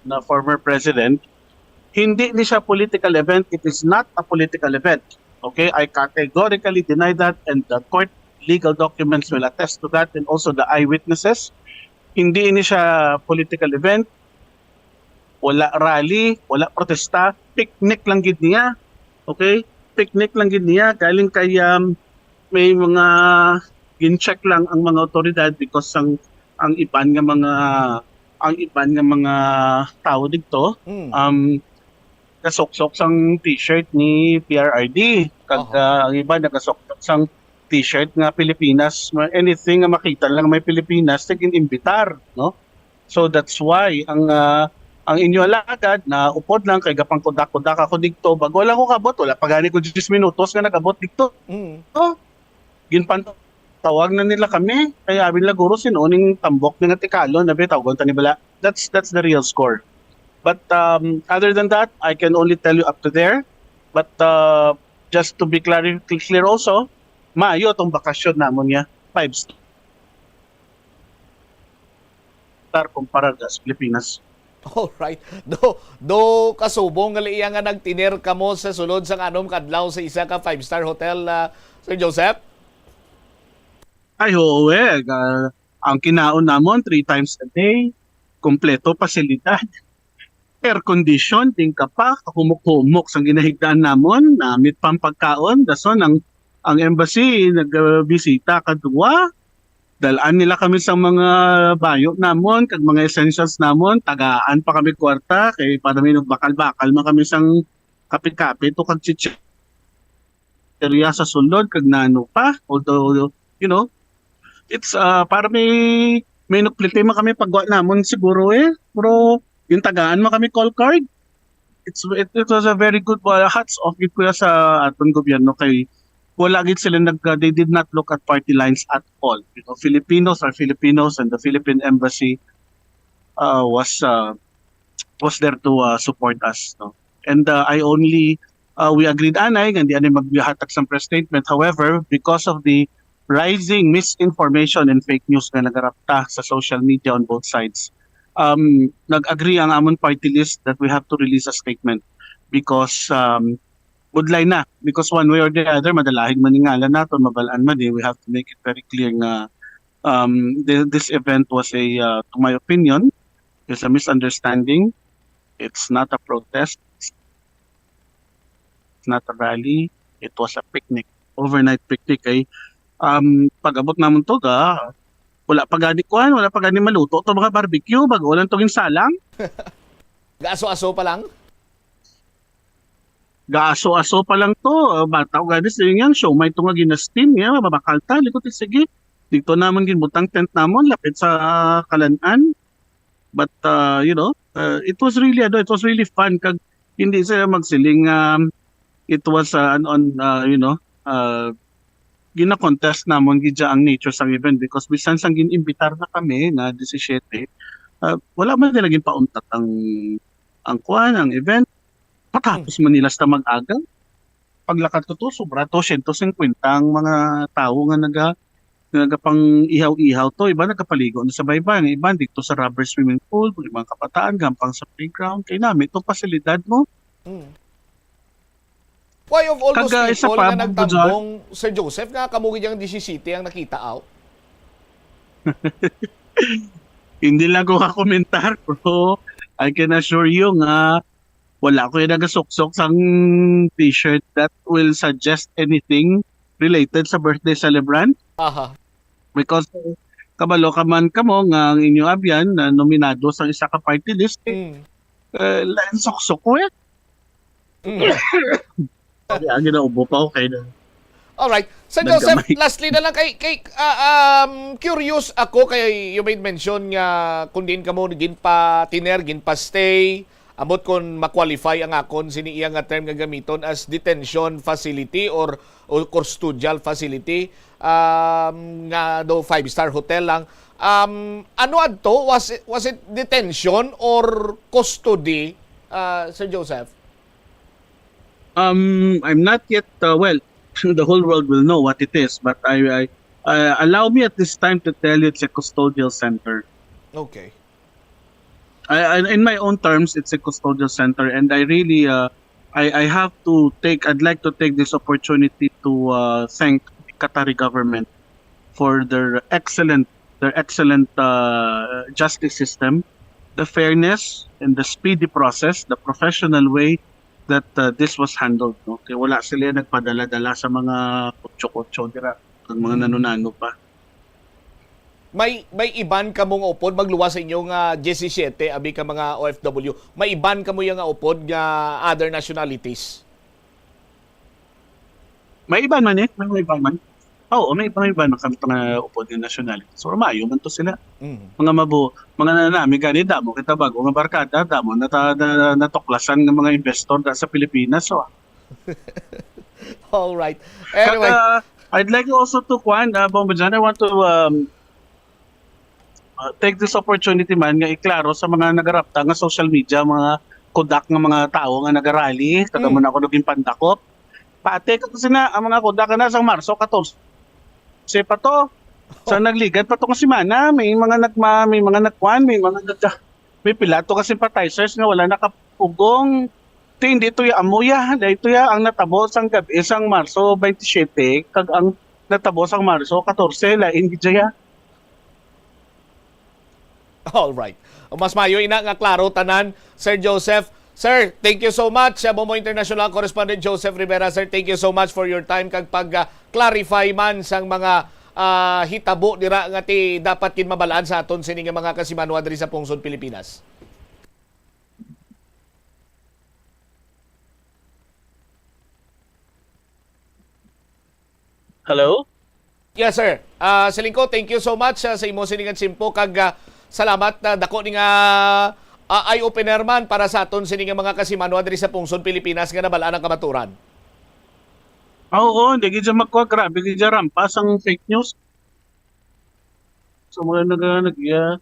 na former president, hindi ni siya political event. It is not a political event. Okay? I categorically deny that, and the court legal documents will attest to that, and also the eyewitnesses. Hindi ni siya political event. Wala rally, wala protesta, picnic lang gid niya. Okay? Picnic lang gid niya. Galing kay, um, may mga gin-check lang ang mga otoridad because ang, ang iban nga mga, ang iban nga mga tao dito, Mm. um, gasuksok sang t-shirt ni P R R D. Kag, Aha. ah, ang iban nagasuksok sang t-shirt nga Pilipinas, ma-, anything nga makita lang may Pilipinas, sige, imbitar, no? So that's why ang, ah, ang inyo alagad na upod lang kay gapangkudak-kudak ako dito. Bago lang ko kabot, wala pa gani ko diyes minutos nga nagabot dito. Mm. Oh, ginpantawag na nila kami. Kaya abi nila, "Guro, sin-o ning tambok ni nga tikalon?" Abi, tawgon ta ni bala. That's that's the real score. But um, other than that, I can only tell you up to there. But uh, just to be clear, clear also, maayo tong bakasyon namon niya. Five star kumpara sa Pilipinas. Alright. Do, do kasubong nga iya nga nagtiner kamo sa sulod sang anom ka adlaw sa isa ka five-star hotel, ah, Sir Joseph? Ay, oo eh. Ah, ang kinaon namon three times a day, kompleto pasilidad. Air condition, tingkapa, kahumok-humok sang ginahigdaan namon, namit pang pagkaon, dason ang ang embassy nagbisita kadua, dal-an nila kami sa mga bayo namon kag mga essentials namon, tagaan pa kami kwarta kay para may bakal-bakal man kami sang kape-kape to kag chichirya sa sulod kag nano pa. Although, you know, it's uh, para may may nukliti man kami pagwa namon siguro eh. Pero yung tagaan man kami call card, it's it, it was a very good uh, hats off gid kuya sa aton gobyerno kay wala gid sila nag uh, they did not look at party lines at all. You know, Filipinos are Filipinos and the Philippine embassy uh, was uh, was there to uh, support us, no. And uh, I only uh, we agreed anay nga di anay maghatag sang press statement. However, because of the rising misinformation and fake news nga nagarapta sa social media on both sides, um, nag-agree ang amon party list that we have to release a statement because um, budlay na. Because one way or the other, madalahig man ni ngalan nato, mabalaan man eh, we have to make it very clear nga um, th- this event was a, uh, to my opinion, is a misunderstanding. It's not a protest. It's not a rally. It was a picnic. Overnight picnic kay um, pag-abot namon to ga wala pa gani kuan, wala pa gani maluto to mga barbecue, bago lang to ginsalang. Gaaso-aso pa lang? Gaaso-aso pa lang to. Uh, bata ko gani sa inyo, siomay to nga ginasteam niya, mabakal ta, likot, sige. Dito naman ginbutang tent namon lapit sa Kalan-an. But uh, you know, uh, it was really ano, it was really fun kag hindi sila magsiling um, it was uh, an on uh, you know, uh, gina-contest namon gid ang nature sang event because bisan sang gin-imbitar na kami na disisiete, uh, wala man nila ginpauntat ang ang kuan, ang event. Patapos man nila sa mag-aga. Paglakad ko to, sobra to, siyento singkwenta ang mga tawo nga naga nagapang ihaw-ihaw to, iba nagapaligo na sa baybay, ang iba dito sa rubber swimming pool, mga kabataan gampang sa playground, kay nami to pasilidad mo. Mm. Why of all those Kaga, people pa, nga nagtambong, Sir Joseph, nga kamo gid ang disisete ang nakita out? Hindi lang ko kakomentar, bro. I can assure you nga wala ko yung nagasuksok sang t-shirt that will suggest anything related sa birthday celebrant. Aha. Because kabalo ka man kamo nga ang inyong abyan na nominado sa isa ka party list, eh, mm. Uh, lain suksok ko eh. Mm. Ang ginaubo pa, okay na. Alright. Sir Joseph, lastly na lang, kay, kay uh, um, curious ako kay you made mention nga kung diin kamo ginpa-tiner, ginpa-stay, ambot kung ma-qualify ang akon sini iya nga term nga gamiton as detention facility or, or custodial facility um, nga do five-star hotel lang. Um, ano adto? Was it, was it detention or custody, uh, Sir Joseph? Um, I'm not yet, uh, well, the whole world will know what it is, but I, I uh, allow me at this time to tell you it's a custodial center. Okay. I, I, in my own terms, it's a custodial center, and I really, uh, I, I have to take, I'd like to take this opportunity to uh, thank the Qatari government for their excellent, their excellent uh, justice system, the fairness and the speedy process, the professional way that uh, this was handled. No? Kaya wala sila nagpadala-dala sa mga kutso-kutso dira, ang mga mm. nano-nano pa. May may iban kamo nga upod magluwas sa inyo nga diyesisiete abi ka mga O F W. May iban kamo nga upod nga other nationalities. May iban man eh, may iban man. Oo, may iban, may iban man kami nga upod nga nationality. So, maayo man to sila. Mm. Mga mabu, mga nanami gani damo kita bago nga barkada, damo nata, na, natuklasan nga mga investor da sa Pilipinas, so. All right. Anyway, Kaka, I'd like also to kuan, uh, Bombo John, I want to um, Uh, take this opportunity man nga iklaro sa mga nagarapta nga social media, mga kudak nga mga tawo nga nagarally, kada Mm. mo na ako naging pandakop. Pati ka kasi na, ang mga kudak na sa Marso katorse pa to. Sa nagligad pa to nga semana, may mga nagma-, may mga nagkuan, may mga nag-, may pila to ka sympathizers nga wala nakapugong. Ti, hindi to ya amo ya, dahil to ya ang natabo sang gab-, sang Marso twenty-seven, kag ang natabo sang Marso katorse, lain gid ya. All right. Mas mayo ina nga klaro tanan, Sir Joseph. Sir, thank you so much. Uh, Bombo International Correspondent Joseph Rivera, sir, thank you so much for your time kag pag-clarify man sang mga ah, hitabo dira nga ti dapat gid mabalaan sa aton sini nga mga kasimanwa diri sa pungsod Pilipinas. Hello? Yes, sir. Ah, Selingko, thank you so much, ah, sa imo sini nga tiyempo kag, ah, salamat na dako ni nga, ah, eye-opener man para sa aton sini nga mga kasimanwa diri sa pungsod Pilipinas nga nabalaan ang kamaturan. Ah, oo, hindi gid siya magkuha. Grabe gid siya rampas ang fake news. So, mga nag-, nag-, ah,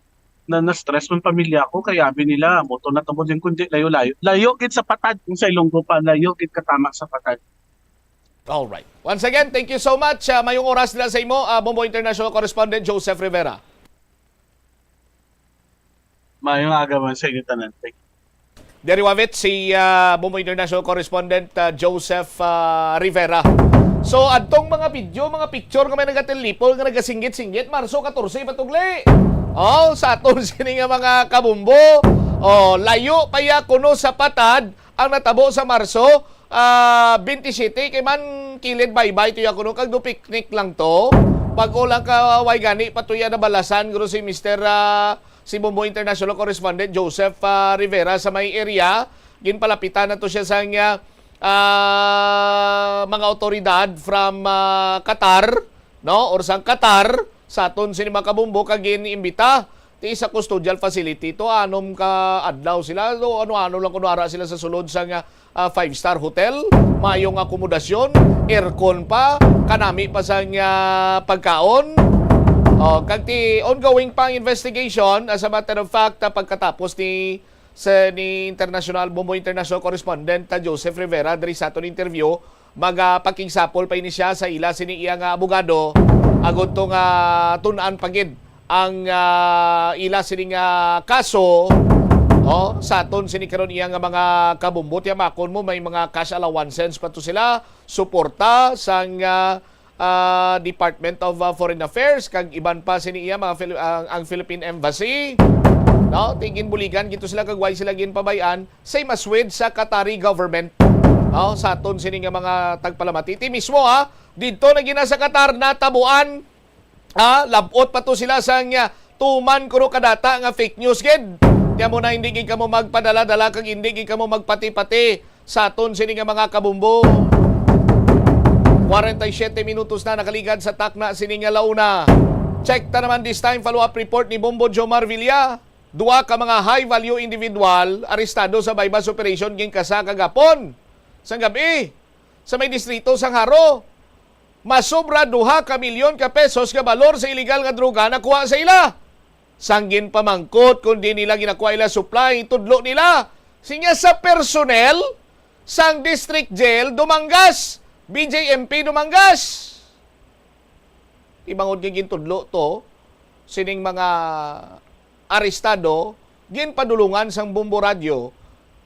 na, na-stress man pamilya ko, kay abi nila, moto na tamo din kundi layo-layo. Layo gid sa patad, kung sa Ilonggo pa, layo gid katama sa patad. All right. Once again, thank you so much. Ah, mayong oras na sa imo, ah, Bombo International Correspondent Joseph Rivera. Mayong aga man sa inyo tanan. Thank you. Diri wavit si ah, Bombo International Correspondent ah, Joseph ah, Rivera. So, adtong mga video, mga picture nga may nagatilipol nga nagasinggit-singgit, Marso katorse patugli. Oh, sa aton sini nga mga kabumbo. Oh, layo pa ya kuno sa patad ang natabo sa Marso ah, twenty-seven, kay man kilid baybay to ya kuno kag do picnic lang to. Bag-o lang ka way gani pa to ya nabalasan, guro, si Mister ah, si Bombo International Correspondent Joseph ah, Rivera sa may area. Ginpalapitan na to siya sang ah, ah, mga otoridad from ah, Qatar, no? Or sang Qatar, sa aton sini mga kabumbo, kag gin-imbita ti sa custodial facility to anom ka adlaw sila. So, ano-ano lang kuno ara sila sa sulod sang ah, five-star hotel, mayong akomodasyon, aircon pa, kanami pa sang ah, pagkaon. Oh, kag ti ongoing pa ang investigation. As a matter of fact, ah, pagkatapos ni sa ni international, Bombo International Correspondent, ah, Joseph Rivera diri sa aton interview, magapakigsapol pa ini siya sa ila sini iya nga abogado, agud to nga tun-an pa gid ang ah, ila sini nga kaso. Oh, sa aton sini karon iya nga mga kabumbo, tiyamakon mo may mga cash allowances pa to sila, suporta sang ah, ah, Department of ah, Foreign Affairs kag iban pa sini iya mga Fili-, ang, ang Philippine Embassy. No, ti ginbuligan gid to sila kag way sila ginpabay-an, same as with sa Qatari government. No, sa aton sini nga mga tagpalamati, ti mismo ha, didto na gina sa Qatar natabuan. Ha, lab-ot pa to sila sang ah, tuman kuno kadata nga fake news gid. Kaya mo na hindi gid kamo magpadala-dala kag hindi gid kamo magpati-pati sa aton sini nga mga kabumbo. Kwarenta y siyete minutos na nakaligad sa takna sini nga launa. Check ta naman this time, follow-up report ni Bombo Jomar Villa. Duha ka mga high-value individual arestado sa buy-bust operation ginkasa kagapon sang gab-i sa may distrito sang Jaro. Masobra duha ka milyon ka pesos nga balor sa iligal nga droga nakuha sa ila. Sang ginpamangkot kon diin nila ginakuha ila supply, tudlo nila, sinya sa personnel sang District Jail Dumangas, B J M P Dumangas. Ibangod nga gintudlo to sining mga arestado, ginpadulungan sang Bombo Radyo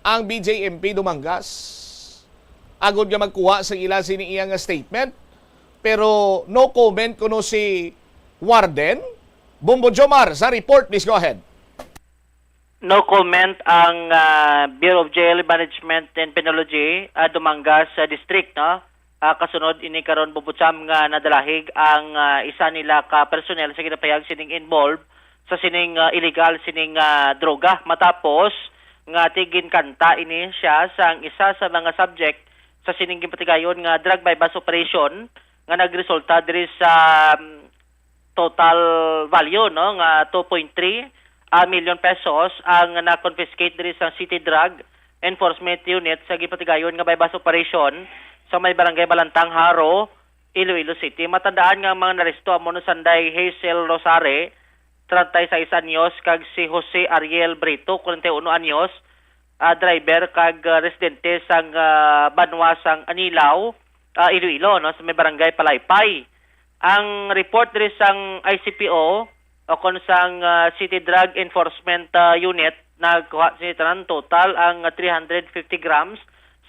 ang B J M P Dumangas agod nga magkuha sa ila sini iya nga statement, pero no comment kuno si Warden. Bombo Jomar sa report, please go ahead. No comment ang ah, Bureau of Jail Management and Penology, ah, Dumangas ah, District, no? Ah, kasunod ini karon, Bombo Cham, nga nadalahig ang ah, isa nila ka personnel sa ginapahayag sining involved sa sining ah, illegal sining ah, droga, matapos nga ti ginkanta ini siya sang isa sa mga subject sa sining ginpatigayon nga drug buy-bust operation nga nagresulta diri sa um, total value, no, nga two point three ah, million pesos ang na-confiscate diri sa City Drug Enforcement Unit sa gipatigayon nga buy-bust operation sa may Barangay Balantang, Jaro, Iloilo City. Matandaan nga ang mga naresto amo no sanday Hazel Rosare, treinta y seis anyos, kag si Jose Ariel Brito, kwarenta y uno anyos, ah, driver kag, ah, residente sang, ah, banwa sang Anilao, ah, Iloilo, no, sa may barangay Palaypay. Ang report diri sang I C P O o kon sang, ah, City Drug Enforcement, ah, Unit, nagkuha sini tanan total ang three hundred fifty grams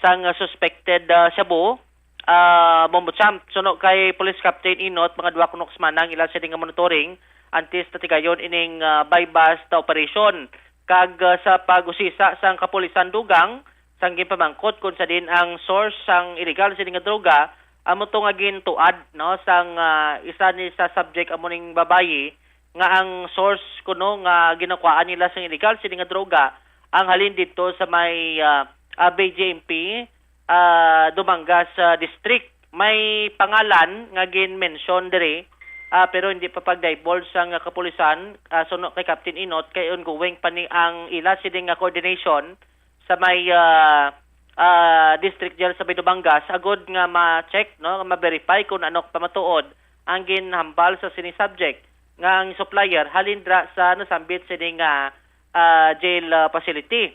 sang, ah, suspected, ah, shabu. Ah, Bombo Champ, suno kay Police Captain Inot, mga duha kuno ka semana ang ila sini nga monitoring antes natigayon ining, ah, buy-bust operation. Kag, ah, sa pag-usisa sang kapulisan dugang, sang ginpamangkot kon sa diin ang source sang illegal sini nga droga, amo to nga gintuad, no, sang, ah, isa ni sa subject, amo ning babayi, nga ang source kuno nga ginakuhaan nila sang illegal sini nga droga ang halin didto sa may, ah, ah, B J M P, ah, Dumangas, ah, District. May pangalan nga gin-mention diri, ah, pero hindi pa pag-divulge sang kapulisan, ah, suno kay Captain Inot, kay ongoing pa ni ang ila sini nga coordination sa may, ah, ah, District Jail sa may Dumangas, agod nga ma-check, no, nga ma-verify kung ano pamatuod ang ginhambal sa sini subject nga ang supplier halin dira sa nasambit sini nga, ah, jail, ah, facility.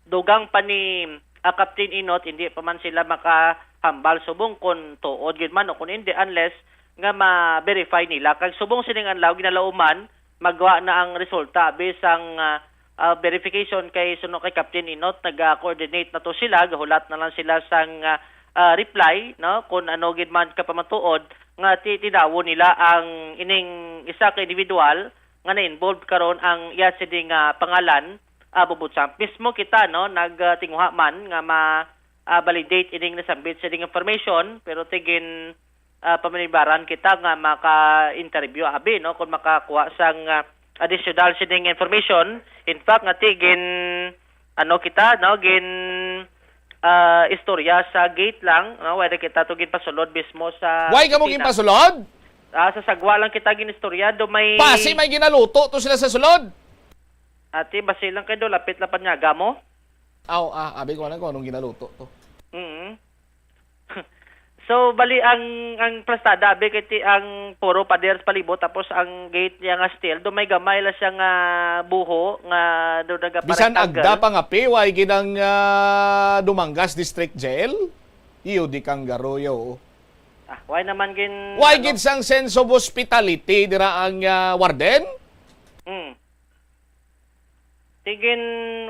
Dugang pa ni, ah, Captain Inot, hindi pa man sila makahambal subong kon tuod gid man o kon hindi, unless nga ma-verify nila. Kag subong sining adlaw, ginalauman, magwa na ang resulta abi sang, ah, ah, verification, kay suno kay Captain Inot, naga-coordinate na to sila, gahulat na lang sila sang, ah, ah, reply, no, kung ano gid man kapamatuod nga ti-, tidawon nila ang ining isa ka individual nga na-involved karon ang iya sini nga pangalan, ah, Bubutsang. Mismo kita, no, nag, ah, tinguha man nga ma, ah, validate ining nasambit sining information, pero tigin, ah, pamanibaran kita nga maka-interview abi, no, kung makakuha sang, ah, additional sining information. In fact, nga tigin, ano kita, no, gin, ah, istorya sa gate lang, no, wala kita to ginpasulod mismo sa Why ka mo opisina. Ginpasulod? Ah, sa sagwa lang kita ginistorya, do may Basi may ginaluto to sila sa sulod. Ati, basi lang kay do lapit la panyaga mo. Aw, ah, abi ko na kung anong ginaluto to. Mm. So, bali ang, ang plastada, abi, kay ti ang puro pader sa palibot, tapos ang gate niya nga steel, do may gamay la siya nga buho nga do Bisan nagaparectangle. Agda pa nga pi, way gid ang, ah, Dumangas District Jail? Iyo di kang garoyo. Ah, why naman gin, Why ano? Gid sang sense of hospitality dira ang, ah, warden? Mm. Tigin,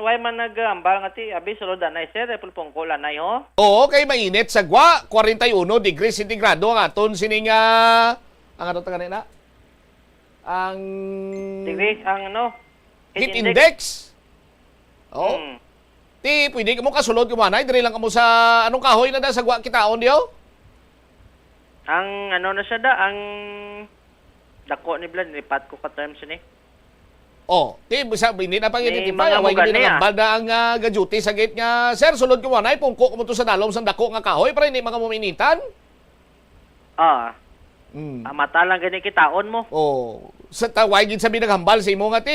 why man nag-ambal nga ti, abi, sulod anay, sir, eh, pulpungko lanay, ho? Oo, kay mainit sa gwa, kwarenta y uno degrees sentigrado ang aton sining, ah, ang aton tangani na? Ang Degree, ang ano? Heat heat index. Index. Oh. Hmm. Ti, pwede kamo kasulod kamo anay, diri lang kamo sa, anong kahoy na da sa gwa kitaon diyo? Ang ano na siya da, ang dako ni Vlad, lipat ko ka terms ni. Oh, ti, sa, hindi na pag-identify, mga wala bugan gid niya. Nagambal na ang, ah, ga-duty sa gate nga, "Sir, sulod ko anay, pungko ko mo to sa dalom sang dako nga kahoy para hindi mga muminitan." Ah. Mm. Ah, mata lang gani kitaon mo. Oh, sa taway gid sa naghambal sa imo nga ti,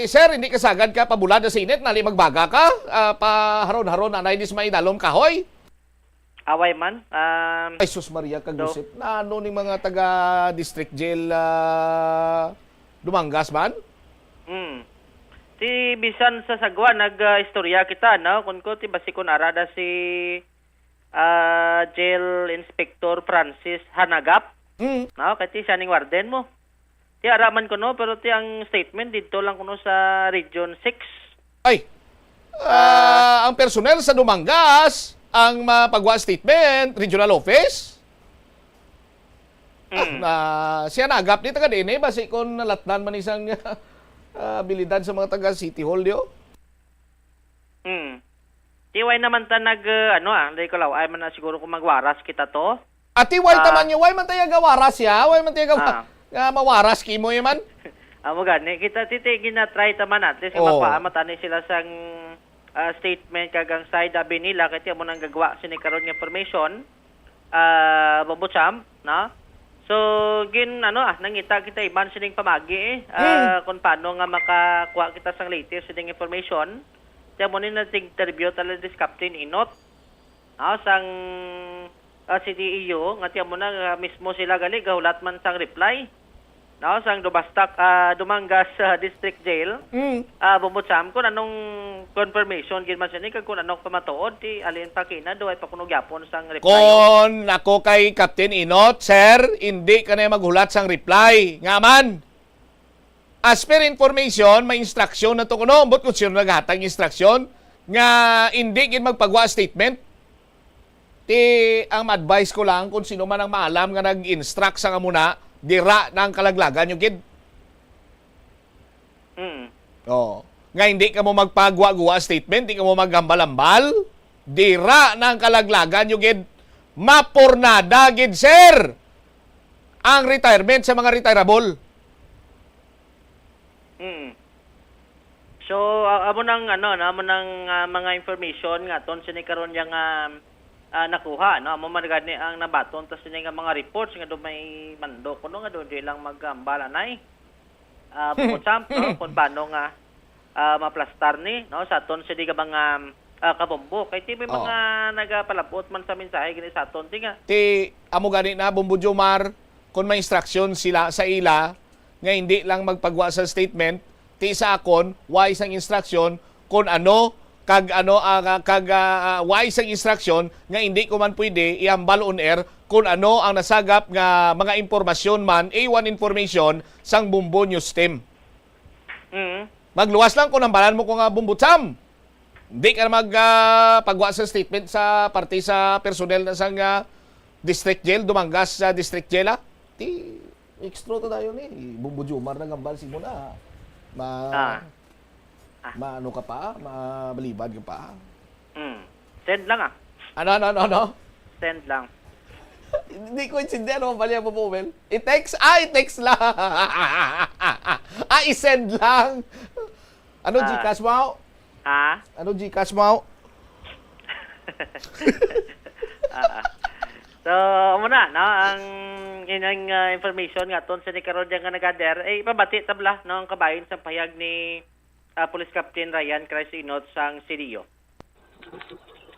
"Sir, hindi ka sagad ka pabulad sa init, nali magbaga ka, ah, paharon-haron anay dis may dalom kahoy." Away man. Um, Ay, sus Maria, kag Joseph. Na ano ni mga taga District Jail, ah, Dumangas man? Mm. Ti bisan sa sagwa, nag, ah, istorya kita, no? Kun ko, ti basi kun ara da si, ah, Jail Inspector Francis Hanagap. Mm. No? Kay ti siya ning warden mo. Ti ara man kuno, pero ti ang statement didto lang kuno sa Region six. Ay, ah, ang personnel sa Dumangas ang mapagwa statement, regional office. Ah, mm. Na, siya nagap ni taga D N A, basi kung nalatnan man isang, ah, abilidad sa mga taga City Hall, di, oh. Hmm. Ti way naman ta nag, uh, ano, ah, hindi ko law, ay man na siguro kung magwaras kita to. Ati, way Ah. taman niyo, way man tayo gawaras ya, way man tayo gawa-, Ah. nga mawaras kimo ya man. Amo gani, kita titi gina-try ta man at least nga Oo. makuha man tani sila sang, ah, statement kag ang side abi nila kay ti amo nang gagwa sini karon nga information. Ah, Bobo Champ, no? So, gin, ano, ah, nangita kita iban sining pamagi, eh, ah, Hmm. kung paano nga makakuha kita sang latest sining information. Kaya mo ni nag-interview talaga si Captain Inot, no, sang, ah, C D E U, nga tiyan mo na, ah, mismo sila gali, gahulat man sang reply. no, sang Dubastak, ah, Dumangas, ah, District Jail. Mm. Ah, Bombo Cham, kung anong confirmation gid man sini, kag kung ano pamatuod, ti alin pa kina, duway pa kuno gyapon sang reply, oh. Kon ako kay Captain Inot, sir, hindi ka na maghulat sang reply. Nga man, as per information, may instruction na to kuno. Ambot kung sino naghatag instruction nga hindi gid magpagwa statement. Ti, ang ma-advise ko lang, kung sino man ang maalam nga nag-instruct sa amo na, dira na ang kalaglagan nyo gid. Mm. Oh. Nga hindi ka mo magpagwa-gwa statement, di ka mo maghambal-hambal, dira na ang kalaglagan nyo gid. Mapurnada gid, sir, ang retirement sa mga retirable. Mm. So, a-, amo nang, ano, no, amo nang, ah, mga information nga aton sini karon yang, ah, ah, nakuha, no? Amo man gani ang nabaton ta sini nga mga reports nga do may mando kuno nga do di lang maghambal anay. Ah, Bombo Cham, no? Kung paano nga, ah, maplastar ni, no? Sa aton sini nga mga, ah, kabombo. Kay ti may Oh. mga nagapalabot man sa mensahe gani sa aton, ti nga. Ti, amo gani na, Bombo Jomar, kung may instruction sila sa ila, nga hindi lang magpagwa sa statement, ti sa akon, why sang instruction, kung ano, kag ano, ah, kag, ah, ah, why sang instruction nga hindi ko man pwede ihambal on air kung ano ang nasagap nga mga impormasyon man, A one information sang Bombo News Team. Mm. Magluwas lang kung hambalan mo ko nga Bombo Cham. Hindi ka na mag, ah, pagwa sa statement sa parte sa personnel na sang, ah, District Jail, Dumangas sa District Jail, ah. Ti, extra to tayo ni. Bombo Jomar naghambal si mo na. Ma-, Ah. Ah. maano ka pa, mabalibad ka pa. Mm. Send lang, ah. Ano, ano, ano, ano? Send lang. Hindi ko intindihan, ano, bali ang Bombo Mel? I-text? Ah, i-text lang. Ah, i-send lang. Ano, Ah. GCash mo? Ha? Ano, GCash mo? Ah, ah. So, amo na, no? Ang ining, ah, information nga aton sa ni karon nga nagader, eh, ipabati tabla, no? Ang kabahin sa pahayag ni, ah, Police Captain Ryan Christ Inot sang C D O.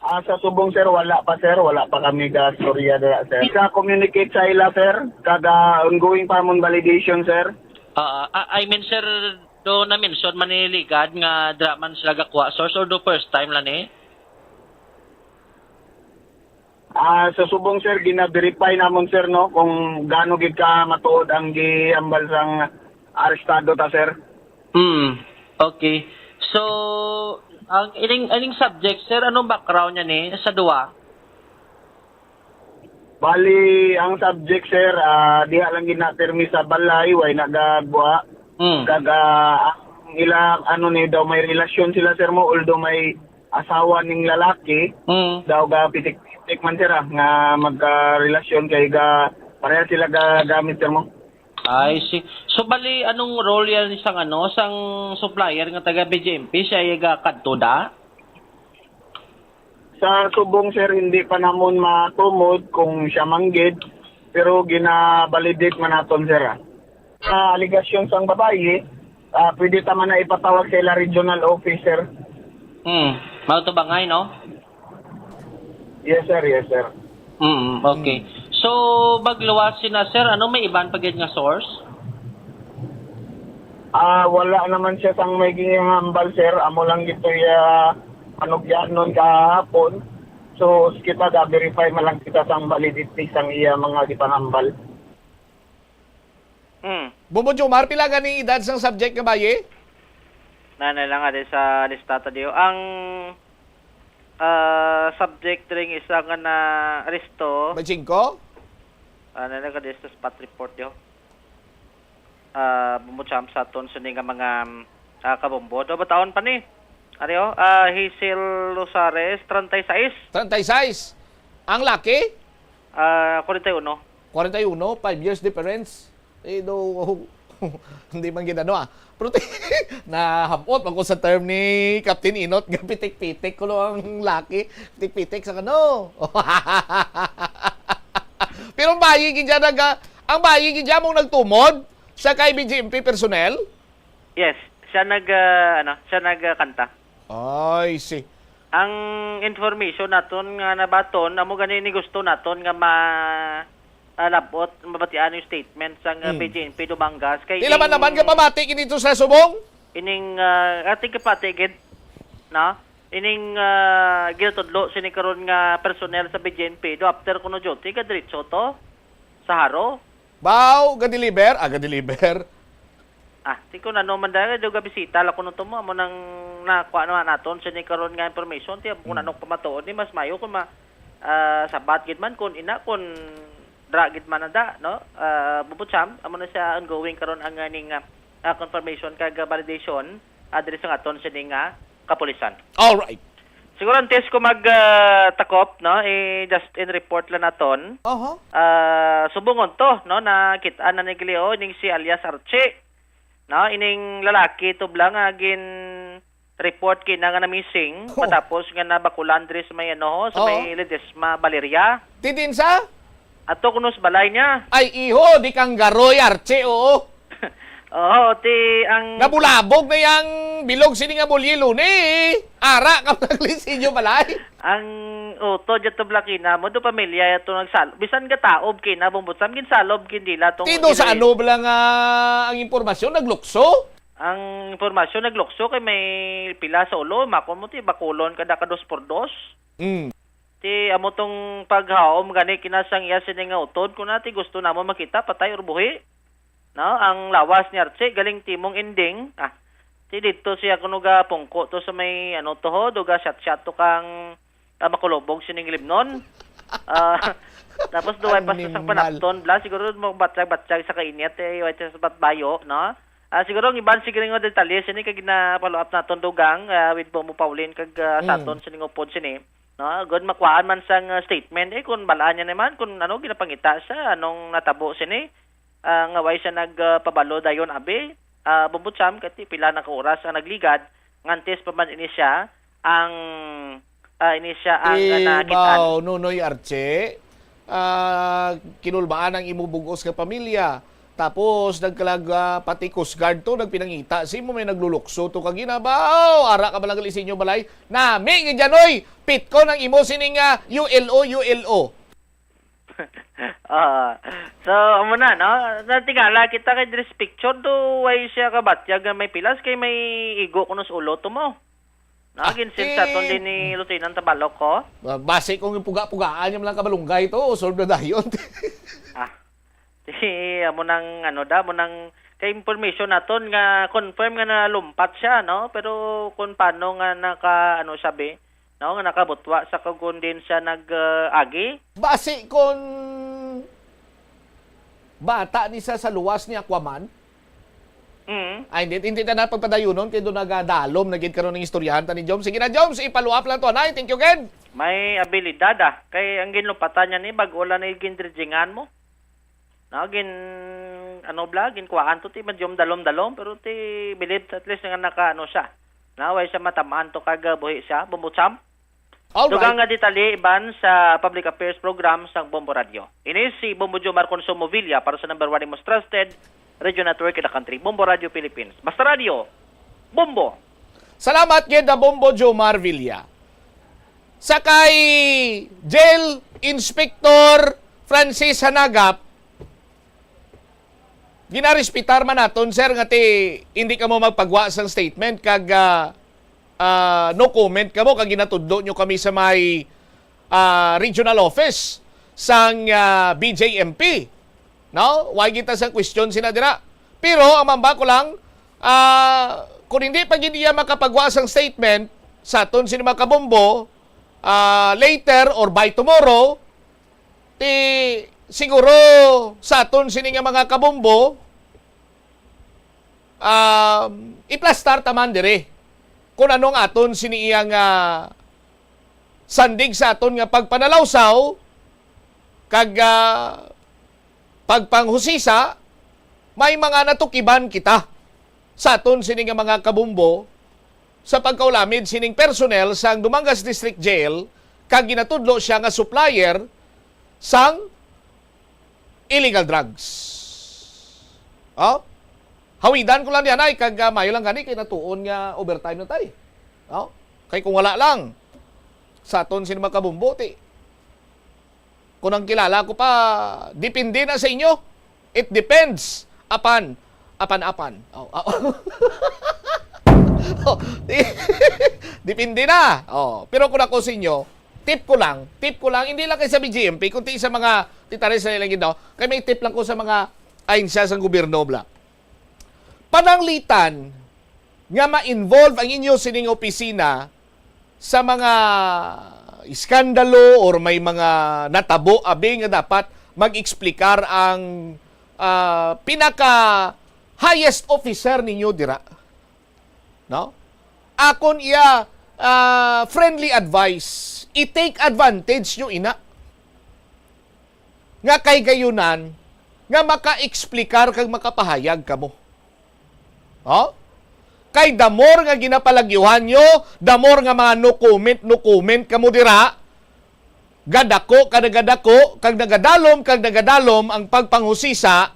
Ah, sa subong, sir, wala pa, sir. Wala pa kami ga-storya dira, sir. Sa communicate sa ila, sir. Kag, ah, ongoing pa among validation, sir. Ah, ah, I mean, sir, do na-mention man ni Ligad nga dira man sila gakuha, sir, or do first time lang ni? Ah, sa subong, sir, gina-verify namon, sir, no, kung gaano gid ka matuod ang gihambal sang arestado ta, sir. Hmm, okay. So, ang ining, ining subject, sir, anong background niya ni sa duwa? Bali, ang subject, sir, ah, diha lang gid na pirmi sa balay, way nagagwa. Hmm. Kag, ah, ang ila, ano ni, daw may relasyon sila, sir, mo, although may asawa ning lalaki, Hmm. daw ga pitik-pitik man, sir, ah, nga magkarelasyon kay ga, pareha sila ga gamit, sir, mo. I see. So, bali, anong role yan sang, ano, sang supplier nga taga B J M P? Siya yung kadto da? Sa subong, sir, hindi pa namon matumod kung siya man gid, pero gina-validate man naton, sir, ah. Sa alegasyon sang babayi, ah, pwede ta man na ipatawag sa ila regional office, sir. Hmm. Mao to bangay, no? Yes, sir. Yes, sir. Mm, okay. Hmm. So, magluwas sina, sir, ano, may iban pa gid nga source? Ah, wala naman siya sang may ginhambal, sir. Amo lang gito iya panugyanon kahapon. So, kita ga-verify man lang kita sang validity sang iya mga gipangambal. Hmm. Bombo Jomar, pila gani edad sang subject nga bayi? Nanay lang adi sa lista ta diyo. Ang, ah, subject diri nga isa nga na-aresto. May singko? Ah, nanay ka diyo sa spot report diyo. Ah, Bombo Cham sa aton sini nga mga, ah, kabombo. Do, bataon pa ni. Ari, oh, ah, Hazel Losares, treinta y seis. Treinta y seis. Ang laki? Ah, kwarenta y uno. Kwarenta y uno, five years difference. Eh, do, hindi man gid ano, ah. Pero ti-, nahabot man ko sa term ni Captain Inot nga pitik-pitik ko ang laki. Pitik-pitik sa kano. Pero ang bayi gid dyan nag-, ang bayi gid dyan mong nagtumod sa kay B J M P personnel? Yes, siya nag, ah, ano, siya nagkanta. I see. Ang information naton nga nabaton, amo gani ni gusto naton nga ma-, ah, labot, mabatian yung statement sang, ah, Mm. B J N P Dumangas. Kay Di laman-laman ka ining, pamati kini to sa subong? ining, ah, ating kapati gid, no? Ining, ah, ginatudlo sini karon nga personnel sa B J N P, do after kuno duty, ka diretso to sa Jaro. Baw, ga-deliver? Ah, ga-deliver. Ah, ti kun ano man dahil, do gabisita la kuno to mo, amo nang nakuha naman naton sini karon nga information, ti kung Mm. ano pamatuod ni, mas mayo kung ma-, ah, sabat gid man, kung ina, kung dra gid man nanda, no? Ah, Bubutsam, amo na siya ongoing karon ang, ah, ning, ah, ah, confirmation kag validation, ah, diri sa aton sini nga kapulisan. All right. Siguro antes ko mag, ah, takop, no, i-just in report lang naton. Aha. Ah, subungon to, no, nakit-an na ni Gleo ning si alias Archie. No, ining lalaki to bala nga gin-report kina nga na-missing Oh. matapos nga nabakulan diri sa may, ano, sa Oh. may Ledesma, Valeria. Ti diin sa? Ato kuno sa balay niya. Ay, iho, di kang garoy, Archie, oo. Oo, ti ang Nabulabog na yang bilog sini nga bulyi, Luni. Ara ka pag-lisinyo balay. Ang utod ya to bala kina mo, do pamilya ya to nagsal-, bisan gataob kina, Bumbot Sam, ginsalob gid nila tong Ti do sa iri- ano bala nga ang impormasyon, naglukso? Ang impormasyon, naglukso kay may pila sa ulo, makon mo ti bakulon kada ka dos por dos. Mm. Ti amo tong paghaom gani kina sang iya sini nga utod, kun na ti gusto namo makita, patay or buhi. No, ang lawas ni Archie, galing timong ending. Ah, ti didto siya kuno ga pungko to sa may, ano to ho, do ga shot-shot to kang, ah, makulubog sining limnon. Ah, tapos duway pa sa Animal. Panapton, bala, siguro mo batyag-batyag sa kainit, eh, way sa batbayo, no? Ah, siguro ang iban, sige nga detalye sini kay gina-follow up naton dugang, ah, with Bomo Paulin kag, ah, Mm. sa aton sining upod sini, no? Good, makuhaan man sang, ah, statement, eh, kung balaan niya naman, kung ano, ginapangita siya, anong natabo sini, ah, nga way siya nag, ah, pabalo dayon, abi, ah, Bumbot Sam, kati pila na ka oras ang nagligad, ngantes pa man ini siya, ang, ah, ini siya ang, ah, Ti nakit-an. Baw, Nonoy Archie, ah, kinulbaan ang imo bug-os nga pamilya. Tapos, nagkalag, ah, pati Coast Guard to, nagpinangita. Si mo may naglulukso to kagina, baw, ara ka bala gali sa inyo balay. Nami, nga dyan, oy, pitkon ang imo sining, ah, U L O, U L O. Ah, so, amo na, no? Natingala kita kay diri sa picture, do, way siya kabatyag nga may pilas, kay may igo kuno sa ulo to mo. No, Ah, ginsin sa aton eh. Din ni Lieutenant Tabalok ko. Ba-, basi kung yung puga-pugaan niya lang kabalunggay to, solve na dayon. Ah, di, amo nang, ano da, amo nang, kay information naton nga confirm nga nalumpat siya, no? Pero kung paano nga naka, ano, sabi, no, nga nakabutwa sa kung din siya nag, uh, agi? Basi kung bata ni sa, sa luwas ni Aquaman? Mm. Ay, hindi, hindi ta na pagpadayunon kay doon nagadalom na gid karon ang istoryahan ta ni Joms. Sige na, Joms, ipaluap lang to, anay. Thank you, Ken. May abilidad, ah. Kay ang ginlupatan niya ni, bag-o lang ni gindridgingan mo. No, gin-, ano bala, ginkuhaan to, ti, medyo dalom-dalom, pero ti, bilib, at least nga naka, ano siya. Na, way siya matamaan to kag, uh, buhi siya, Bumbutsam. Alright. Dugang nga detalye iban sa public affairs program sang Bombo Radio. Ini si Bombo Jomar Consumo Villa para sa number one, most trusted radio network in the country, Bombo Radio Philippines. Basta Radio, Bombo! Salamat gid na Bombo Jomar Villa. Sa kay Jail Inspector Francis Hanagap, ginarespetar man naton, sir, nga ti hindi kamo magpagwa sang statement kag, ah, ah, no comment kamo kag ginatudlo nyo kami sa may, ah, regional office sang, ah, B J M P. No? Way kita sa question sina dira. Pero ang mamba ko lang, ah, kung hindi pa gid iya makapagwa sang statement sa aton sini mga kabombo, ah, later or by tomorrow, ti siguro sa aton sini nga mga kabombo, um, iplastar taman diri kung anong aton sini iyang, ah, sandig sa aton nga pagpanalawsaw kag, ah, pagpanghusisa, may mga natukiban kita sa aton sini nga mga kabumbo sa pagkaulamid sining personnel sang Dumangas District Jail kag ginatudlo siya nga supplier sang illegal drugs. Oh? Hawidan ko lang diyan ay kag, ah, mayo lang gani kay natuon nga overtime na tay. Oh? Kay kung wala lang sa aton sini mga kabumbo, ti Kung ang kilala ko pa, depende na sa inyo. It depends upon, apan, apan. Oh, ah, oh. Oh, di-, depende na. Oh, pero kung ako sa inyo, tip ko lang, tip ko lang, hindi lang kay sa B J M P, kundi sa mga titaris na ilang ginawa, kay may tip lang ko sa mga ahensya sa gobyerno, bla. Pananglitan nga ma-involve ang inyo sining opisina sa mga iskandalo or may mga natabo abi nga dapat mag-explicar ang, ah, pinaka highest officer ninyo dira. No? Akon iya, ah, friendly advice, i-take advantage nyo ina. Nga kay gayunan, nga maka-explicar kag makapahayag kamo. Oh? Kay the more nga ginapalagyuhan nyo, the more nga mga no comment, no comment kamo dira, gadako, kag nagadako, kag nagadalom, kag nagadalom ang pagpanghusisa,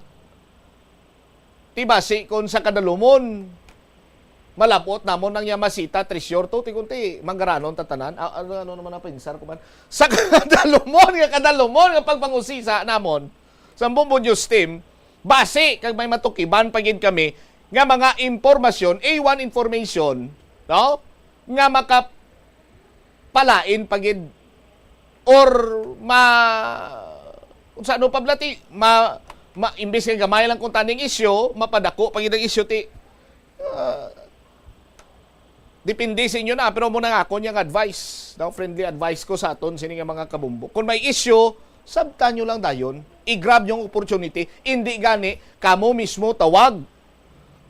ti basi kon sa kadalumon, malabot namon ang Yamasita Treasure to, ti kunti, manggaranon ta tanan. A-, ano, ano naman ang pinsar ko man? Sa kadalumon, nga kadalumon, nga pagpanghusisa namon, sa Bombo News Team, basi kag may matukiban pa gid kami nga mga impormasyon, A one information, no? Nga makapalain pa gid or ma, kung sa ano pa bala ti, ma, ma, imbis nga gamay lang kung taning isyu, mapadako pa gid ang isyu ti, ah, depende sa inyo na, pero mo nang akon yang advice, no? Friendly advice ko sa aton sini nga mga kabombo. Kung may issue, sabtan nyo lang dayon, i-grab yung opportunity, hindi gani kamo mismo tawag,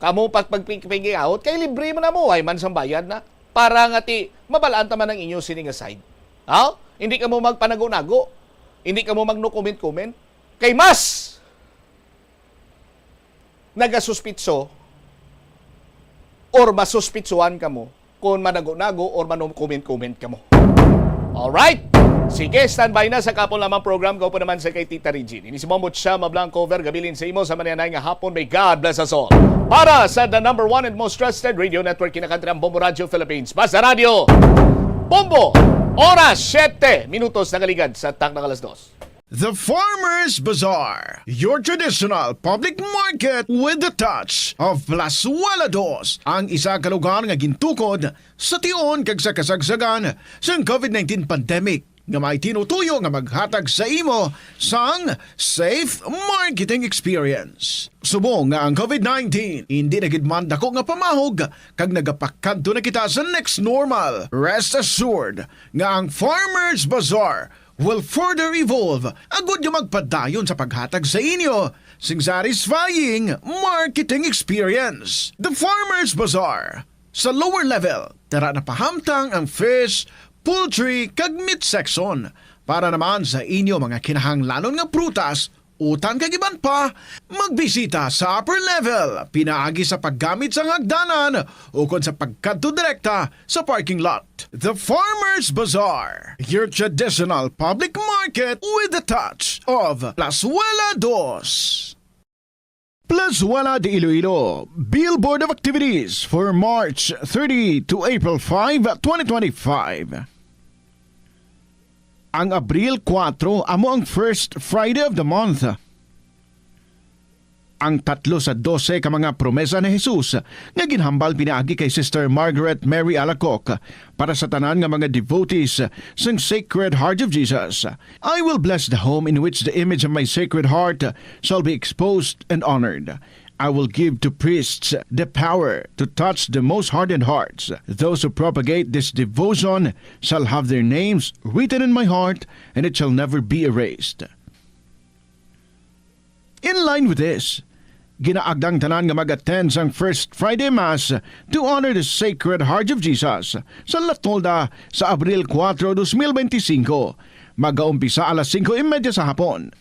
kamo pag pagpigawot, kay libre man namo, ay man sang bayad na. Para nga ti mabalaan ta man ang inyo sini nga side. Ha? Hindi kamo magpanago-nago, hindi kamo mag no comment comment. Kay mas nagasuspitso or masuspitsuhan kamo kung manago-nago or manom-comment-comment kamo. Alright? Sige, standby na sa kapon lamang program. Kaupo naman sa kay Tita Regine. Ini si Mombo Chama Blanco, over gabilin sa imo sa mananay nga hapon. May God bless us all. Para sa the number one and most trusted radio network, Kinakantiran Bombo Radio Philippines. Basta Radio Bombo, oras siyete minutos nagaligad sa takna alas dos. The Farmers Bazaar, your traditional public market with the touch of Plazuela Dos, ang isa ka lugar nga gintukod sa tion kag sa kasagsagan sang covid nineteen pandemic, nga may tinutuyo nga maghatag sa imo sang safe marketing experience. Subong nga ang covid nineteen hindi na gid man dako nga pamahog kag nagapakadto na kita sa next normal, rest assured nga ang Farmers Bazaar will further evolve agud nga magpadayon sa paghatag sa inyo sing satisfying marketing experience. The Farmers Bazaar, sa lower level, tara na pahamtang ang fish, poultry, kag meat section. Para naman sa inyo mga kinahanglanon nga prutas, utang kag iban pa, magbisita sa upper level pinaagi sa paggamit sang hagdanan ukon sa pagkadto direkta sa parking lot. The Farmers Bazaar, your traditional public market with the touch of Plazuela Dos. Plazuela de Iloilo, Billboard of Activities for March thirty to April five, twenty twenty-five. Ang Abril kuwatro amo ang first Friday of the month. Ang tatlo sa dose ka mga promesa ni Jesus nga ginhambal pinaagi kay Sister Margaret Mary Alacoque para sa tanan nga mga devotees sang Sacred Heart of Jesus. "I will bless the home in which the image of my Sacred Heart shall be exposed and honored. I will give to priests the power to touch the most hardened hearts. Those who propagate this devotion shall have their names written in my heart, and it shall never be erased." In line with this, ginaagdang tanan nga mag-attend sang First Friday Mass to honor the Sacred Heart of Jesus sa La Tolda sa Abril kuwatro, dos mil benti singko. Magaumpisa alas singko y media sa hapon.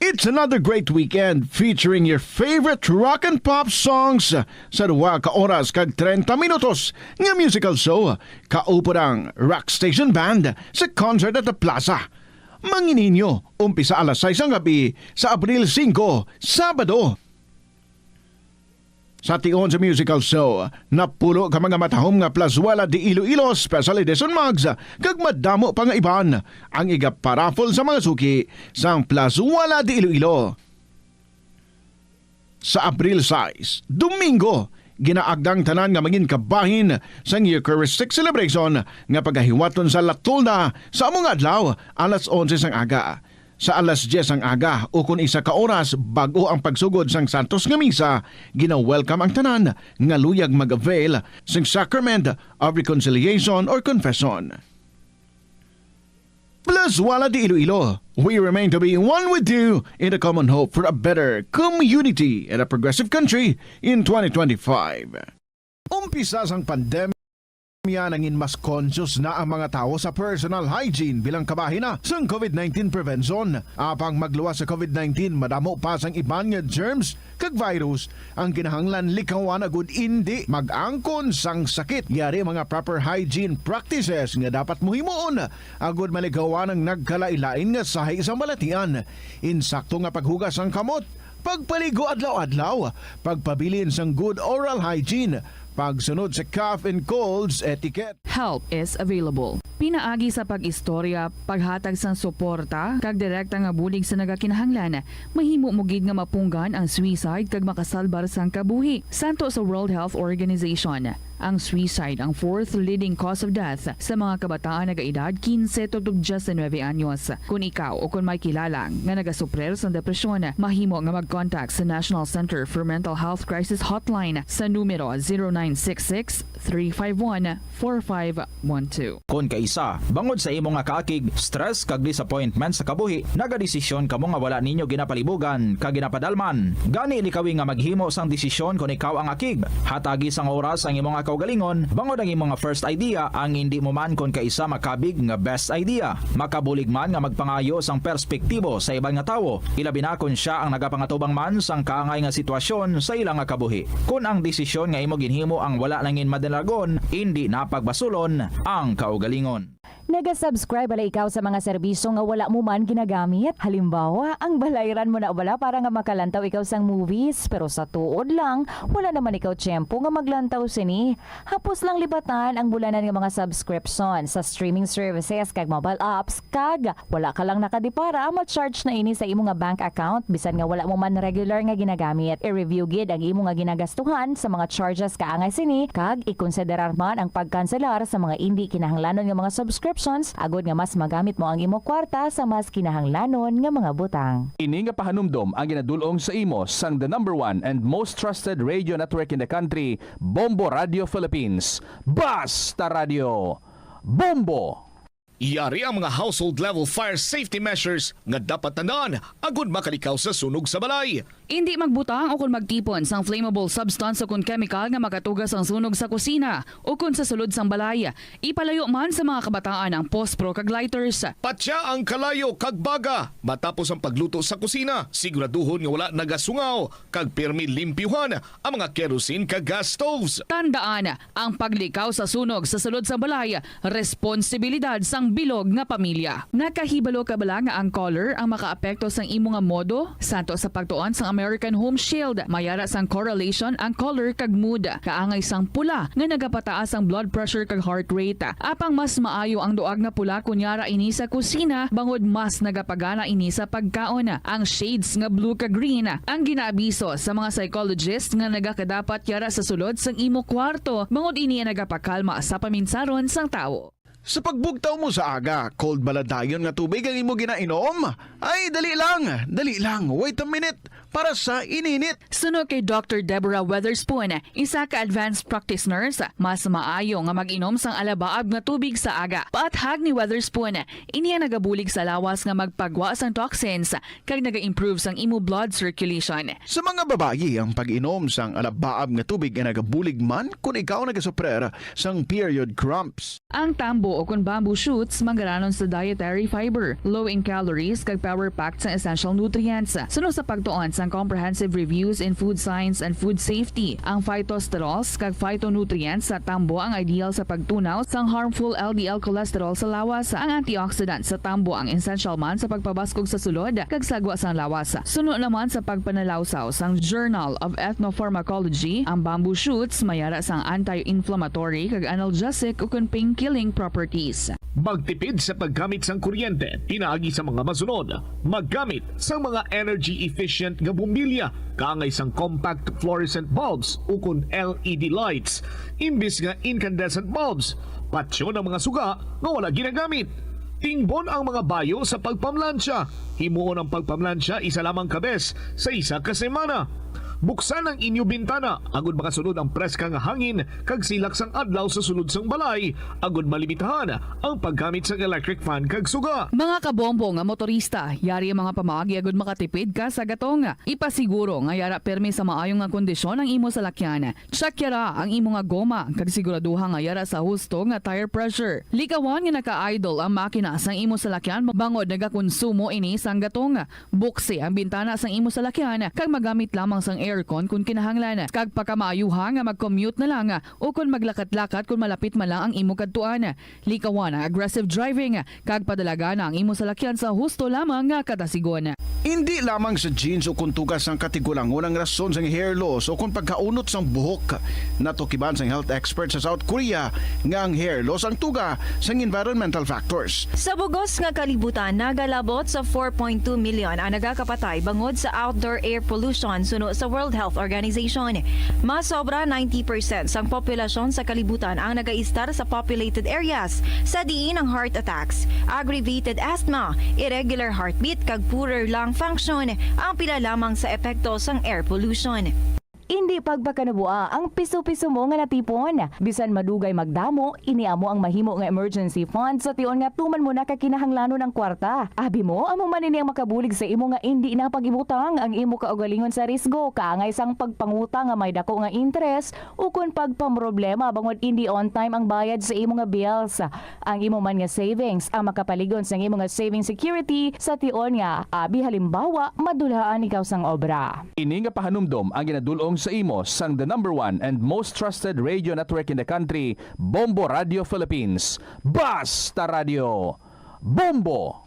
It's another great weekend featuring your favorite rock and pop songs sa duha ka oras kag treinta minutos nga musical show, kaupo ang Rock Station Band sa Concert at the Plaza. Mangin-inyo, umpisa alas sais ang gabi sa Abril singko, Sabado. Sa tion sa musical show, napulo ka mga matahom nga Plazuela de Iloilo Special Edition mugs kag madamo pa nga iban ang igaparaffle sa mga suki sang Plazuela de Iloilo. Sa Abril sais, Domingo, ginaagda ang tanan nga mangin kabahin sang Eucharistic Celebration nga pagahiwaton sa La Tolda sa amo nga adlaw, alas onse sang aga. Sa alas dyes ang aga, ukon isa ka oras bag-o ang pagsugod sang Santos nga Misa, gina-welcome ang tanan nga luyag mag-avail sang Sacrament of Reconciliation or Confession. Plazuela de Iloilo, we remain to be one with you in the common hope for a better community and a progressive country in twenty twenty-five. Umpisa sang pandemya, nangin mas conscious na ang mga tawo sa personal hygiene bilang kabahin na sang COVID nineteen prevention. Apang magluwas sa COVID nineteen, madamo pa sang iban nga germs kag virus ang kinahanglan likawan agud indi mag-angkon sang sakit. Yari mga proper hygiene practices nga dapat mohimuon agud maligawan ang nagkalain-lain nga sahi sang balatian. Insakto nga paghugas sang kamot, pagpaligo adlaw-adlaw, pagpabilin sang good oral hygiene, pagsunod sa cough and colds etiquette. Help is available. Pinaagi sa pag-istorya, paghatag sang suporta, kag direkta nga bulig sa nagakinahanglan, mahimo mo gid nga mapunggan ang suicide kag makasalbar sang kabuhi. Santo sa World Health Organization, ang suicide ang fourth leading cause of death sa mga kabataan nagaedad kinse tubtob diyes nuebe anyos. Kon ikaw o kon may kilala nga nagasuprir sang depresyon, mahimo nga mag-contact sa National Center for Mental Health Crisis Hotline sa numero zero nine six six, three five one, four five one two. Kon kaisa, bangod sa imo nga kaakig, stress kag disappointment sa kabuhi, nagadesisyon kamo nga wala ninyo ginapalibugan kag ginapadalman. Gani likawi nga maghimo sang desisyon kon ikaw ang akig. Hatagi sang oras ang imo nga kaugalingon, bangod ang imo nga first idea ang indi mo man kon kaisa makabig nga best idea. Makabulig man nga magpangayo sang perspektibo sa iban nga tawo, ilabi na kon sia ang nagapangatubang man sang kaangay nga sitwasyon sa ila nga kabuhi. Kon ang desisyon nga imo ginhimo ang wala nangin madalagon, indi na pagbasulon ang kaugalingon. Naga-subscribe bala ikaw sa mga serbisyo nga wala mo man ginagamit? Halimbawa, ang balayran mo na bala para nga makalantaw ikaw sang movies, pero sa tuod lang, wala naman ikaw tiyempo nga maglantaw sini. Hapos lang libatan ang bulanan nga mga subscription sa streaming services kag mobile apps, kag wala ka lang nakadipara, ma-charge na ini sa imo nga bank account bisan nga wala mo man regular nga ginagamit. I-review gid ang imo nga ginagastuhan sa mga charges kaangay sini, kag ikonsiderar man ang pagkanselar sa mga indi kinahanglanon nga mga subscriptions agod nga mas magamit mo ang imo kwarta sa mas kinahanglanon nga mga butang. Ini nga pahanumdom ang ginadul-ong sa imo sang the number one and most trusted radio network in the country, Bombo Radio Philippines. Basta Radio! Bombo! Yari ang mga household level fire safety measures nga dapat tandaan agud makalikaw sa sunog sa balay. Indi magbutang o kon magtipon sang flammable substance o kon chemical nga makatuga sang sunog sa kusina o kon sa sulod sang balay. Ipalayo man sa mga kabataan ang pospro kag lighters. Patya ang kalayo kag baga matapos ang pagluto sa kusina. Siguraduhon nga wala nagasungaw kag pirmi limpyuhan ang mga kerosene kag gas stoves. Tandaan, ang paglikaw sa sunog sa sulod sang balay responsibilidad sang bilog nga pamilya. Nakahibalo ka bala nga ang color ang makaapekto sang imo nga modo? Santo sa pagtuon sang American Home Shield, may ara sang correlation ang color kag mood. Kaangay sang pula nga nagapataas ang blood pressure kag heart rate. Apang mas maayo ang duag nga pula kon yara ini sa kusina, bangod mas nagapagana ini sa pagkaon. Ang shades nga blue kag green ang ginaabiso sa mga psychologist nga nagakadapat yara sa sulod sang imo kwarto, bangod ini ang nagapakalma sa paminsaron sang tawo. Sa pagbugtaw mo sa aga, cold bala dayon nga tubig ang imo ginainom? Ay, dali lang, dali lang, wait a minute, para sa ininit. Suno kay Doctor Deborah Weatherspoon, isa ka advanced practice nurse, mas maayo nga mag-inom sang alabaab nga tubig sa aga. Paathag ni Weatherspoon, ini ang nagabulig sa lawas nga magpagwa sang toxins kag naga-improve sang imo blood circulation. Sa mga babayi, ang pag-inom sang alabaab nga tubig ay nagabulig man kon ikaw nagasuprer sang period cramps. Ang tambo o kon bamboo shoots manggaranon sa dietary fiber, low in calories kag power-packed sang essential nutrients. Suno sa pagtuon Ang comprehensive reviews in food science and food safety, ang phytosterols kag phytonutrients sa tambo ang ideal sa pagtunaw sang harmful L D L cholesterol sa lawas. Ang antioxidant sa tambo ang essential man sa pagpabaskog sa sulod kag sagwa sang lawas. Suno naman sa pagpanalawsaw sang Journal of Ethnopharmacology, ang bamboo shoots may ara sang anti-inflammatory kag analgesic ukon pain-killing properties. Magtipid sa paggamit sang kuryente pinaagi sa mga masunod: maggamit sang mga energy-efficient nga bombilya kaangay sang compact fluorescent bulbs ukon L E D lights imbis nga incandescent bulbs. Patyon ang mga suga nga wala ginagamit. Tingbon ang mga bayo sa pagpamlansya. Himuon ang pagpamlansya isa lamang ka bes sa isa ka semana. Buksan ang inyo bintana agud makasulod ang preska nga hangin kag silak sang adlaw sa sulod sang balay, agud malimitahan ang paggamit sang electric fan kag suga. Mga kabombo nga motorista, yari ang mga pamaagi agud makatipid ka sa gatong. Ipasiguro nga yara permi sa maayo nga kondisyon ang imo salakyan. Check yara ang imo nga goma kag siguraduha nga yara sa husto nga tire pressure. Likawan nga naka-idle ang makina sang imo salakyan bangod nagakonsumo ini sang gatong. Buksi ang bintana sang imo salakyan kag magamit lamang sang aircon kon kinahanglan, kag pakamaayuha nga mag-commute na lang o kon maglakat-lakat kon malapit man lang ang imo kadtuan. Likawan ang aggressive driving kag padalagana ang imo salakyan sa husto lamang nga kadasigon. Indi lamang sa jeans o kon tugas sang katigulangon ang rason sang hair loss o kon pagkaunot sang buhok. Natukiban sang health expert sa South Korea nga ang hair loss ang tuga sang environmental factors. Sa bugos nga kalibutan, nagalabot sa four point two million ang nagakapatay bangod sa outdoor air pollution, suno sa World Health Organization. Mas sobra ninety percent sang populasyon sa kalibutan ang nagaistar sa populated areas, sa diin ang heart attacks, aggravated asthma, irregular heartbeat, kag poorer lung function ang pila lamang sa epekto sang air pollution. Indi pagpakanabua ang piso-piso mo nga natipon. Bisan madugay magdamo, ini amo ang mahimo nga emergency fund sa tion nga tuman mo na ka kinahanglanon ang kwarta. Abi mo, amo man ini ang makabulig sa imo nga indi na pag-ibutang ang imo kaugalingon sa risgo, kaangay sang pagpangutang nga may dako nga interes, ukon pagpamroblema bangod indi on time ang bayad sa imo nga bills. Ang imo man nga savings ang makapalig-on sang imo nga saving security sa tion nga, abi halimbawa, madulhaan ikaw sang obra. Ini nga pahanumdom ang ginadul-ong sa imo sang the number one and most trusted radio network in the country, Bombo Radio Philippines. Basta Radio Bombo!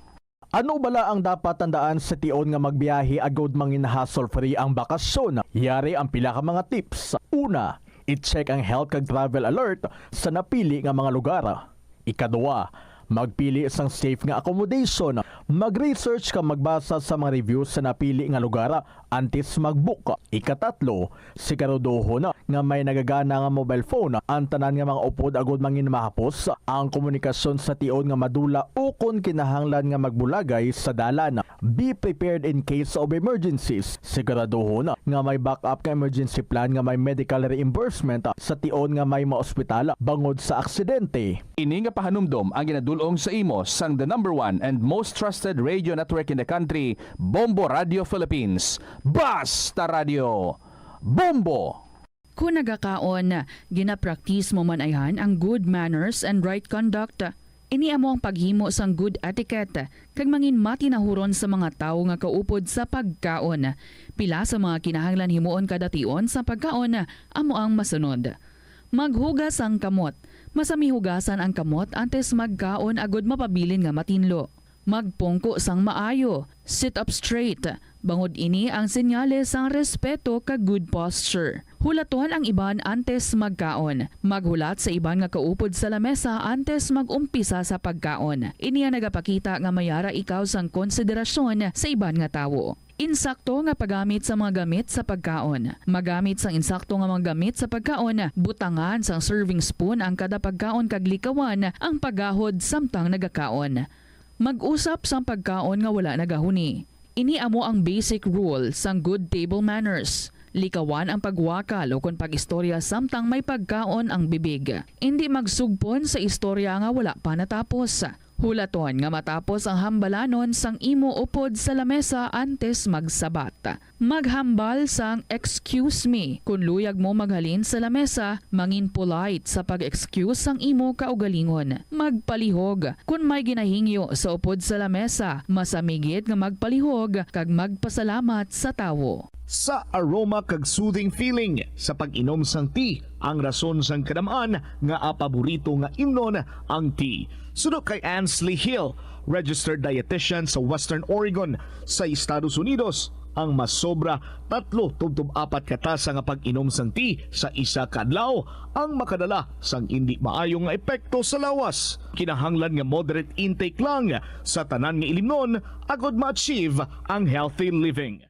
Ano bala ang dapat tandaan sa tion nga magbiyahe agud mangin hassle-free ang bakasyon? Yari ang pila ka mga tips. Una, i-check ang health kag travel alert sa napili nga mga lugar. Ikadua, magpili sang safe nga accommodation. Mag-research kag magbasa sa mga reviews sa napili nga lugar antes mag-book. Ikatatlo, siguraduhon nga may nagagana nga mobile phone ang tanan nga mga upod agud mangin mahapos ang komunikasyon sa tion nga madula ukon kinahanglan nga magbulagay sa dalan. Be prepared in case of emergencies. Siguraduhon nga may backup nga emergency plan nga may medical reimbursement sa tion nga may maospital bangod sa aksidente. Ini nga pahanumdom ang ginadul-ong sa imo sang the number one and most trusted radio network in the country, Bombo Radio Philippines. Basta Radio Bombo! Kon nagakaon, ginapraktis mo man ayhan ang good manners and right conduct. Ini amo ang paghimo sang good etiquette kag mangin matinahuron sa mga tawo nga kaupod sa pagkaon. Pila sa mga kinahanglan himuon kada tion sa pagkaon amo ang masunod: maghugas sang kamot. Masami hugasan ang kamot antes magkaon agud mapabilin nga matinlo. Magpungko sang maayo, sit up straight, bangod ini ang senyales sang respeto kag good posture. Hulaton ang iban antes magkaon. Maghulat sa iban nga kaupod sa lamesa antes mag-umpisa sa pagkaon. Ini ang nagapakita nga may ara ikaw sang konsiderasyon sa iban nga tawo. Insakto nga paggamit sa mga gamit sa pagkaon. Magamit sang insakto nga mga gamit sa pagkaon, butangan sang serving spoon ang kada pagkaon kag likawan ang paggahod samtang nagakaon. Mag-usap sang pagkaon nga wala nagahuni. Ini amo ang basic rule sang good table manners. Likawan ang pagwakal ukon pag-istorya samtang may pagkaon ang bibig. Indi magsugpon sa istorya nga wala pa natapos. Hulaton nga matapos ang hambalanon sang imo upod sa lamesa antes magsabat. Maghambal sang "Excuse me" kon luyag mo maghalin sa lamesa. Mangin polite sa pag-excuse sang imo kaugalingon. Magpalihog. Kon may ginahingyo sa upod sa lamesa, masami gid nga magpalihog kag magpasalamat sa tawo. Sa aroma kag soothing feeling sa pag-inom sang tea ang rason sang kadam-an nga paborito nga imnon ang tea. Suno kay Ansley Hill, registered dietitian sa Western Oregon sa Estados Unidos, ang masobra tatlo tubtob apat ka tasa nga pag-inom sang tea sa isa ka adlaw ang makadala sang indi maayo nga epekto sa lawas. Kinahanglan nga moderate intake lang sa tanan nga ilimnon agod ma-achieve ang healthy living.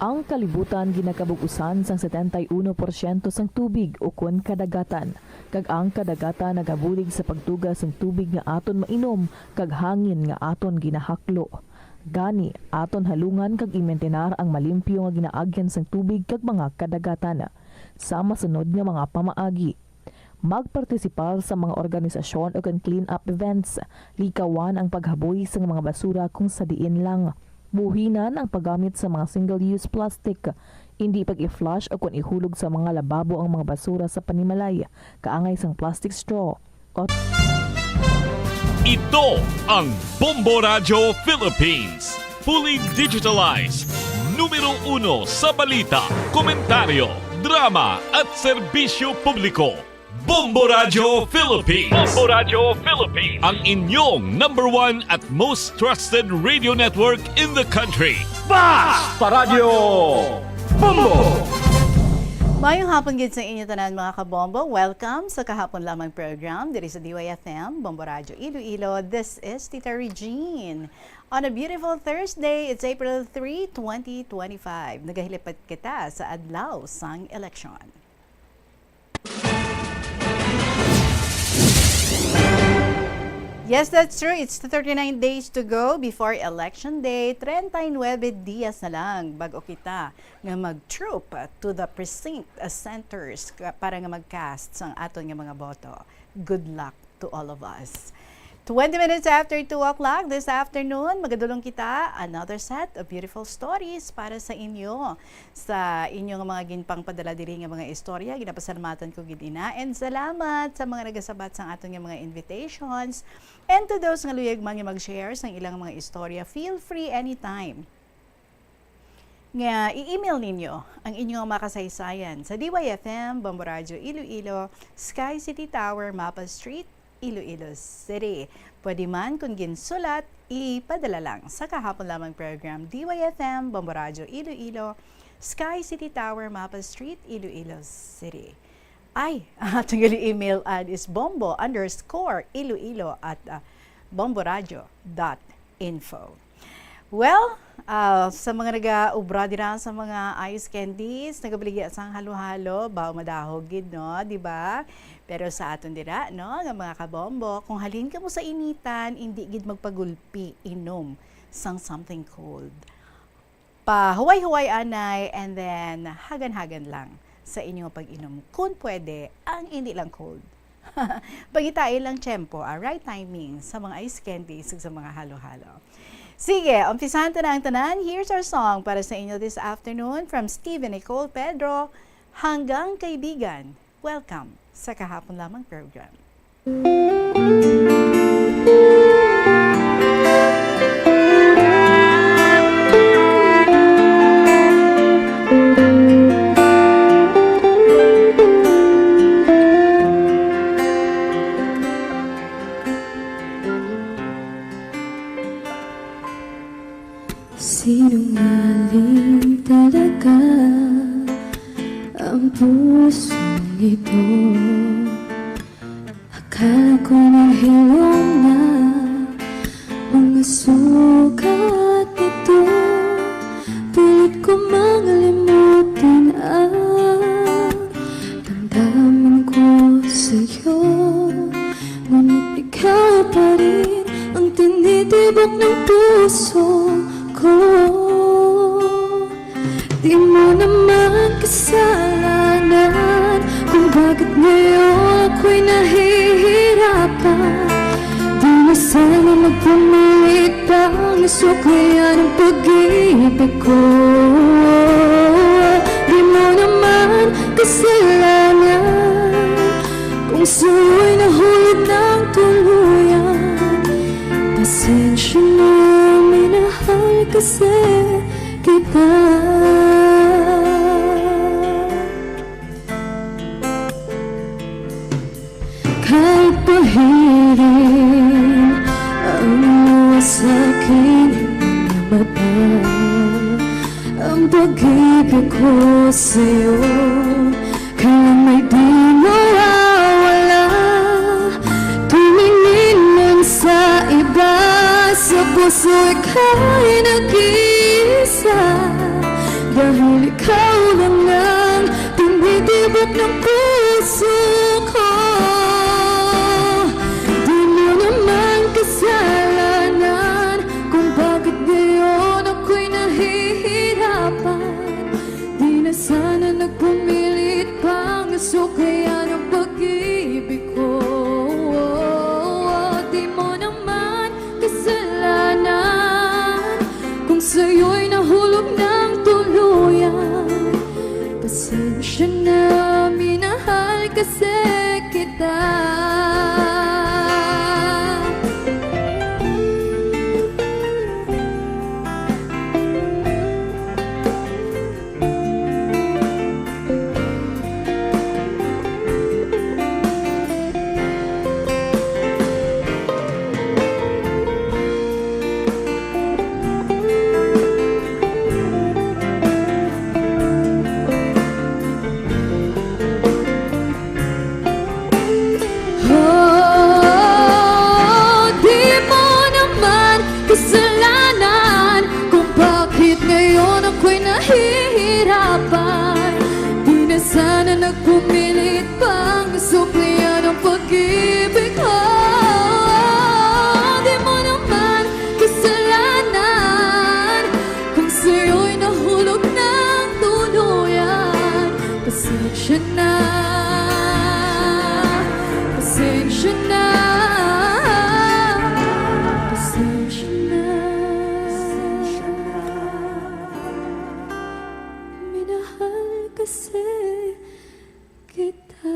Ang kalibutan ginakabug-usan sang setenta y uno porsyento sang tubig ukon kadagatan, kag ang kadagatan nagabulig sa pagtuga sang tubig nga aton mainom kag hangin nga aton ginahaklo. Gani, aton halungan kag imintinar ang malimpyo nga ginaagyan sang tubig kag mga kadagatan. Sa masunod nga mga pamaagi, magpartisipar sa mga organisasyon ukon clean-up events. Likawan ang paghaboy sang mga basura kung sa diin lang. Buhinan ang paggamit sa mga single-use plastic. Indi pag-i-flush ukon ihulog sa mga lababo ang mga basura sa panimalay, kaangay sang plastic straw. Ot- Ito ang Bombo Radyo Philippines. Fully digitalized. Numero uno sa balita, komentaryo, drama, at serbisyo publiko. Bombo Radyo Philippines. Bombo Radyo Philippines. Ang inyong number one at most trusted radio network in the country. Basta Radyo Bombo! Mayong hapon gid sa inyo tanan, mga kabombo. Welcome sa Kahapon Lamang program diri sa D Y F M, Bombo Radyo Iloilo. This is Tita Regine. On a beautiful Thursday, it's April three, twenty twenty-five. Nagahilipad kita sa adlaw sang eleksyon. Yes, that's true. It's thirty-nine days to go before Election Day. Treinta y nuebe dias na lang bago kita nga mag-troop to the precinct, uh, centers ka-, para nga mag-cast sang aton nga mga boto. Good luck to all of us. Twenty minutes after two o'clock this afternoon, magadulong kita another set of beautiful stories para sa inyo. Sa inyo nga mga ginpangpadala diri nga mga istorya, ginapasalamatan ko gid ina. And salamat sa mga nagasabat sang aton nga mga invitations. And to those nga luyag man nga mag-share sang ilang mga istorya, feel free anytime nga i-email ninyo ang inyong mga kasaysayan sa D Y F M, Bombo Radyo Iloilo, Sky City Tower, Mapa Street, Iloilo City. Pwede man, kung ginsulat, ipadala lang sa Kahapon Lamang program, D Y F M, Bombo Radyo Iloilo, Sky City Tower, Mapa Street, Iloilo City. Ay, ang aton gali email ad is bombo underscore iloilo at, ah, bomboradyo dot info. Well, ah, sa mga nagaubra dira sa mga ice candies, nagabaligya sang halo-halo, baw madahog gid, no? Di ba? Pero sa aton dira, no, nga mga kabombo, kung halin kamo sa initan, indi gid magpagulpi, inom sang something cold. Pahuway-huway anay, and then hagan-hagan lang sa inyong pag-inom. Kung pwede, ang indi lang cold. Pangitain lang tiyempo, ah, right timing sa mga ice candy, sa, sa mga halo-halo. Sige, umpisahan ta na ang tanan. Here's our song para sa inyo this afternoon from Steven Nicole Pedro, Hanggang Kaibigan. Welcome sa Kahapon Lamang program. Sinungaling talaga ang pusong ito. Akala ko nahilom na mga sugat nito. Pilit ko mang limutin ang damdamin ko sa'yo. Ngunit ikaw pa rin ang tinitibok ng puso ko. Di mo naman kasalanan kung bakit ngayon ako'y nahihirapan. Di Suklian ang pag-ibig ko. Di mo naman kasalanan kung sa'yo'y nahulog ng tuluyan. Pasensya na, minahal kasi kita. Kahit pahirin ang luha sa aking mga mata, ang pag-ibig ko sa'yo, kailan may di mawawala. Tumingin man sa iba, sa puso ika'y nag-iisa. Dahil ikaw lang ang tumitibok ng puso ko. Di mo naman kasalanan kung bakit ngayon ako'y nahihirapan. Di na sana nagpumilit pang suklayan ang pag-ibig ko. Di mo naman kasalanan kung sa'yo'y nahulog ng tuluyan. Pasensya na, minahal kasi kita. Oh, di mo naman kasalanan kung bakit ngayon ako'y nahihirapan. Di na sana nagpumilit pang suklian ang pag-ibig ko. Di mo naman kasalanan kung sa'yo'y nahulog ng tuluyan. Pasensya na, pasensya na, pasensya na. Minahal kasi kita.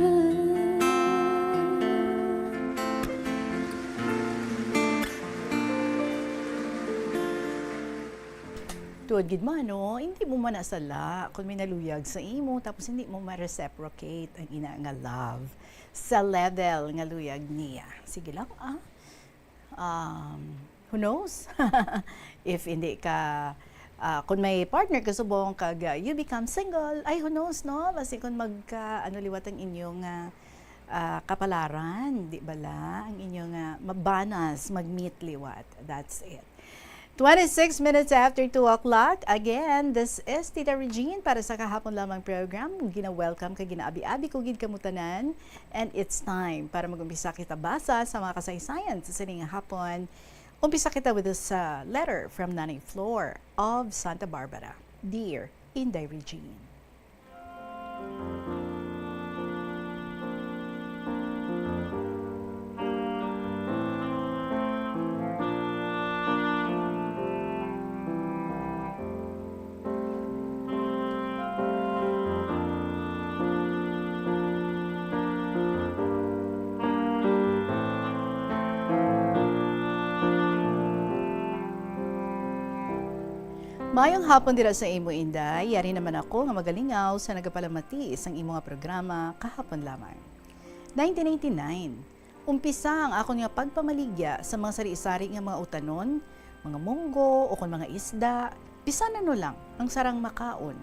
Tuod gid man, no? Hindi mo man nasala kung may naluyag sa imo, tapos hindi mo ma-reciprocate ang ina nga love sa level nga luyag niya. Sige lang, ah. Um, who knows? If hindi ka, ah, kung may partner ka subong kag, ah, you become single, ay, who knows, no? Basi kung magka, ano liwat ang inyong, ah, ah, kapalaran, di bala? Ang inyong, ah, mabanas, mag-meet liwat. That's it. Twenty-six minutes after two o'clock. Again, this is Tita Regine para sa Kahapon Lamang program. Gina-welcome kag ginaabi-abi ko gid kamo tanan. And it's time para mag-umpisa kita basa sa mga kasaysayan sa sining nga hapon. Umpisa kita with this, uh, letter from Nanay Flor of Santa Barbara. Dear Inday Regine. Maayong hapon dira sa imo, Inday. Yari naman ako nga magalingaw sa nagapalamati sang imo nga programa kahapon lamang. Nineteen eighty-nine, umpisa ang akon nga pagpamaligya sa mga sari-sari nga mga utanon, mga munggo, o kon mga isda, bisan ano lang ang sarang makaon.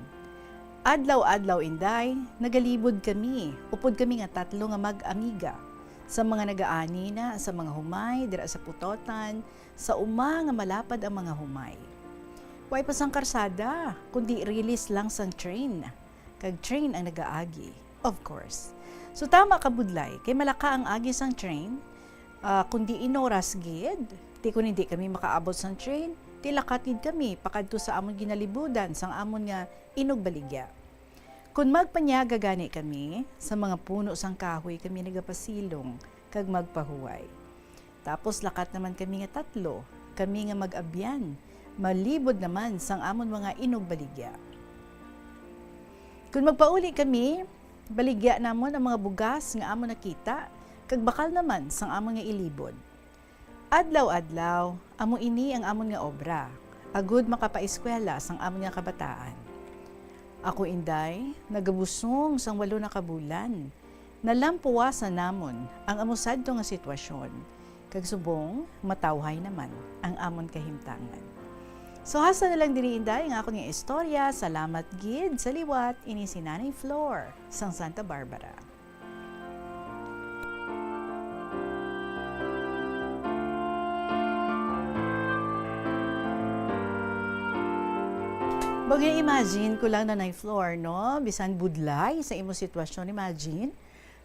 Adlaw-adlaw, Inday, nagalibod kami, upod kami nga tatlo nga mag-amiga, sa mga nagaani na sa mga humay dira sa putotan, sa uma nga malapad ang mga humay. Way pa sang karsada, kundi rilis lang sang train. Kag train ang nagaagi, of course. So, tama ka, Budlay, kay malaka ang agi sang train. Ah, kung diin oras gid, ti kung hindi kami makaabot sang train, ti lakat gid kami pakadto sa amon ginalibudan sang amon nga inugbaligya. Kon magpanyaga gani kami, sa mga puno sang kahoy kami nagapasilong kag magpahuway. Tapos lakat naman kami nga tatlo, kami nga mag-abyan, malibod naman sang amon mga inugbaligya. Kon magpauli kami, baligya namon ang mga bugas nga amon nakita, kag bakal naman sang amon nga ilibod. Adlaw-adlaw, amo ini ang amon nga obra, agud makapaeskwela sang amon nga kabataan. Ako, Inday, nagabusong sang walo na ka bulan. Nalampuwasan namon ang amo sadto nga sitwasyon, kag subong matawhay naman ang amon kahimtangan. So, hasta na lang diri, Inday, ang akon nga istorya. Salamat gid sa liwat. Ini si Nanay Flor sang Santa Barbara. Bagay, imagine ko lang, Nanay Flor, no? Bisan budlay sa imo sitwasyon, imagine.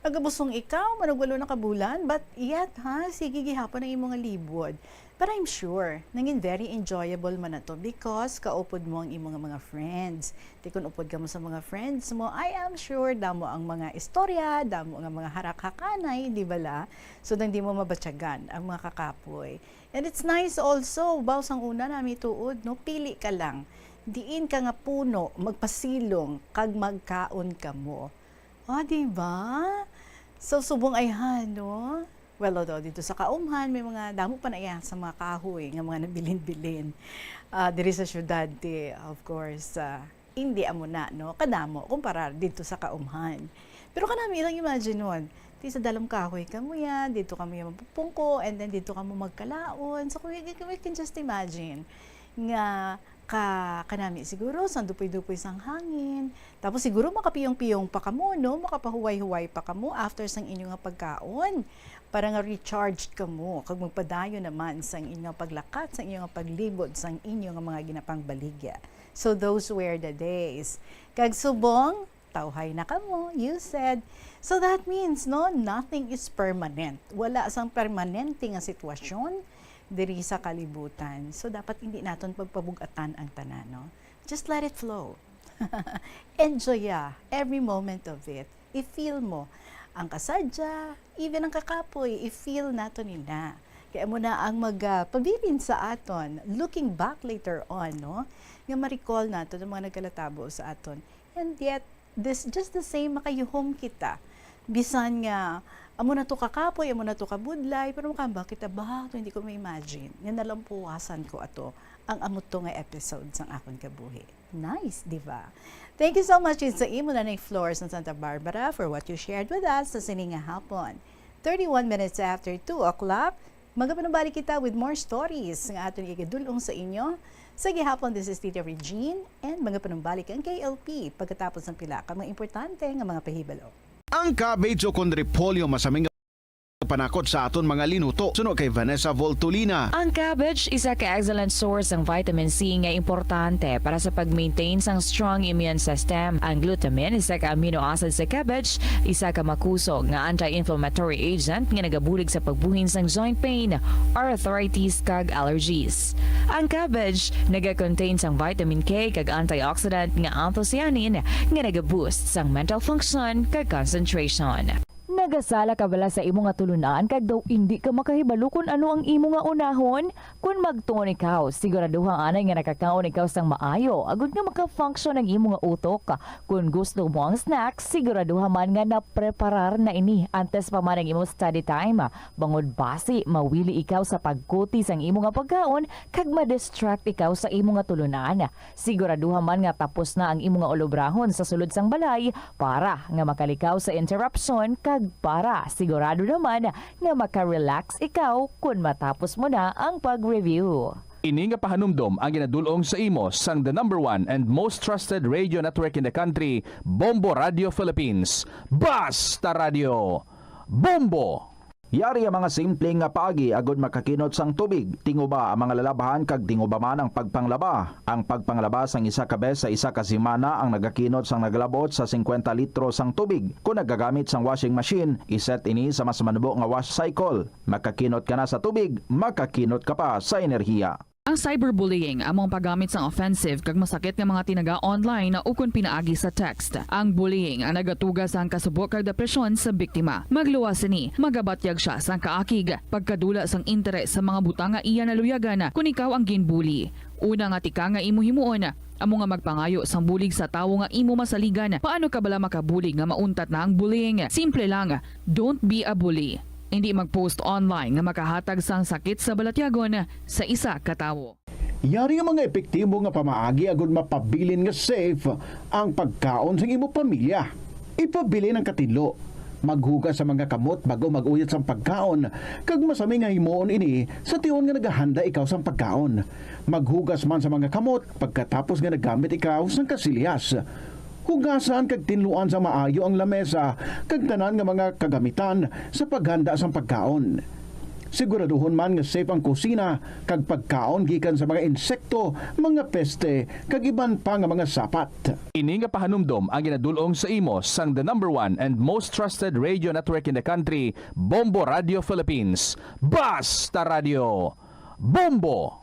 Nagabusong ikaw, manugwalo na ka bulan, but yet, ha, sige gihapon ang imo nga libod. But I'm sure, nangin very enjoyable man na to because kaupod mo ang imo nga mga friends. Ti kon upod kamo sa mga friends mo, I am sure damo ang mga istorya, damo nga mga harakhakanay, di bala? So, nang di mo mabatyagan ang mga kakapoy. And it's nice also, baw sang una nami tuod, no? Pili ka lang. Diin ka nga puno, magpasilong, kag magkaon kamo. Ah, di ba? So, subong ay ha, no? Well, although dito sa Kaumhan, may mga damo pa na iya sa mga kahoy nga mga nabilin-bilin. Ah, diri sa syudad, ti, of course, ah, hindi amo na, no? Kadamo, kumpara dito sa Kaumhan. Pero kanami lang imagine nun, ti sa dalom kahoy kamo ya, dito kamo ya mapupungko, and then dito kamo magkalaon. So, we, we can just imagine nga ka, kanami siguro sang dupoy-dupoy sang hangin. Tapos siguro makapiyong-piyong pa kamo, no? Makapahuway-huway pa kamo after sang inyo nga pagkaon, para nga recharged kamo kag magpadayon naman sang inyo nga paglakat, sang inyo nga paglibot, sang inyo nga mga ginapangbaligya. So those were the days. Kag subong, tawhay na kamo, you said. So that means, no, nothing is permanent. Wala sang permanente nga sitwasyon diri sa kalibutan. So dapat hindi naton pagpabug-atan ang tanan, no? Just let it flow. Enjoy ya, every moment of it. I-feel mo ang kasadya, even ang kakapoy, i-feel nato nila. Kaya mo na ang mag, ah, pabilin sa aton, looking back later on, no? Nga ma-recall nato ang mga nagkalatabo sa aton. And yet, this, just the same, makayuhom kita. Bisan nga, amo na to kakapoy, amo na to kabudlay, pero makahambal kita, "Bah, to hindi ko ma-imagine nga nalampuwasan ko ato ang amo to nga episode sang akon kabuhi." Nice, di ba? Thank you so much sa imo, Nanay Flor sang Santa Barbara, for what you shared with us sa sini nga hapon. Thirty-one minutes after two o'clock, magapanumbalik kita with more stories nga aton igadul-ong sa inyo. Sa gihapon, this is Tita Regine, and magapanumbalik ang K L P pagkatapos ng pila ka mga importante nga mga pahibalo. Ang cabbage o kon repolyo masaming panakot sa aton mga linuto. Suno kay Vanessa Voltolina. Ang cabbage isa ka excellent source sang vitamin C nga importante para sa pag-maintain sang strong immune system. Ang glutamine, isa ka amino acid sa cabbage, isa ka makusog nga anti-inflammatory agent nga nagabulig sa pagbuhin sang joint pain, arthritis, kag allergies. Ang cabbage naga-contain sang vitamin K kag antioxidant nga anthocyanin nga naga-boost sang mental function kag concentration. Nagasala ka bala sa imo nga tulunan kag daw indi ka makahibalo kon ano ang imo nga unahon? Kon magtuon ikaw, siguraduha anay nga nakakaon ikaw sang maayo agod nga maka-function ang imo nga utok. Kon gusto mo ang snack, siguraduha man nga napreparar na ini antes pa man ang imo study time, bangod basi mawili ikaw sa pagkuti sang imo nga pagkaon kag ma-distract ikaw sa imo nga tulunan. Siguraduha man nga tapos na ang imo nga ulobrahon sa sulod sang balay para nga makalikaw sa interruption kag para sigurado naman nga maka-relax ikaw kon matapos mo na ang pag-review. Ini nga pahanumdom ang ginadul-ong sa imo sang the number one and most trusted radio network in the country, Bombo Radio Philippines. Basta Radio, Bombo! Yari ang mga simple nga paagi agod makakinot sang tubig. Tinguba ang mga lalabhan kag tinguba man ang pagpanglaba. Ang pagpanglaba sang isa ka bes sa isa ka semana ang nagakinot sang naglabot sa singkwenta litro sang tubig. Kon nagagamit sang washing machine, iset ini sa mas manubo nga wash cycle. Makakinot ka na sa tubig, makakinot ka pa sa enerhiya. Cyberbullying amo ang paggamit sang offensive kag masakit nga mga tinaga online ukon pinaagi sa text. Ang bullying ang nagatuga sang kasubo kag depresyon sa biktima. Magluwas sini, magabatyag sia sang kaakig, pagkadula sang interes sa mga butang nga iya naluyagan kon ikaw ang ginbully. Una nga tika nga imo himuon amo nga magpangayo sang bulig sa tawo nga imo masaligan. Paano ka bala makabulig nga mauntat na ang bullying? Simple lang, don't be a bully. Indi mag-post online nga makahatag sang sakit sa balatyagon sa isa ka tawo. Yari ang mga epektibo nga pamaagi agud mapabilin nga safe ang pagkaon sang imo pamilya. Ipabilin ang katinlo. Maghugas sa mga kamot bag-o mag-uyat sang pagkaon, kag masami nga himuon ini sa tion nga nagahanda ikaw sang pagkaon. Maghugas man sa mga kamot pagkatapos nga naggamit ikaw sang kasilyas. Hugasan kag tinluan sa maayo ang lamesa kag tanan nga mga kagamitan sa paghanda sang pagkaon. Siguraduhon man nga safe ang kusina kag pagkaon gikan sa mga insekto, mga peste, kag iban pa nga mga sapat. Ini nga pahanumdom ang ginadul-ong sa imo sang the number one and most trusted radio network in the country, Bombo Radio Philippines. Basta Radio! Bombo!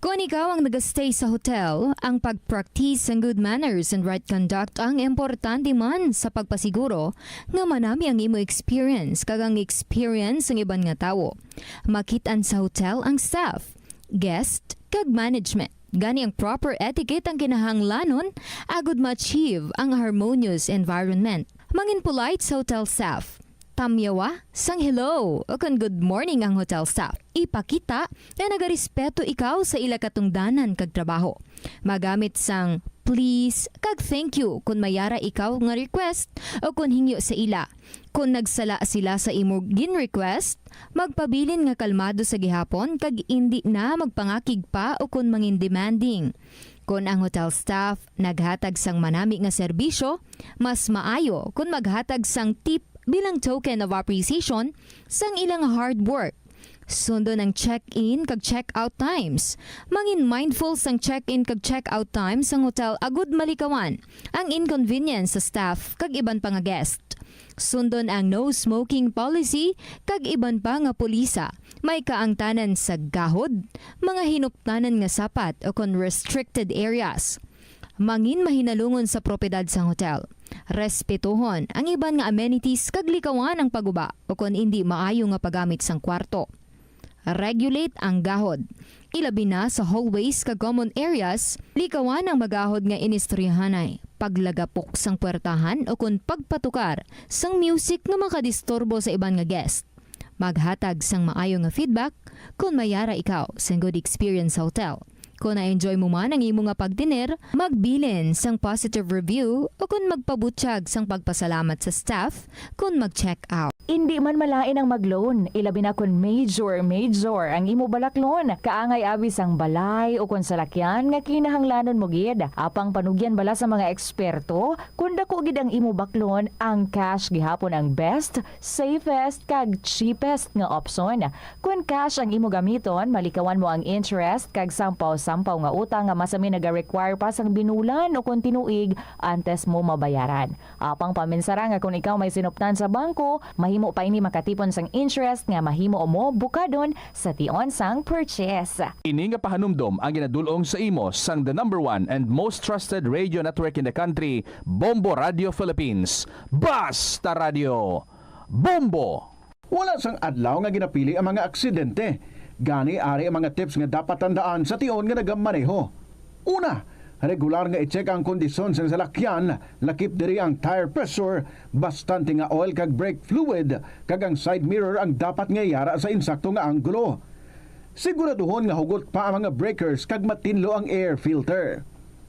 Kon ikaw ang nagastay sa hotel, ang pag-practice sang good manners and right conduct ang importante man sa pagpasiguro nga manami ang imo experience kag ang experience sang iban nga tawo. Makit-an sa hotel ang staff, guest, kag management. Gani ang proper etiquette ang kinahanglanon agud ma-achieve ang harmonious environment. Mangin polite sa hotel staff. Tamyawa sang hello o kon good morning ang hotel staff. Ipakita nga nagarespeto ikaw sa ila katungdanan kag trabaho. Magamit sang please kag thank you kon may ara ikaw nga request o kon hingyo sa ila. Kon nagsala sila sa imo gin-request, magpabilin nga kalmado sa gihapon kag indi na magpangakig pa o kon mangin demanding. Kon ang hotel staff naghatag sang manami nga serbisyo, mas maayo kon maghatag sang tip bilang token of appreciation sang ilang hard work. Sundon ang check-in kag check-out times. Mangin mindful sang check-in kag check-out times sang hotel agud malikawan ang inconvenience sa staff kag iban pa nga guest. Sundon ang no smoking policy kag iban pa nga pulisa. May kaangtanan sa gahod, mga hinuptanan nga sapat o kon restricted areas. Mangin mahinalungon sa propiedad sang hotel. Respetuhon ang iban nga amenities kag likawan ang paguba o kon indi maayo nga paggamit sang kwarto. Regulate ang gahod. Ilabi na sa hallways kag common areas, likawan ang magahod nga inistoryahanay, paglagapok sang puwertahan o kon pagpatukar sang music nga makadisturbo sa iban nga guest. Maghatag sang maayo nga feedback kon may ara ikaw sang good experience sa hotel. Kon na-enjoy mo man ang imo nga pagtener, magbilin sang positive review o kon magpabutyag sang pagpasalamat sa staff kon mag-check out. Indi man malain ang mag-loan, ilabi na kon major, major ang imo balaklon. Kaangay abi sang balay o kon salakyan nga kinahanglanon mo gid. Apang panugyan bala sa mga eksperto, kon dako gid ang imo baklon, ang cash gihapon ang best, safest, kag cheapest nga opsyon. Kon cash ang imo gamiton, malikawan mo ang interest kag sampaw-sampaw nga utang nga masami naga-require pa sang binulan o kon tinuig antes mo mabayaran. Apang paminsara nga kon ikaw may sinuptan sa bangko, mahimo pa ini makatipon sang interest nga mahimo mo bukadon sa tion sang purchase. Ini nga pahanumdom ang ginadul-ong sa imo sang the number one and most trusted radio network in the country, Bombo Radio Philippines. Basta Radio! Bombo! Wala sang adlaw nga ginapili ang mga aksidente. Gani, ari ang mga tips nga dapat tandaan sa tion nga nagamaneho. Una, regular nga i-check ang kondisyon sang salakyan, lakip diri ang tire pressure, bastante nga oil kag brake fluid, kag ang side mirror ang dapat nga yara sa insakto nga anggulo. Siguraduhon nga hugot pa ang mga breakers kag matinlo ang air filter.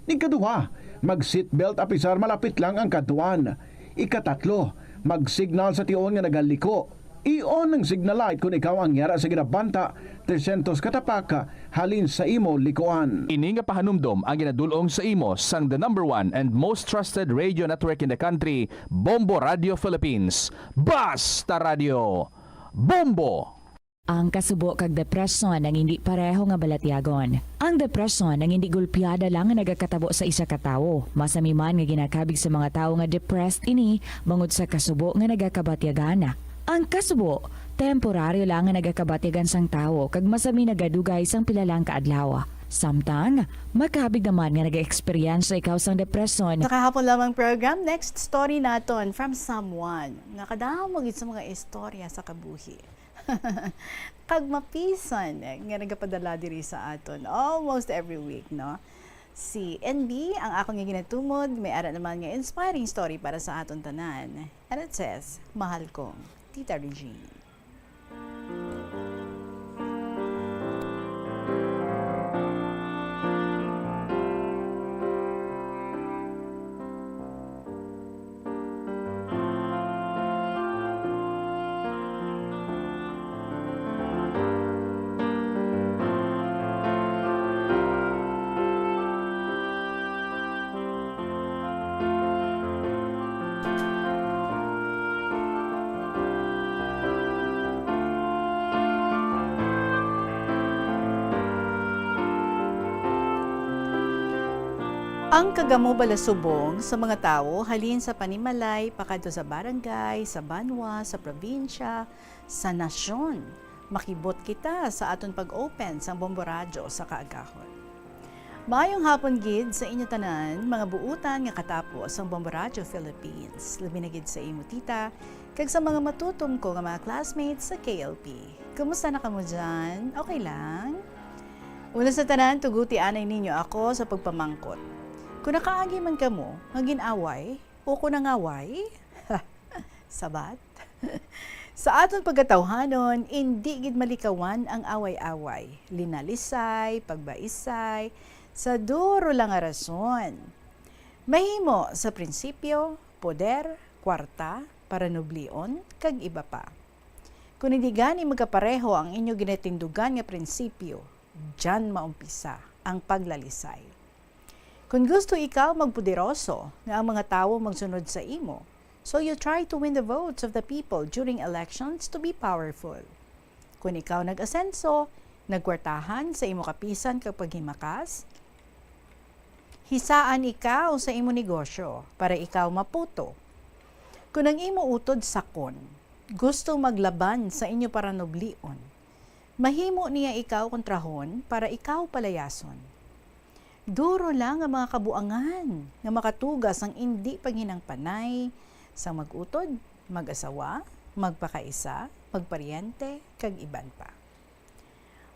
Ikaduha, mag-seatbelt apisar malapit lang ang kadtuan. Ikatatlo, mag-signal sa tion nga nagaliko. I-on ang signal light kon ikaw ang yara sa ginabanta tresyentos ka tapak halin sa imo likuan. Ini nga pahanumdom ang ginadul-ong sa imo sang the number one and most trusted radio network in the country, Bombo Radio Philippines. Basta Radio! Bombo! Ang kasubo kag depresyon ang indi pareho nga balatyagon. Ang depresyon ang indi gulpiada lang nga nagakatabo sa isa ka tawo. Masami man nga ginakabig sa mga tawo nga depressed ini bangod sa kasubo nga nagakabatyagan. Ang kasubo, Temporaryo lang nga nagakabatigan sang tawo kag masami nagadugay sang pila lang ka adlaw. Samtang, makabig naman nga nag-eksperyensya ikaw sang depresyon. Sa kahapon lamang program, next story naton from someone nga kadamo gid sa mga istorya sa kabuhi. Kag mapisan nga nagapadala diri sa aton almost every week, no? Si N B, ang akon nga ginatumod, may ara naman nga inspiring story para sa aton tanan. And it says, "Mahal kong Tita Regine." Ang kagamo balasubong sa mga tawo halin sa panimalay pakadto sa barangay, sa banwa, sa probinsya, sa nasyon. Makibot kita sa aton pag-open sang bomboradyo sa kaagahon. Maayong hapon gid sa inyo tanan, mga buutan nga katapo sang Bombo Radyo Philippines, labi na gid sa imo tita, kag sa mga matutom ko nga mga classmates sa K L P. Kumusta na kamo dyan? Okay lang? Una sa tanan, tuguti anay ninyo ako sa pagpamangkot. Kung nakaagi man kamo nga gin-away o kung nangaway, sabat? Sa aton pagkatawhanon, indi gid malikawan ang away-away, linalisay, pagbaisay, sa duro lang nga rason. Mahimo sa prinsipyo, poder, kwarta, paranublion, kag iba pa. Kung hindi gani magkapareho ang inyo ginatindugan nga prinsipyo, diyan maumpisa ang paglalisay. Kung gusto ikaw magpoderoso nga ang mga tawo magsunod sa imo, so you try to win the votes of the people during elections to be powerful. Kung ikaw nag-asenso, nagkwartahan sa imo kapisan kag paghimakas, hisaan ikaw sa imo negosyo para ikaw maputo. Kung ang imo utod sakon, gusto maglaban sa inyo paranublion, mahimo niya ikaw kontrahon para ikaw palayason. Duro lang ang mga kabuangan nga makatuga sang indi paghinangpanay sang mag-utod, mag-asawa, magpakaisa, magparyente, kag iban pa.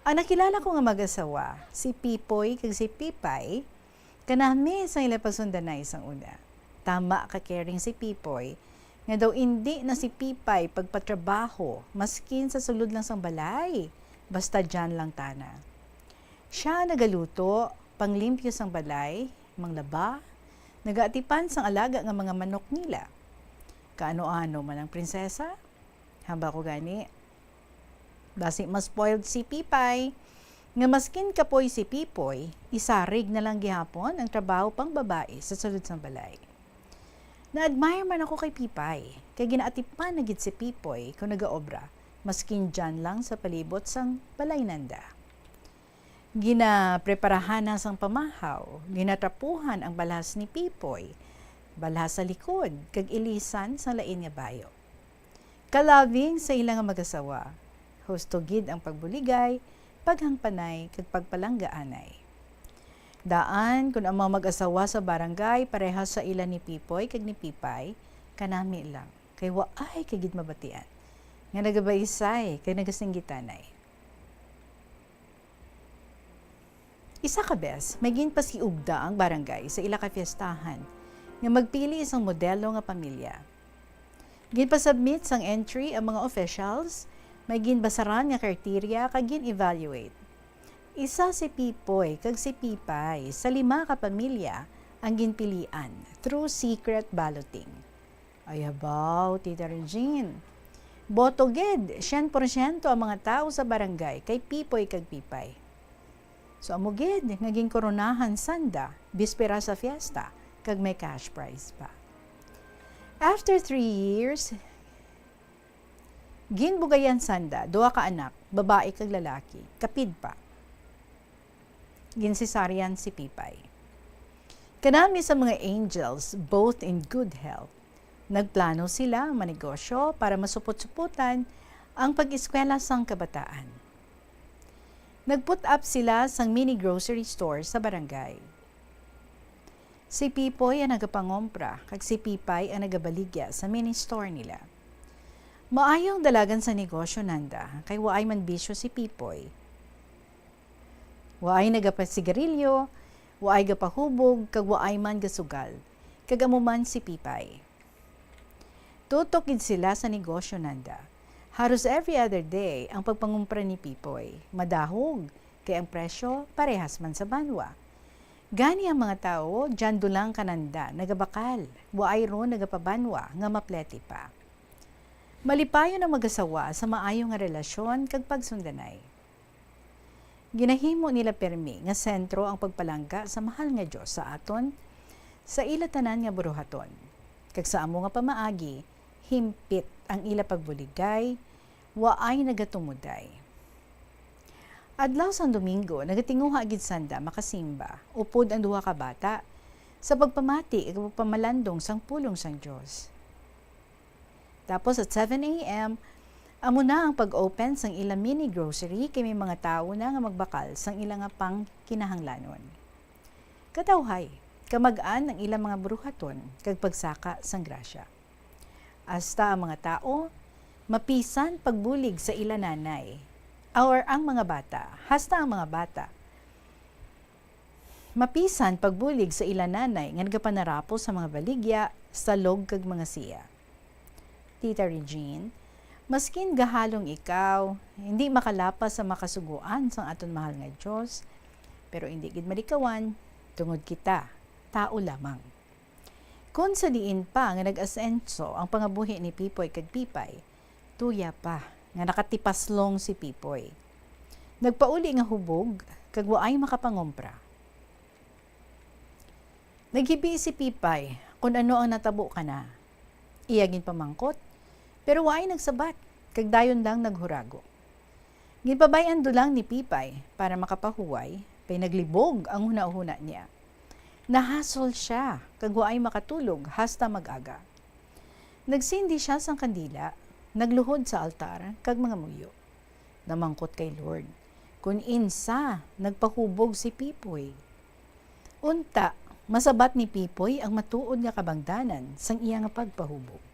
Ang nakilala ko nga mag-asawa, si Pipoy kag si Pipay, kanami sang ila pagsundanay sang una. Tama ka caring si Pipoy, nga daw indi na si Pipay pagpatrabaho, maskin sa sulod lang sang balay, basta diyan lang tana. Siya nagaluto, panglimpyo sang balay, manglaba, nagaatipan sang alaga nga mga manok nila. Kaano-ano man ang prinsesa? Hamba ko gani, basi mas spoiled si Pipay, nga maskin kapoy si Pipoy, isarig na lang gihapon ang trabaho pang babae sa sulod sang balay. Na-admire man ako kay Pipay, kay ginaatipan na gid si Pipoy kon nagaobra, maskin diyan lang sa palibot sang balay nanda. Ginapreparahan na sang pamahaw, ginatrapuhan ang balhas ni Pipoy, balhas sa likod, kag ilisan sang lain nga bayo. Kalabing sa ila nga mag-asawa, husto gid ang pagbuligay, paghangpanay, kag pagpalanggaanay. Daan, kun ang mga mag-asawa sa barangay parehas sa ila ni Pipoy kag ni Pipay, kanami lang, kay waay ka gid mabatian nga nagabaisay kag nagasinggitanay. Isa ka bes, may ginpasiugda ang barangay sa ila ka fiestahan nga magpili sang modelo nga pamilya. Ginpasubmit sang entry ang mga officials, may ginbasaran nga criteria kag gin-evaluate. Isa si Pipoy kag si Pipay sa lima ka pamilya ang ginpilian through secret balloting. Ay, habaw, Tita Regine. Boto gid, syen porsyento ang mga tawo sa barangay kay Pipoy kag Pipay. So, amo gid nga ginkoronahan sanda, bispera sa fiesta, kag may cash prize pa. After three years, ginbugayan sanda duha ka anak, babae kag lalaki, kapid pa. Ginsesaryan si Pipay. Kanami sa mga angels, both in good health. Nagplano sila manegosyo para masupot-suputan Ang pag-eskwela sang kabataan. Nag-put up sila sang mini grocery store sa barangay. Si Pipoy ang nagapangompra, kag si Pipay ang nagabaligya sa mini store nila. Maayo ang dalagan sa negosyo nanda, kay waay man bisyo si Pipoy. Waay nagapasigarilyo, waay gapahubog, kag waay man gasugal, kag amo man si Pipay. Tutok gid sila sa negosyo nanda. Haros every other day ang pagpangumpra ni Pipoy. Madahog, kay ang presyo parehas man sa banwa. Gani ang mga tawo diyan dulang kananda nagabakal, waay ron nagapabanwa nga maplete pa. Malipayon ang mag-asawa sa maayo nga relasyon kag pagsundanay. Ginahimo nila pirmi nga sentro ang pagpalangga sa mahal nga Dios sa aton, sa ila tanan nga buruhaton, kag sa amo nga pamaagi, himpit ang ila pagbuligay, waay nagatumuday. Adlaw sang Domingo, nagatinguha gid sanda makasimba, upod ang duha ka bata, sa pagpamati kag pagpamalandong sang pulong sang Dios. Tapos at seven a m, amo na ang pag-open sang ila mini grocery, kay may mga tawo na nga magbakal sang ila nga pangkinahanglanon. Katawhay, kamag-an ang ila mga buruhaton kag pagsaka sang grasya. Hasta ang mga tawo mapisan pagbulig sa ila nanay, or ang mga bata, hasta ang mga bata mapisan pagbulig sa ila nanay nga nagapanarapo sa mga baligya, salog kag mga siya. Tita Regine, maskin gahalong ikaw, hindi makalapas sa makasugoan sang aton mahal nga Dios, pero hindi gid malikawan, tungod kita, tao lamang. Kon sa diin pa nga nag-asenso ang pangabuhi ni Pipoy kag Pipay, tuya pa nga nakatipaslong si Pipoy. Nagpauli nga hubog kag waay makapangompra. Naghibi si Pipay kon ano ang natabo kana. Iya ginpamangkot, pero waay nagsabat, kag dayon lang naghurago. Ginpabay-an dulang ni Pipay para makapahuway, kay naglibog ang hunahuna niya. Nahasol sia, kag waay makatulog hasta mag-aga. Nagsindi sia sang kandila, nagluhod sa altar, kag mangamuyo. Namangkot kay Lord kon insa nagpahubog si Pipoy. Unta, masabat ni Pipoy ang matuod nga kabangdanan sang iya nga pagpahubog.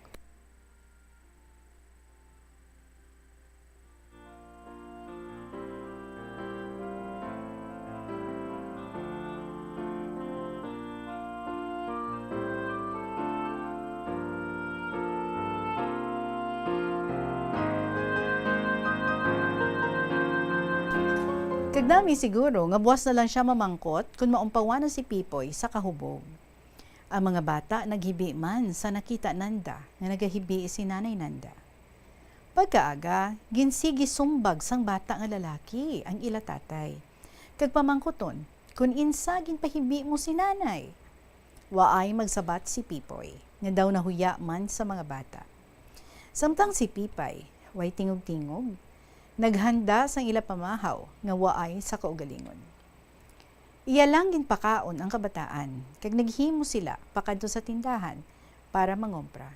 Kag nami siguro nga buas na lang sia mamangkot kon maumpawan na si Pipoy sa kahubog. Ang mga bata naghibi man sa nakita nanda nga nagahibi si nanay nanda. Pagkaaga, ginsigi sumbag sang bata nga lalaki ang ila tatay, kag pamangkuton kon insa ginpahibi mo si nanay. Waay magsabat si Pipoy, nga daw nahuya man sa mga bata. Samtang si Pipay, way tingog-tingog, naghanda sang ila pamahaw nga waay sa kaugalingon. Iya lang ginpakaon ang kabataan, kag naghimo sila pakadto sa tindahan para mangompra.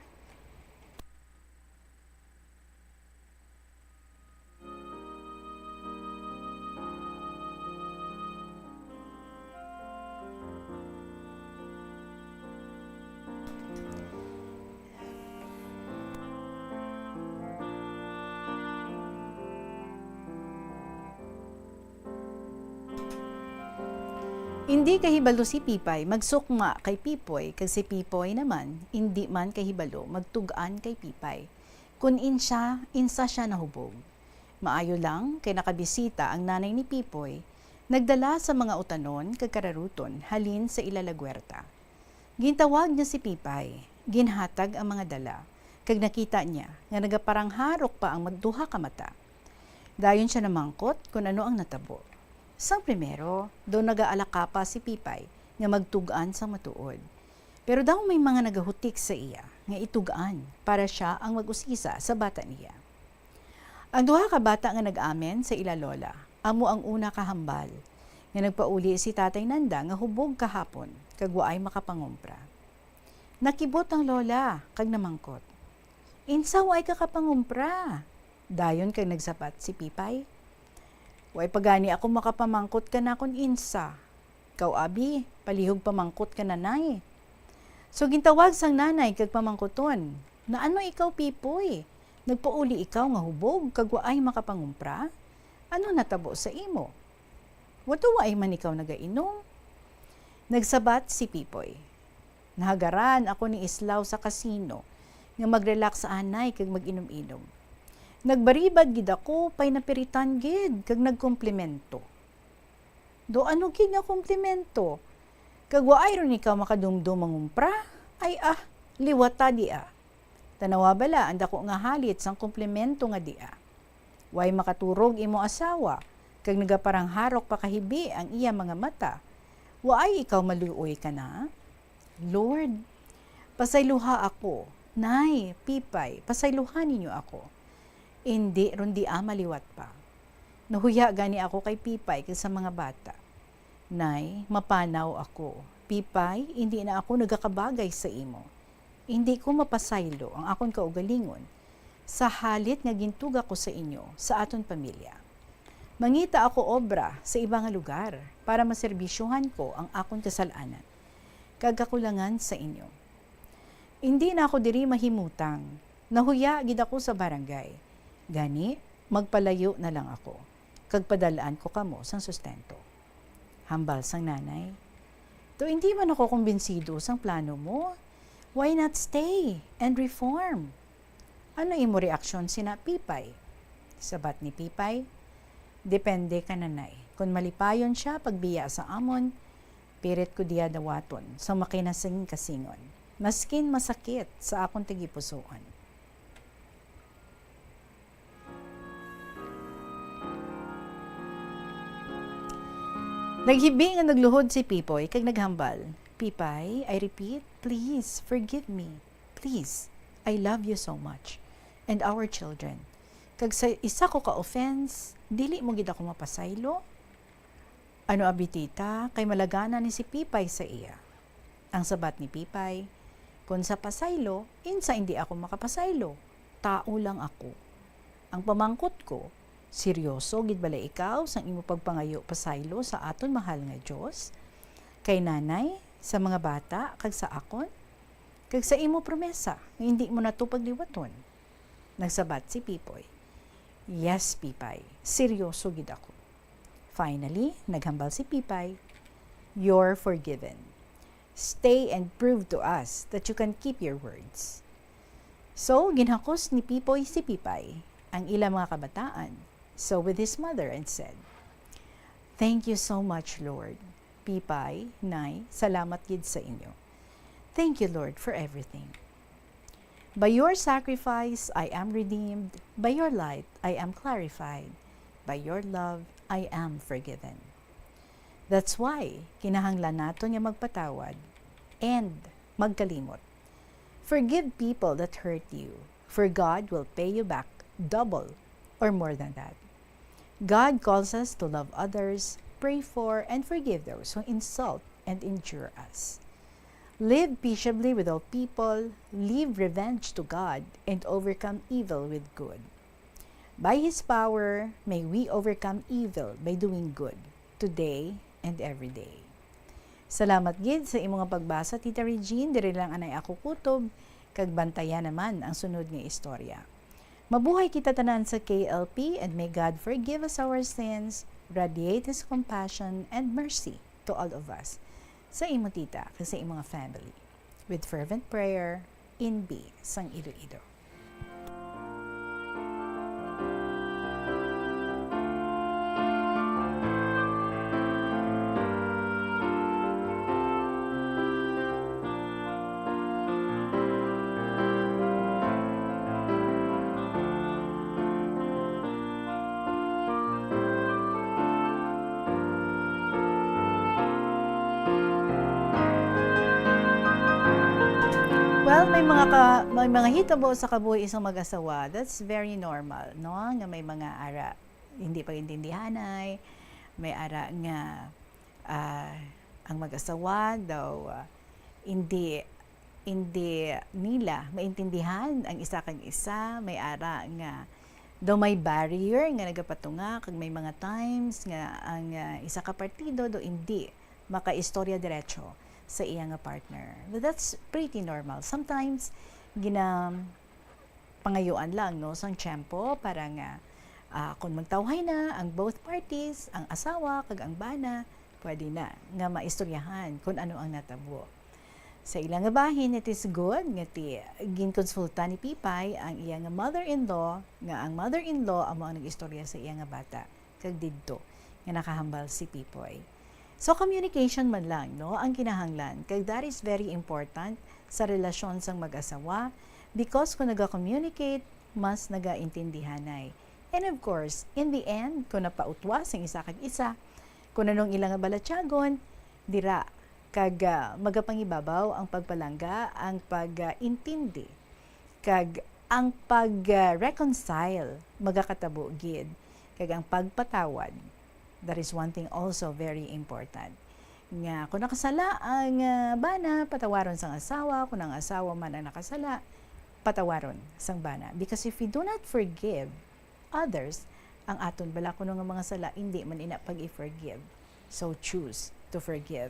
Indi kahibalo si Pipay magsukma kay Pipoy, kag si Pipoy naman indi man kahibalo magtug-an kay Pipay kon insa, insa sia nahubog. Maayo lang kay nakabisita ang nanay ni Pipoy, nagdala sa mga utanon kag kararuton halin sa ila lagwerta. Gintawag niya si Pipay, ginhatag ang mga dala, kag nakita niya nga nagaparangharok pa ang magduha ka mata. Dayon sia namangkot kon ano ang natabo. Sang primero, daw nagaalakapa si Pipay nga magtug-an sang matuod. Pero daw may mga nagahutik sa iya nga itug-an para sia ang mag-usisa sa bata niya. Ang duha ka bata nga nag-amen sa ila lola, amo ang una ka hambal, nga nagpauli si Tatay Nanda nga hubog kahapon kag waay makapangumpra. Nakibot ang lola kag namangkot, "Insa waay ka kapangumpra?" Dayon kag nagsabat si Pipay, "Way pa gani ako makapamangkot kana kon insa. Kaw, abi, palihog pamangkot ka, Nanay." So gintawag sang nanay kag pamangkuton, "Naano ikaw, Pipoy? Nagpauli ikaw nga hubog kag waay makapangumpra? Ano natabo sa imo? Wato waay man ikaw nagainom?" Nagsabat si Pipoy, "Nahagaran ako ni Islaw sa kasino nga mag-relax anay kag mag-inom-inom. Nagbaribad gid ako, pay napiritan gid kag nagkumplimento." "Do ano gid nga kumplimento? Kag waay ron ikaw makadumdom mangumpra? Ay ah, liwata di ah. Tanawa bala ang dako nga halit sang kumplimento nga di ah. Way makaturog imo asawa, kag nagaparangharok pa kahibi ang iya mga mata. Waay ikaw maluoy kana? Lord, pasayloha ako. Nay, Pipay, pasayloha ninyo ako. Indi ron di ama liwat pa. Nahuya gani ako kay Pipay kag sa mga bata. Nay, mapanaw ako. Pipay, indi na ako nagakabagay sa imo. Indi ko mapasaylo ang akon kaugalingon sa halit nga gintuga ko sa inyo, sa aton pamilya. Mangita ako obra sa iba nga lugar para maserbisyohan ko ang akon kasal-anan kag kakulangan sa inyo. Indi na ako diri mahimutang. Nahuya gid ako sa barangay. Gani, magpalayo na lang ako, kag padal-an ko kamo sang sustento." Hambal sang nanay, "To indi man ako kumbinsido sang plano mo. Why not stay and reform?" "Ano imo reaksyon sina, Pipay?" Sabat ni Pipay, "Depende ka, Nanay. Kon malipayon sia pagbiya sa amon, pirit ko diya dawaton sang makinasingkasingon, maskin masakit sa akon tagipusoon." Naghibi nga nagluhod si Pipoy kag naghambal, "Pipay, I repeat, please forgive me. Please, I love you so much. And our children. Kag sa isa ko ka offense, dili mo gid ako mapasaylo?" "Ano abi, tita, kay malagana ni si Pipay sa iya." Ang sabat ni Pipay, "Kon sa pasaylo, insa indi ako makapasaylo? Tao lang ako. Ang pamangkot ko, seryoso gid bala ikaw sang imo pagpangayo pasaylo sa aton mahal nga Dios, kay nanay, sa mga bata, kag sa akon? Kag sa imo promesa nga indi mo na to pagliwaton?" Nagsabat si Pipoy, "Yes, Pipay, seryoso gid ako." Finally, naghambal si Pipay, "You're forgiven. Stay and prove to us that you can keep your words." So, ginhakos ni Pipoy si Pipay, ang ila mga kabataan, so with his mother, and said, "Thank you so much, Lord. Pipay, Nay, salamat gid sa inyo. Thank you, Lord, for everything. By your sacrifice, I am redeemed. By your light, I am clarified. By your love, I am forgiven." That's why kinahanglan naton nga magpatawad and magkalimot. Forgive people that hurt you, for God will pay you back double or more than that. God calls us to love others, pray for, and forgive those who insult and injure us. Live peaceably with all people, leave revenge to God, and overcome evil with good. By His power, may we overcome evil by doing good, today and every day. Salamat gid sa imo nga pagbasa, Tita Regine. Diri lang anay ako kutob, kag bantayan naman ang sunod nga istorya. Mabuhay kita tanan sa K L P, and may God forgive us our sins, radiate His compassion and mercy to all of us. Sa imo tita, kag sa imo nga family. With fervent prayer, Inbi sang Iloilo. Well, may mga ka-, may mga hitabo sa kabuhi isang mag-asawa. That's very normal, no? Nga may mga ara hindi pag-intindihanay, may ara nga, ah, ang mag-asawa daw, ah, hindi, hindi nila maintindihan ang isa kag isa, may ara nga, Daw may barrier nga nagapatunga kag may mga times nga ang, ah, isa ka partido daw indi makaistorya diretso sa iya nga partner. But that's pretty normal. Sometimes, gina-, pangayuan lang, no, sang tiyempo para nga, ah, kung magtawhay na ang both parties, ang asawa kag ang bana, pwede na nga maistoryahan kung ano ang natabo. Sa ila nga bahin, it is good nga ti-, ginkonsulta ni Pipay ang iya nga mother-in-law, nga ang mother-in-law amo ang nag-istorya sa iya nga bata, kag didto nga nakahambal si Pipoy. So, communication man lang, no, ang kinahanglan, kag that is very important sa relasyon sang mag-asawa, because kung naga-communicate, mas nagaintindihanay. And of course, in the end, kung napautwa sang isa kag isa, kung anong ila nga balatyagon, dira, kag, ah, magapangibabaw ang pagpalangga, ang pag-intindi, kag ang pag-reconcile magakatabo gid, kag ang pagpatawad. That is one thing also very important. Nga kung nakasala ang, ah, bana, patawaron sang asawa, kung ang asawa man ang nakasala, patawaron sang bana. Because if we do not forgive others, ang aton bala kuno nga mga sala indi man ina pag-i-forgive. So choose to forgive.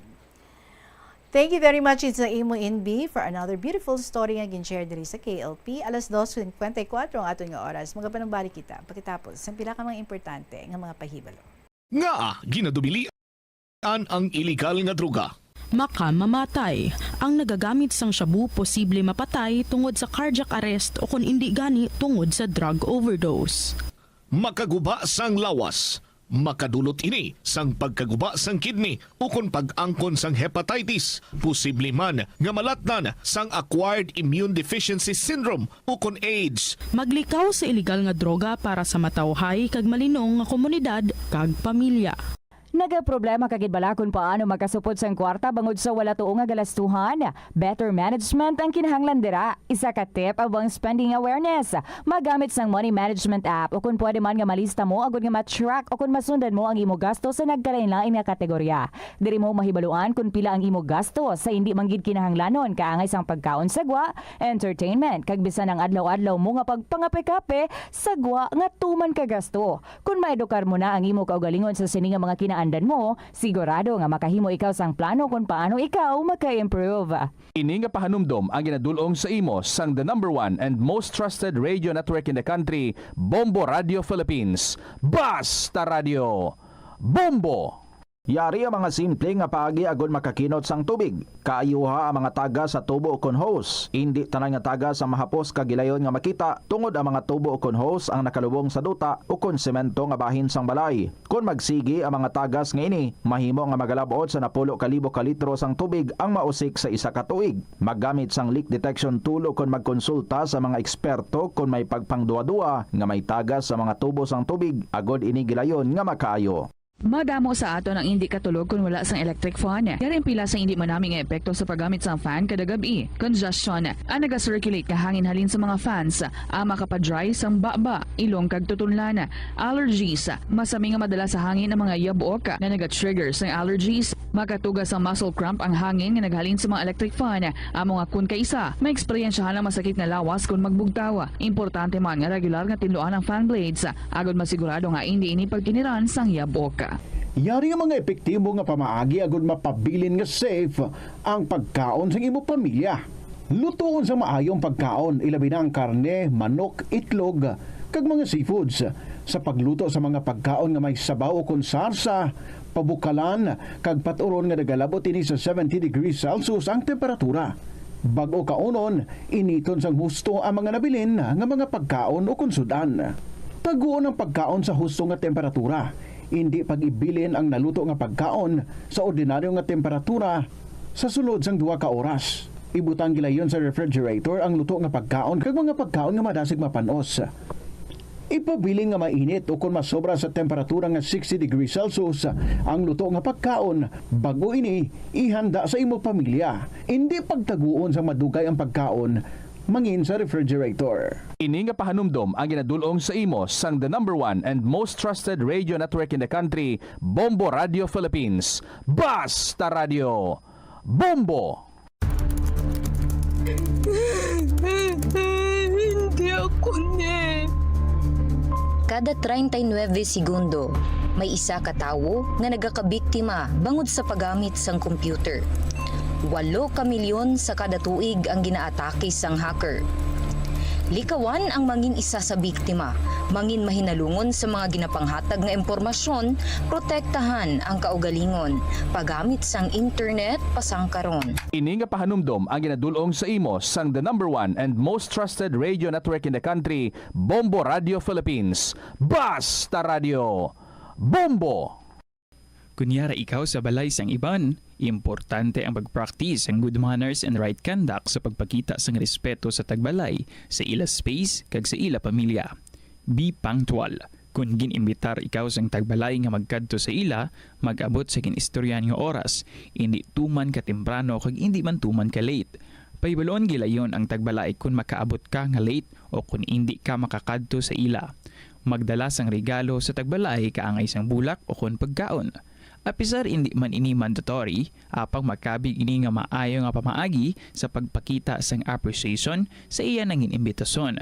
Thank you very much sa imo, N B, for another beautiful story nga gin-share diri sa K L P. Alas dos cincuenta y cuatro ang aton nga oras. Magapanumbalik kita pagkatapos sang pila ka mga importante nga mga pahibalo. Ngaa ginadubilian ang iligal nga droga? Makamamatay. Ang nagagamit sang shabu posible mapatay tungod sa cardiac arrest o kon indi gani tungod sa drug overdose. Makaguba sang lawas. Makadulot ini sang pagkaguba sang kidney ukon pag-angkon sang hepatitis, posible man nga malatnan sang acquired immune deficiency syndrome ukon AIDS. Maglikaw sa iligal nga droga para sa matawhay kag malinong nga komunidad kag pamilya. Nagaproblema ka gid bala kon paano makasupod sang kwarta bangod sa wala tuo nga galastuhan? Better management ang kinahanglan dira. Isa ka tip amo ang spending awareness. Magamit sang money management app, o kon pwede man nga malista mo agud nga ma-track o kon masundan mo ang imo gasto sa nagkalain-lain nga kategorya. Diri mo mahibaluan kon pila ang imo gasto sa indi man gid kinahanglanon, kaangay sang pagkaon sa gwa, entertainment, kag bisan ang adlaw-adlaw mo nga pagpangape-kape sa gwa nga tuman ka gasto. Kon maedukar mo na ang imo kaugalingon sa sini nga mga kinaandan mo, sigurado nga makahimo ikaw sang plano kon paano ikaw maka-improve. Ini nga pahanumdom ang ginadul-ong sa imo sang the number one and most trusted radio network in the country, Bombo Radio Philippines. Basta Radio, Bombo! Yari ang mga simple nga paagi agod makakinot sang tubig. Kaayuha ang mga tagas sa tubo ukon hose. Indi tanan nga tagas ang mahapos kag gilayon nga makita, tungod ang mga tubo ukon hose ang nakalubong sa duta ukon semento nga bahin sang balay. Kon magsigi ang mga tagas nga ini, mahimo nga magalab-ot sa napulo ka libo ka litro sang tubig ang mausik sa isa ka tuig. Maggamit sang leak detection tool ukon magkonsulta sa mga eksperto kon may pagpangduha-duha nga may tagas sa mga tubo sang tubig, agod ini gilayon nga makaayo. Madamo sa aton ang indi katulog kon wala sang electric fan. Yari ang pila sa indi manami nga epekto sa paggamit sang fan kada gab-i. Congestion, ang naga-circulate nga hangin halin sa mga fans, ang makapa-dry sang baba, ilong kag tutunlan. Allergies, masami nga madala sa hangin ang mga yabok nga naga-trigger sang allergies. Makatuga sang muscle cramp ang hangin nga naghalin sa mga electric fan. Amo nga kon kaisa, maeksperiensyahan ang masakit nga lawas kon magbugtaw. Importante man nga regular nga tinluan ang fan blades, agod masigurado nga indi ini pagkiniran sang yabok. Yari ang mga epektibo nga pamaagi agod mapabilin nga safe ang pagkaon sang imo pamilya. Lutoon sa maayo ang pagkaon, ilabi na ang karne, manok, itlog, kag mga seafoods. Sa pagluto sa mga pagkaon nga may sabaw ukon sarsa, pabukalan, kag pat-uron nga nagalabot ini sa seventy degrees Celsius ang temperatura. Bag-o kaunon, initon sang husto ang mga nabilin nga mga pagkaon ukon sud-an. Taguon ang pagkaon sa husto nga temperatura. Indi pag-ibilin ang naluto nga pagkaon sa ordinaryo nga temperatura sa sulod sang duha ka oras. Ibutang gilayon sa refrigerator ang luto nga pagkaon kag mga pagkaon nga madasig mapan-os. Ipabilin nga mainit o kon masobra sa temperatura nga sixty degrees Celsius ang luto nga pagkaon bag-o ini ihanda sa imo pamilya. Indi pagtaguon sang madugay ang pagkaon mangin sa refrigerator. Ini nga pahanumdom ang ginadul-ong sa imo sang the number one and most trusted radio network in the country, Bombo Radio Philippines. Basta Radio, Bombo! Hindi ako ni. Kada treinta y nueve segundo, may isa ka tawo nga nagakabiktima bangod sa paggamit sang computer. Walo ka milyon sa kada tuig ang ginaatake sang hacker. Likawan ang mangin isa sa biktima, mangin mahinalungon sa mga ginapanghatag nga impormasyon, protektahan ang kaugalingon, paggamit sang internet pasang karon. Ini nga pahanumdom ang ginadul-ong sa imo sang the number one and most trusted radio network in the country, Bombo Radio Philippines. Basta Radio! Bombo! Kun yara ikaw sa balay sang iban, importante ang pag-practice sang good manners and right conduct sa pagpakita sang respeto sa tagbalay, sa ila space, kag sa ila pamilya. Be punctual. Kun gin-imbitar ikaw sang tagbalay nga magkadto sa ila, mag-abot sa gin-istoryahan nga oras, indi tuman ka temprano kag indi man tuman ka late. Pahibaluon gilayon ang tagbalay kun makaabot ka nga late o kun indi ka makakadto sa ila. Magdala sang regalo sa tagbalay kaangay sang bulak o kon pagkaon. Apisar indi man ini mandatory, apang makabig ini nga maayo nga pamaagi sa pagpakita sang appreciation sa iya nangin imbitason.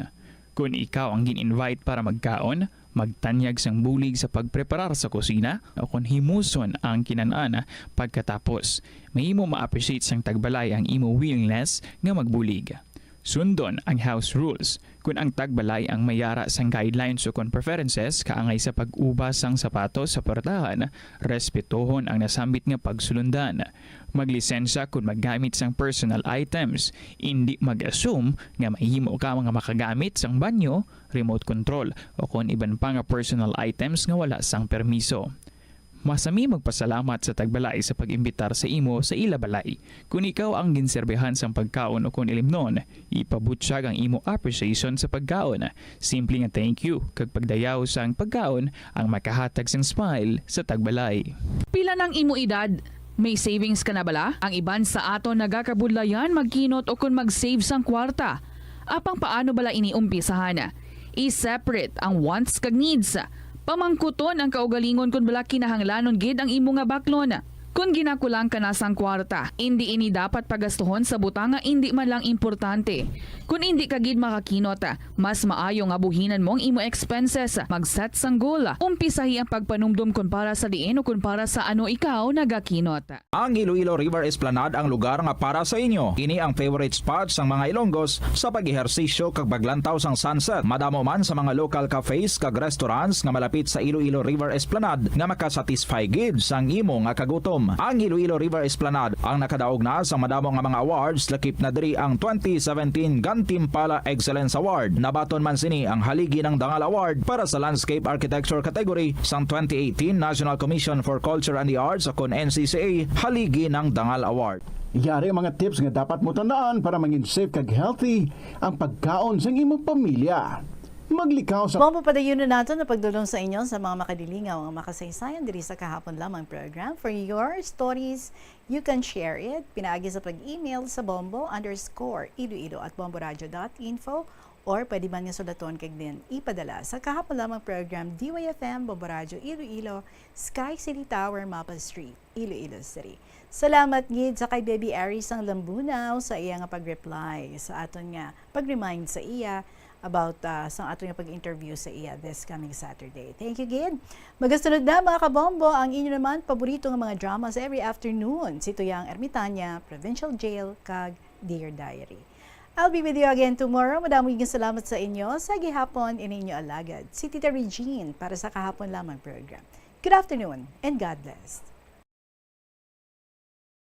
Kon ikaw ang gin-invite para magkaon, magtanyag sang bulig sa pagpreparar sa kusina o kon himuson ang kinan-an pagkatapos. Mahimo ma-appreciate sang tagbalay ang imo willingness nga magbulig. Sundon ang house rules. Kun ang tagbalay ang may yara sang guidelines ukon preferences kaangay sa pag-ubas sang sapatos sa puwertahan, respetohon ang nasambit nga pagsulundan. Maglisensya kun maggamit sang personal items. Indi mag-assume nga mahimo ka nga makagamit sang banyo, remote control, ukon iban pa nga personal items nga wala sang permiso. Masami magpasalamat sa tagbalay sa pag-imbitar sa imo sa ila balay. Kon ikaw ang ginserbihan sang pagkaon ukon ilimnon, ipabutyag ang imo appreciation sa pagkaon. Simple nga thank you kag pagdayaw sang pagkaon ang makahatag sang smile sa tagbalay. Pila nang imo edad? May savings ka na bala? Ang iban sa aton nagakabudlayan magkinot ukon mag-save sang kwarta. Apang paano bala ini umpisahan? I-separate ang wants kag needs. Pamangkuton ang kaugalingon kon bala kinahanglanon gid ang imo nga baklon. Kon ginakulang ka na sang kwarta, indi ini dapat pagastuhon sa butang nga indi man lang importante. Kon indi ka gid makakinot, mas maayo nga buhinan mo ang imo expenses. Mag-set sang goal. Umpisahi ang pagpanumdom kon para sa diin o kon para sa ano ikaw nagakinot. Ang Iloilo River Esplanade ang lugar nga para sa inyo. Ini ang favorite spot sang mga Ilonggos sa pag-ehersisyo kag paglantaw sang sunset. Madamo man sa mga local cafes kag restaurants nga malapit sa Iloilo River Esplanade nga makasatisfy gid sang imo nga kagutom. Ang Iloilo River Esplanade ang nakadaog na sang madamo nga mga awards, lakip na diri ang twenty seventeen Gantimpala Excellence Award. Nabaton man sini ang Haligi ng Dangal Award para sa Landscape Architecture category sang twenty eighteen National Commission for Culture and the Arts, ukon N C C A, Haligi ng Dangal Award. Yari ang mga tips nga dapat mo tandaan para mangin safe kag healthy ang pagkaon sang imong pamilya. Maglikaw sa Bombo, padayunon naton ang pagdulong sa inyo sa mga makadilingaw nga mga kasaysayan diri sa Kahapon Lamang program. For your stories, you can share it pinaagi sa pag-email sa bombo underscore iloilo at bomboradio dot info, or pwede man nga sulaton kag din ipadala sa Kahapon Lamang program, D Y F M, Bombo Radyo Iloilo, Sky City Tower, Mapa Street, Iloilo City. Salamat gid sa kay Baby Aries sang Lambunao sa iya nga pag-reply sa aton nga pag-remind sa iya about, ah, sang aton nga pag-interview sa iya this coming Saturday. Thank you gid. Magasunod na, mga kabombo, ang inyo naman paborito nga mga dramas every afternoon, si Tuyang Ermitanya, Provincial Jail, kag Dear Diary. I'll be with you again tomorrow. Madamo nga salamat sa inyo. Sa gihapon, ini inyo alagad, si Tita Regine para sa Kahapon Lamang program. Good afternoon and God bless.